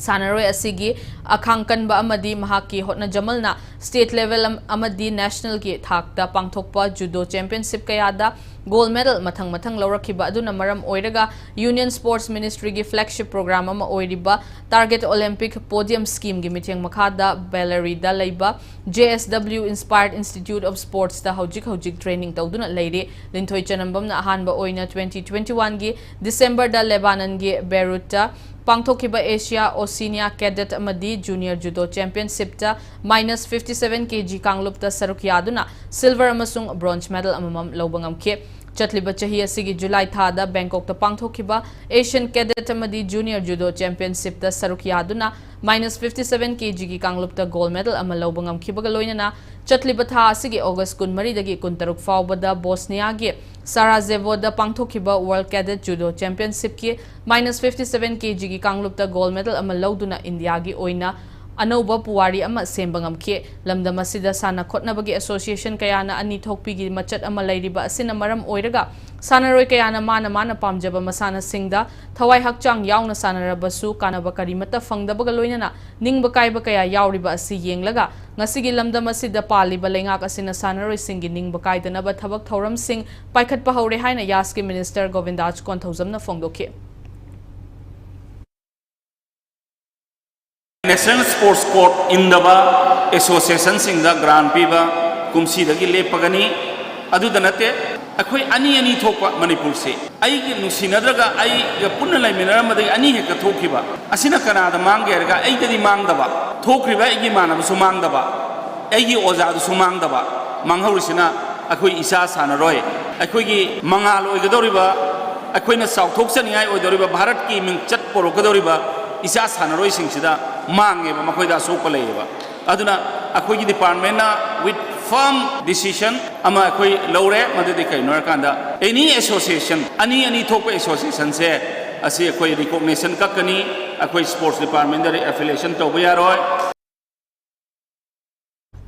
ꯁꯥꯟꯅꯔꯣꯏ ꯑꯁꯤꯒꯤ ꯑꯈꯥꯡ ꯀꯟꯕ ꯑꯃꯗꯤ ꯃꯍꯥꯛꯀꯤ ꯍꯣꯠꯅꯖꯃꯜꯅ state level ꯑꯃꯗꯤ national ꯒꯤ ꯊꯥꯛꯇ ꯄꯥꯡꯊꯣꯛꯄ judo championship ꯀꯌꯥꯗ gold medal ꯃꯊꯪ ꯃꯊꯪ ꯂꯧꯔꯛꯈꯤꯕ ꯑꯗꯨꯅ ꯃꯔꯝ ꯑꯣꯏꯔꯒ Union Sports Ministry ꯒꯤ flagship program ꯑꯃ ꯑꯣꯏꯔꯤꯕ Target Olympic Podium Scheme ꯒꯤ ꯃꯤꯠꯌꯦꯡ ꯃꯈꯥꯗ Bellary ꯗ ꯂꯩꯕ J S W Inspired Institute of Sports ꯇ ꯍꯧꯖꯤꯛ ꯍꯧꯖꯤꯛ training ꯇꯧꯗꯨꯅ ꯂꯩꯔꯤ꯫ ꯂꯤꯟꯊꯣꯏ ꯆꯅꯝꯕꯝꯅ ꯑꯍꯥꯟꯕ ꯑꯣꯏꯅ twenty twenty-one ꯒꯤ December ꯗ Lebanon ꯒꯤ Beirut ꯇ ꯄꯥꯡꯊꯣꯛꯈꯤꯕ Asia Oceania Cadet ꯑꯃꯗꯤ Junior Judo Championship ꯇ minus fifty seven K G ꯀꯥꯡꯂꯨꯞꯇ ꯁꯔꯨꯛ ꯌꯥꯗꯨꯅ silver ꯑꯃꯁꯨꯡ bronze medal ꯑꯃꯃꯝ ꯂꯧꯕ ꯉꯝꯈꯤ꯫ ꯆꯠꯂꯤꯕ ꯆꯍꯤ ꯑꯁꯤꯒꯤ July ꯊꯥꯗ Bangkok ꯇ ꯄꯥꯡꯊꯣꯛꯈꯤꯕ Asian Cadet ꯑꯃꯗꯤ Junior Judo Championship ꯇ ꯁꯔꯨꯛ ꯌꯥꯗꯨꯅ minus fifty seven K G ꯒꯤ ꯀꯥꯡꯂꯨꯞꯇ gold medal ꯑꯃ ꯂꯧꯕ ꯉꯝꯈꯤꯕꯒ ꯂꯣꯏꯅꯅ ꯆꯠꯂꯤꯕ ꯊꯥ ꯑꯁꯤꯒꯤ August ꯀꯨꯟꯃꯔꯤꯗꯒꯤ ꯀꯨꯟꯇꯔꯨꯛ ꯐꯥꯎꯕꯗ Bosnia ꯒꯤ Sarajevo ꯗ ꯄꯥꯡꯊꯣꯛꯈꯤꯕ World Cadet Judo Championship ꯀꯤ minus fifty seven K G ꯒꯤ ꯀꯥꯡꯂꯨꯞꯇ gold medal ꯑꯃ ꯂꯧꯗꯨꯅ ꯏꯟꯗꯤꯌꯥꯒꯤ ꯑꯣꯏꯅ ꯑꯅꯧꯕ ꯄꯨꯋꯥꯔꯤ ꯑꯃ ꯁꯦꯝꯕ ꯉꯝꯈꯤ꯫ ꯂꯝꯗꯝ ꯑꯁꯤꯗ ꯁꯥꯟꯅ ꯈꯣꯠꯅꯕꯒꯤ association ꯀꯌꯥꯅ ꯑꯅꯤ ꯊꯣꯛꯄꯤꯒꯤ ꯃꯆꯠ ꯑꯃ ꯂꯩꯔꯤꯕ ꯑꯁꯤꯅ ꯃꯔꯝ ꯑꯣꯏꯔꯒ ꯁꯥꯟꯅꯔꯣꯏ ꯀꯌꯥꯅ ꯃꯥꯅ ꯃꯥꯅ ꯄꯥꯝꯖꯕ ꯃꯁꯥꯟꯅꯁꯤꯡꯗ ꯊꯋꯥꯏ ꯍꯛꯆꯥꯡ ꯌꯥꯎꯅ ꯁꯥꯟꯅꯔꯕꯁꯨ ꯀꯥꯟꯅꯕ ꯀꯔꯤꯃꯠꯇ ꯐꯪꯗꯕꯒ ꯂꯣꯏꯅꯅ ꯅꯤꯡꯕ ꯀꯥꯏꯕ ꯀꯌꯥ ꯌꯥꯎꯔꯤꯕ ꯑꯁꯤ ꯌꯦꯡꯂꯒ ꯉꯁꯤꯒꯤ ꯂꯝꯗꯝ ꯑꯁꯤꯗ ꯄꯥꯜꯂꯤꯕ ꯂꯩꯉꯥꯛ ꯑꯁꯤꯅ ꯁꯥꯟꯅꯔꯣꯏꯁꯤꯡꯒꯤ ꯅꯤꯡꯕ ꯀꯥꯏꯗꯅꯕ ꯊꯕꯛ ꯊꯧꯔꯝꯁꯤꯡ ꯄꯥꯏꯈꯠꯄ ꯍꯧꯔꯦ ꯍꯥꯏꯅ ꯌꯥꯁꯀꯤ Minister ꯒꯣꯕꯤꯟꯗꯥꯖ ꯀꯣꯟꯊꯧꯖꯝꯅ ꯐꯣꯡꯗꯣꯛꯈꯤ꯫ National Sports Code ꯏꯟꯗꯕ association ꯁꯤꯡꯗ grant ꯄꯤꯕ ꯀꯨꯝꯁꯤꯗꯒꯤ ꯂꯦꯞꯄꯒꯅꯤ꯫ ꯑꯗꯨꯗ ꯅꯠꯇꯦ, ꯑꯩꯈꯣꯏ ꯑꯅꯤ ꯑꯅꯤ ꯊꯣꯛꯄ ꯃꯅꯤꯄꯨꯔꯁꯦ, ꯑꯩꯒꯤ ꯅꯨꯡꯁꯤꯅꯗ꯭ꯔꯒ ꯑꯩꯒ ꯄꯨꯟꯅ ꯂꯩꯃꯤꯟꯅꯔꯝꯕꯗꯒꯤ ꯑꯅꯤ ꯍꯦꯛꯇ ꯊꯣꯛꯈꯤꯕ ꯑꯁꯤꯅ ꯀꯅꯥꯗ ꯃꯥꯡꯒꯦ ꯍꯥꯏꯔꯒ ꯑꯩꯗꯗꯤ ꯃꯥꯡꯗꯕ, ꯊꯣꯛꯈ꯭ꯔꯤꯕ ꯑꯩꯒꯤ ꯏꯃꯥꯟꯅꯕꯁꯨ ꯃꯥꯡꯗꯕ, ꯑꯩꯒꯤ ꯑꯣꯖꯥꯗꯨꯁꯨ ꯃꯥꯡꯗꯕ, ꯃꯥꯡꯍꯧꯔꯤꯁꯤꯅ ꯑꯩꯈꯣꯏ ꯏꯆꯥ ꯁꯥꯟꯅꯔꯣꯏ, ꯑꯩꯈꯣꯏꯒꯤ ꯃꯉꯥꯜ ꯑꯣꯏꯒꯗꯧꯔꯤꯕ, ꯑꯩꯈꯣꯏꯅ ꯆꯥꯎꯊꯣꯛꯆꯅꯤꯡꯉꯥꯏ ꯑꯣꯏꯗꯧꯔꯤꯕ, ꯚꯥꯔꯠꯀꯤ ꯃꯤꯡꯆꯠ ꯄꯨꯔꯛꯀꯗꯧꯔꯤꯕ ꯏꯆꯥ ꯁꯥꯟꯅꯔꯣꯏꯁꯤꯡꯁꯤꯗ ꯃꯥꯡꯉꯦꯕ, ꯃꯈꯣꯏꯗ ꯑꯁꯣꯛꯄ ꯂꯩꯌꯦꯕ꯫ ꯑꯗꯨꯅ ꯑꯩꯈꯣꯏꯒꯤ department ꯅ with firm decision ꯑꯃ ꯑꯩꯈꯣꯏ ꯂꯧꯔꯦ꯫ ꯃꯗꯨꯗꯤ ꯀꯩꯅꯣ ꯍꯥꯏꯔꯀꯥꯟꯗ, any association, ꯑꯅꯤ ꯑꯅꯤ ꯊꯣꯛꯄ association ꯁꯦ, ꯑꯁꯤ ꯑꯩꯈꯣꯏ recognition ꯀꯛꯀꯅꯤ꯫ ꯑꯩꯈꯣꯏ sports department ꯗ affiliation ꯇꯧꯕ ꯌꯥꯔꯣꯏ꯫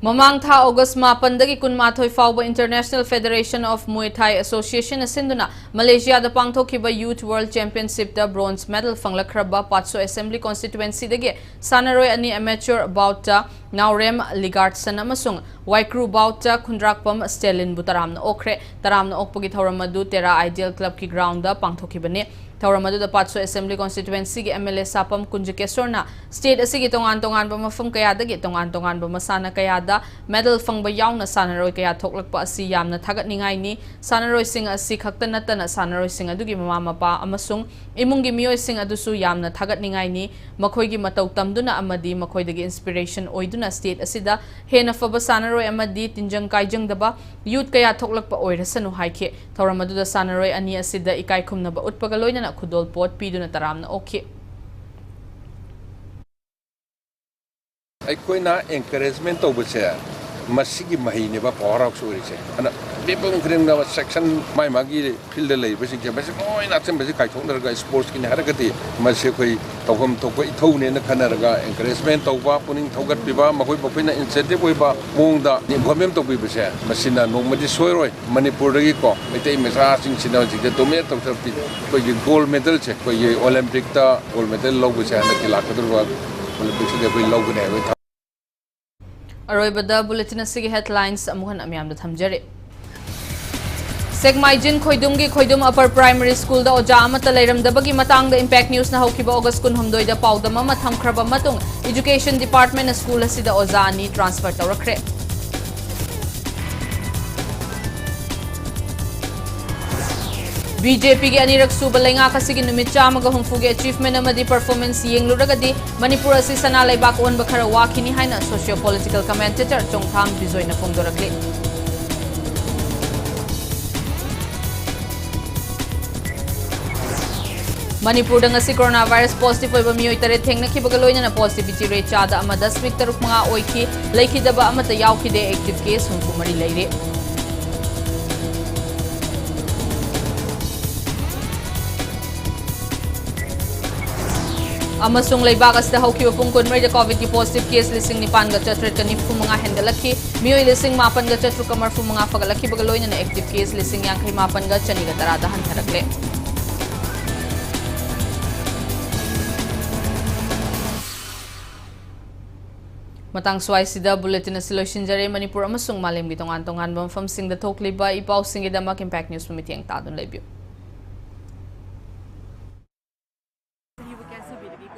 ꯃꯃꯥꯡ ꯊꯥ August ꯃꯥꯄꯟꯗꯒꯤ ꯀꯨꯟꯃꯥꯊꯣꯏ ꯐꯥꯎꯕ International Federation of Muay Thai Association ꯅ ꯁꯤꯟꯗꯨꯅ ꯃꯂꯦꯁꯤꯌꯥꯗ ꯄꯥꯡꯊꯣꯛꯈꯤꯕ Youth World Championship ꯇ bronze medal ꯐꯪꯂꯛꯈ꯭ꯔꯕ ꯄꯥꯠꯁꯣ Assembly Constituency ꯗꯒꯤ ꯁꯥꯟꯅꯔꯣꯏ ꯑꯅꯤ amateur bout ꯇ ꯅꯥꯎꯔꯦꯝ ꯂꯤꯒꯥꯔꯗꯁꯟ ꯑꯃꯁꯨꯡ ꯋꯥꯏꯀ꯭ꯔꯨ bout ꯇ ꯈꯨꯟꯗ꯭ꯔꯥꯛꯄꯝ ꯁ꯭ꯇꯦꯂꯤꯟꯕꯨ ꯇꯔꯥꯝꯅ ꯑꯣꯛꯈ꯭ꯔꯦ꯫ ꯇꯔꯥꯝꯅ ꯑꯣꯛꯄꯒꯤ ꯊꯧꯔꯝ ꯑꯗꯨ ꯇꯦꯔꯥ Ideal Club ꯀꯤ ground ꯗ ꯄꯥꯡꯊꯣꯛꯈꯤꯕꯅꯤ꯫ ꯊꯧꯔꯝ ꯑꯗꯨꯗ ꯄꯥꯠꯁꯣ Assembly Constituency ꯒꯤ M L A ꯁꯥꯄꯝ ꯀꯨꯟꯖꯀꯦꯁꯣꯔꯅ state ꯑꯁꯤꯒꯤ ꯇꯣꯉꯥꯟ ꯇꯣꯉꯥꯟꯕ ꯃꯐꯝ ꯀꯌꯥꯗꯒꯤ ꯇꯣꯉꯥꯟ ꯇꯣꯉꯥꯟꯕ ꯃꯁꯥꯟꯅ ꯀꯌꯥꯗ medal ꯐꯪꯕ ꯌꯥꯎꯅ ꯁꯥꯟꯅꯔꯣꯏ ꯀꯌꯥ ꯊꯣꯛꯂꯛꯄ ꯑꯁꯤ ꯌꯥꯝꯅ ꯊꯥꯒꯠꯅꯤꯡꯉꯥꯏꯅꯤ꯫ ꯁꯥꯟꯅꯔꯣꯏꯁꯤꯡ ꯑꯁꯤ ꯈꯛꯇ ꯅꯠꯇꯅ ꯁꯥꯟꯅꯔꯣꯏꯁꯤꯡ ꯑꯗꯨꯒꯤ ꯃꯃꯥ ꯃꯄꯥ ꯑꯃꯁꯨꯡ ꯏꯃꯨꯡꯒꯤ ꯃꯤꯑꯣꯏꯁꯤꯡ ꯑꯗꯨꯁꯨ ꯌꯥꯝꯅ ꯊꯥꯒꯠꯅꯤꯡꯉꯥꯏꯅꯤ꯫ ꯃꯈꯣꯏꯒꯤ ꯃꯇꯧ ꯇꯝꯗꯨꯅ ꯑꯃꯗꯤ ꯃꯈꯣꯏꯗꯒꯤ inspiration ꯑꯣꯏꯗꯨꯅ state ꯑꯁꯤꯗ ꯍꯦꯟꯅ ꯐꯕ ꯁꯥꯟꯅꯔꯣꯏ ꯑꯃꯗꯤ ꯇꯤꯟꯖꯪ ꯀꯥꯏꯖꯪꯗꯕ youth ꯀꯌꯥ ꯊꯣꯛꯂꯛꯄ ꯑꯣꯏꯔꯁꯅꯨ ꯍꯥꯏꯈꯤ꯫ ꯊꯧꯔꯝ ꯑꯗꯨꯗ ꯁꯥꯟꯅꯔꯣꯏ ꯑꯅꯤ ꯑꯁꯤꯗ ꯏꯀꯥꯏ ꯈꯨꯝꯅꯕ ꯎꯠꯄꯒ ꯂꯣꯏꯅꯅ ꯈꯨꯗꯣꯜ ꯄꯣꯠ ꯄꯤꯗꯨꯅ ꯇꯔꯥꯝꯅ ꯑꯣꯛꯈꯤ꯫ ꯑꯩꯈꯣꯏꯅ encouragement ꯇꯧꯕꯁꯦ ꯃꯁꯤꯒꯤ ꯃꯍꯩꯅꯦꯕ power house ꯑꯣꯏꯔꯤꯁꯦ꯫ ꯑꯗꯨꯅ ꯃꯤꯄꯨꯝ ꯈꯨꯗꯤꯡꯃꯛ section ꯃꯥꯏ ꯃꯥꯒꯤ field ꯂꯩꯔꯤꯕꯁꯤꯡꯁꯦ ꯃꯁꯤ ꯂꯣꯏꯅ ꯑꯆꯝꯕꯁꯤ ꯀꯥꯏꯊꯣꯛꯅꯔꯒ sports ꯀꯤꯅꯤ ꯍꯥꯏꯔꯒꯗꯤ ꯃꯁꯤ ꯑꯩꯈꯣꯏ ꯇꯧꯐꯝ ꯊꯣꯛꯄ ꯏꯊꯧꯅꯦꯅ ꯈꯟꯅꯔꯒ encouragement ꯇꯧꯕ, ꯄꯨꯛꯅꯤꯡ ꯊꯧꯒꯠꯄꯤꯕ, ꯃꯈꯣꯏ ꯃꯈꯣꯏꯅ incentive ꯑꯣꯏꯕ ꯃꯑꯣꯡꯗ involvement ꯇꯧꯕꯤꯕꯁꯦ ꯃꯁꯤꯅ ꯅꯣꯡꯃꯗꯤ ꯁꯣꯏꯔꯣꯏ꯫ ꯃꯅꯤꯄꯨꯔꯗꯒꯤꯀꯣ ꯃꯩꯇꯩ ꯃꯆꯥꯁꯤꯡꯁꯤꯅ ꯍꯧꯖꯤꯛꯇ dominate ꯇꯧꯊꯔꯛꯄꯤ ꯑꯩꯈꯣꯏꯒꯤ gold medal ꯁꯦ ꯑꯩꯈꯣꯏꯒꯤ Olympic ꯇ gold medal ꯂꯧꯕꯁꯦ ꯍꯟꯗꯛꯀꯤ ꯂꯥꯛꯀꯗꯧꯔꯤꯕ Olympic ꯁꯤꯗ ꯑꯩꯈꯣꯏ ꯂꯧꯒꯅꯤ ꯍꯥꯏꯕꯒꯤ ꯊꯥ- ꯑꯔꯣꯏꯕꯗ bulletin ꯑꯁꯤꯒꯤ headlines ꯑꯃꯨꯛ ꯍꯟꯅ ꯃꯌꯥꯝꯗ ꯊꯝꯖꯔꯤ꯫ ꯁꯦꯛꯃꯥꯏꯖꯤꯡ ꯈꯣꯏꯗꯨꯝꯒꯤ ꯈꯣꯏꯗꯨꯝ Upper Primary School ꯗ ꯑꯣꯖꯥ ꯑꯃꯠꯇ ꯂꯩꯔꯝꯗꯕꯒꯤ ꯃꯇꯥꯡꯗ Impact News ꯅ ꯍꯧꯈꯤꯕ August ꯀꯨꯟꯍꯨꯝꯗꯣꯏꯗ ꯄꯥꯎꯗꯝ ꯑꯃ ꯊꯝꯈ꯭ꯔꯕ ꯃꯇꯨꯡ Education Department ꯅ school ꯑꯁꯤꯗ ꯑꯣꯖꯥ ꯑꯅꯤ transfer ꯇꯧꯔꯛꯈ꯭ꯔꯦ꯫ B J P ꯒꯤ ꯑꯅꯤꯔꯛ ꯁꯨꯕ ꯂꯩꯉꯥꯛ ꯑꯁꯤꯒꯤ ꯅꯨꯃꯤꯠ ꯆꯥꯝꯃꯒ ꯍꯨꯝꯐꯨꯒꯤ achievement ꯑꯃꯗꯤ performance ꯌꯦꯡꯂꯨꯔꯒꯗꯤ ꯃꯅꯤꯄꯨꯔ ꯑꯁꯤ ꯁꯅꯥ ꯂꯩꯕꯥꯛ ꯑꯣꯟꯕ ꯈꯔ ꯋꯥꯈꯤꯅꯤ ꯍꯥꯏꯅ socio political commentator ꯆꯣꯡꯊꯥꯝ ꯕꯤꯖꯣꯏꯅ ꯐꯣꯡꯗꯣꯔꯛꯂꯤ꯫ ꯃꯅꯤꯄꯨꯔꯗ ꯉꯁꯤ coronavirus positive ꯑꯣꯏꯕ ꯃꯤꯑꯣꯏ ꯇꯔꯦꯠ ꯊꯦꯡꯅꯈꯤꯕꯒ ꯂꯣꯏꯅꯅ positivity rate ꯆꯥꯗ ꯑꯃ ꯗꯁꯃꯤꯛ ꯇꯔꯨꯛ ꯃꯉꯥ ꯑꯣꯏꯈꯤ꯫ ꯂꯩꯈꯤꯗꯕ ꯑꯃꯠꯇ ꯌꯥꯎꯈꯤꯗꯦ꯫ Active case ꯍꯨꯝꯐꯨ ꯃꯔꯤ ꯂꯩꯔꯤ꯫ ꯑꯃꯁꯨꯡ ꯂꯩꯕꯥꯛ ꯑꯁꯤꯗ ꯍꯧꯈꯤꯕ ꯄꯨꯡ ꯀꯨꯟꯃꯔꯤꯗ COVID-ꯀꯤ positive case ꯂꯤꯁꯤꯡ ꯅꯤꯄꯥꯟꯒ ꯆꯥꯇ꯭ꯔꯦꯠꯀ ꯅꯤꯐꯨ ꯃꯉꯥ ꯍꯦꯟꯒꯠꯂꯛꯈꯤ꯫ ꯃꯤꯑꯣꯏ ꯂꯤꯁꯤꯡ ꯃꯥꯄꯟꯒ ꯆꯥꯇ꯭ꯔꯨꯛꯀ ꯃꯔꯤꯐꯨ ꯃꯉꯥ ꯐꯒꯠꯂꯛꯈꯤꯕꯒ ꯂꯣꯏꯅꯅ active case ꯂꯤꯁꯤꯡ ꯌꯥꯡꯈꯩ ꯃꯥꯄꯟꯒ ꯆꯅꯤꯒ ꯇꯔꯥꯗ ꯍꯟꯊꯔꯛꯂꯦ꯫ ꯃꯇꯥꯡ ꯁ꯭ꯋꯥꯏꯁꯤꯗ bulletin ꯑꯁꯤ ꯂꯣꯏꯁꯤꯟꯖꯔꯦ꯫ ꯃꯅꯤꯄꯨꯔ ꯑꯃꯁꯨꯡ ꯃꯥꯂꯦꯝꯒꯤ ꯇꯣꯉꯥꯟ ꯇꯣꯉꯥꯟꯕ ꯃꯐꯝꯁꯤꯡꯗ ꯊꯣꯛꯂꯤꯕ ꯏ ꯄꯥꯎꯁꯤꯡꯒꯤꯗꯃꯛ Impact News ꯄꯨ ꯃꯤꯠꯌꯦꯡ ꯇꯥꯗꯨꯅ ꯂꯩꯕꯤꯌꯨ꯫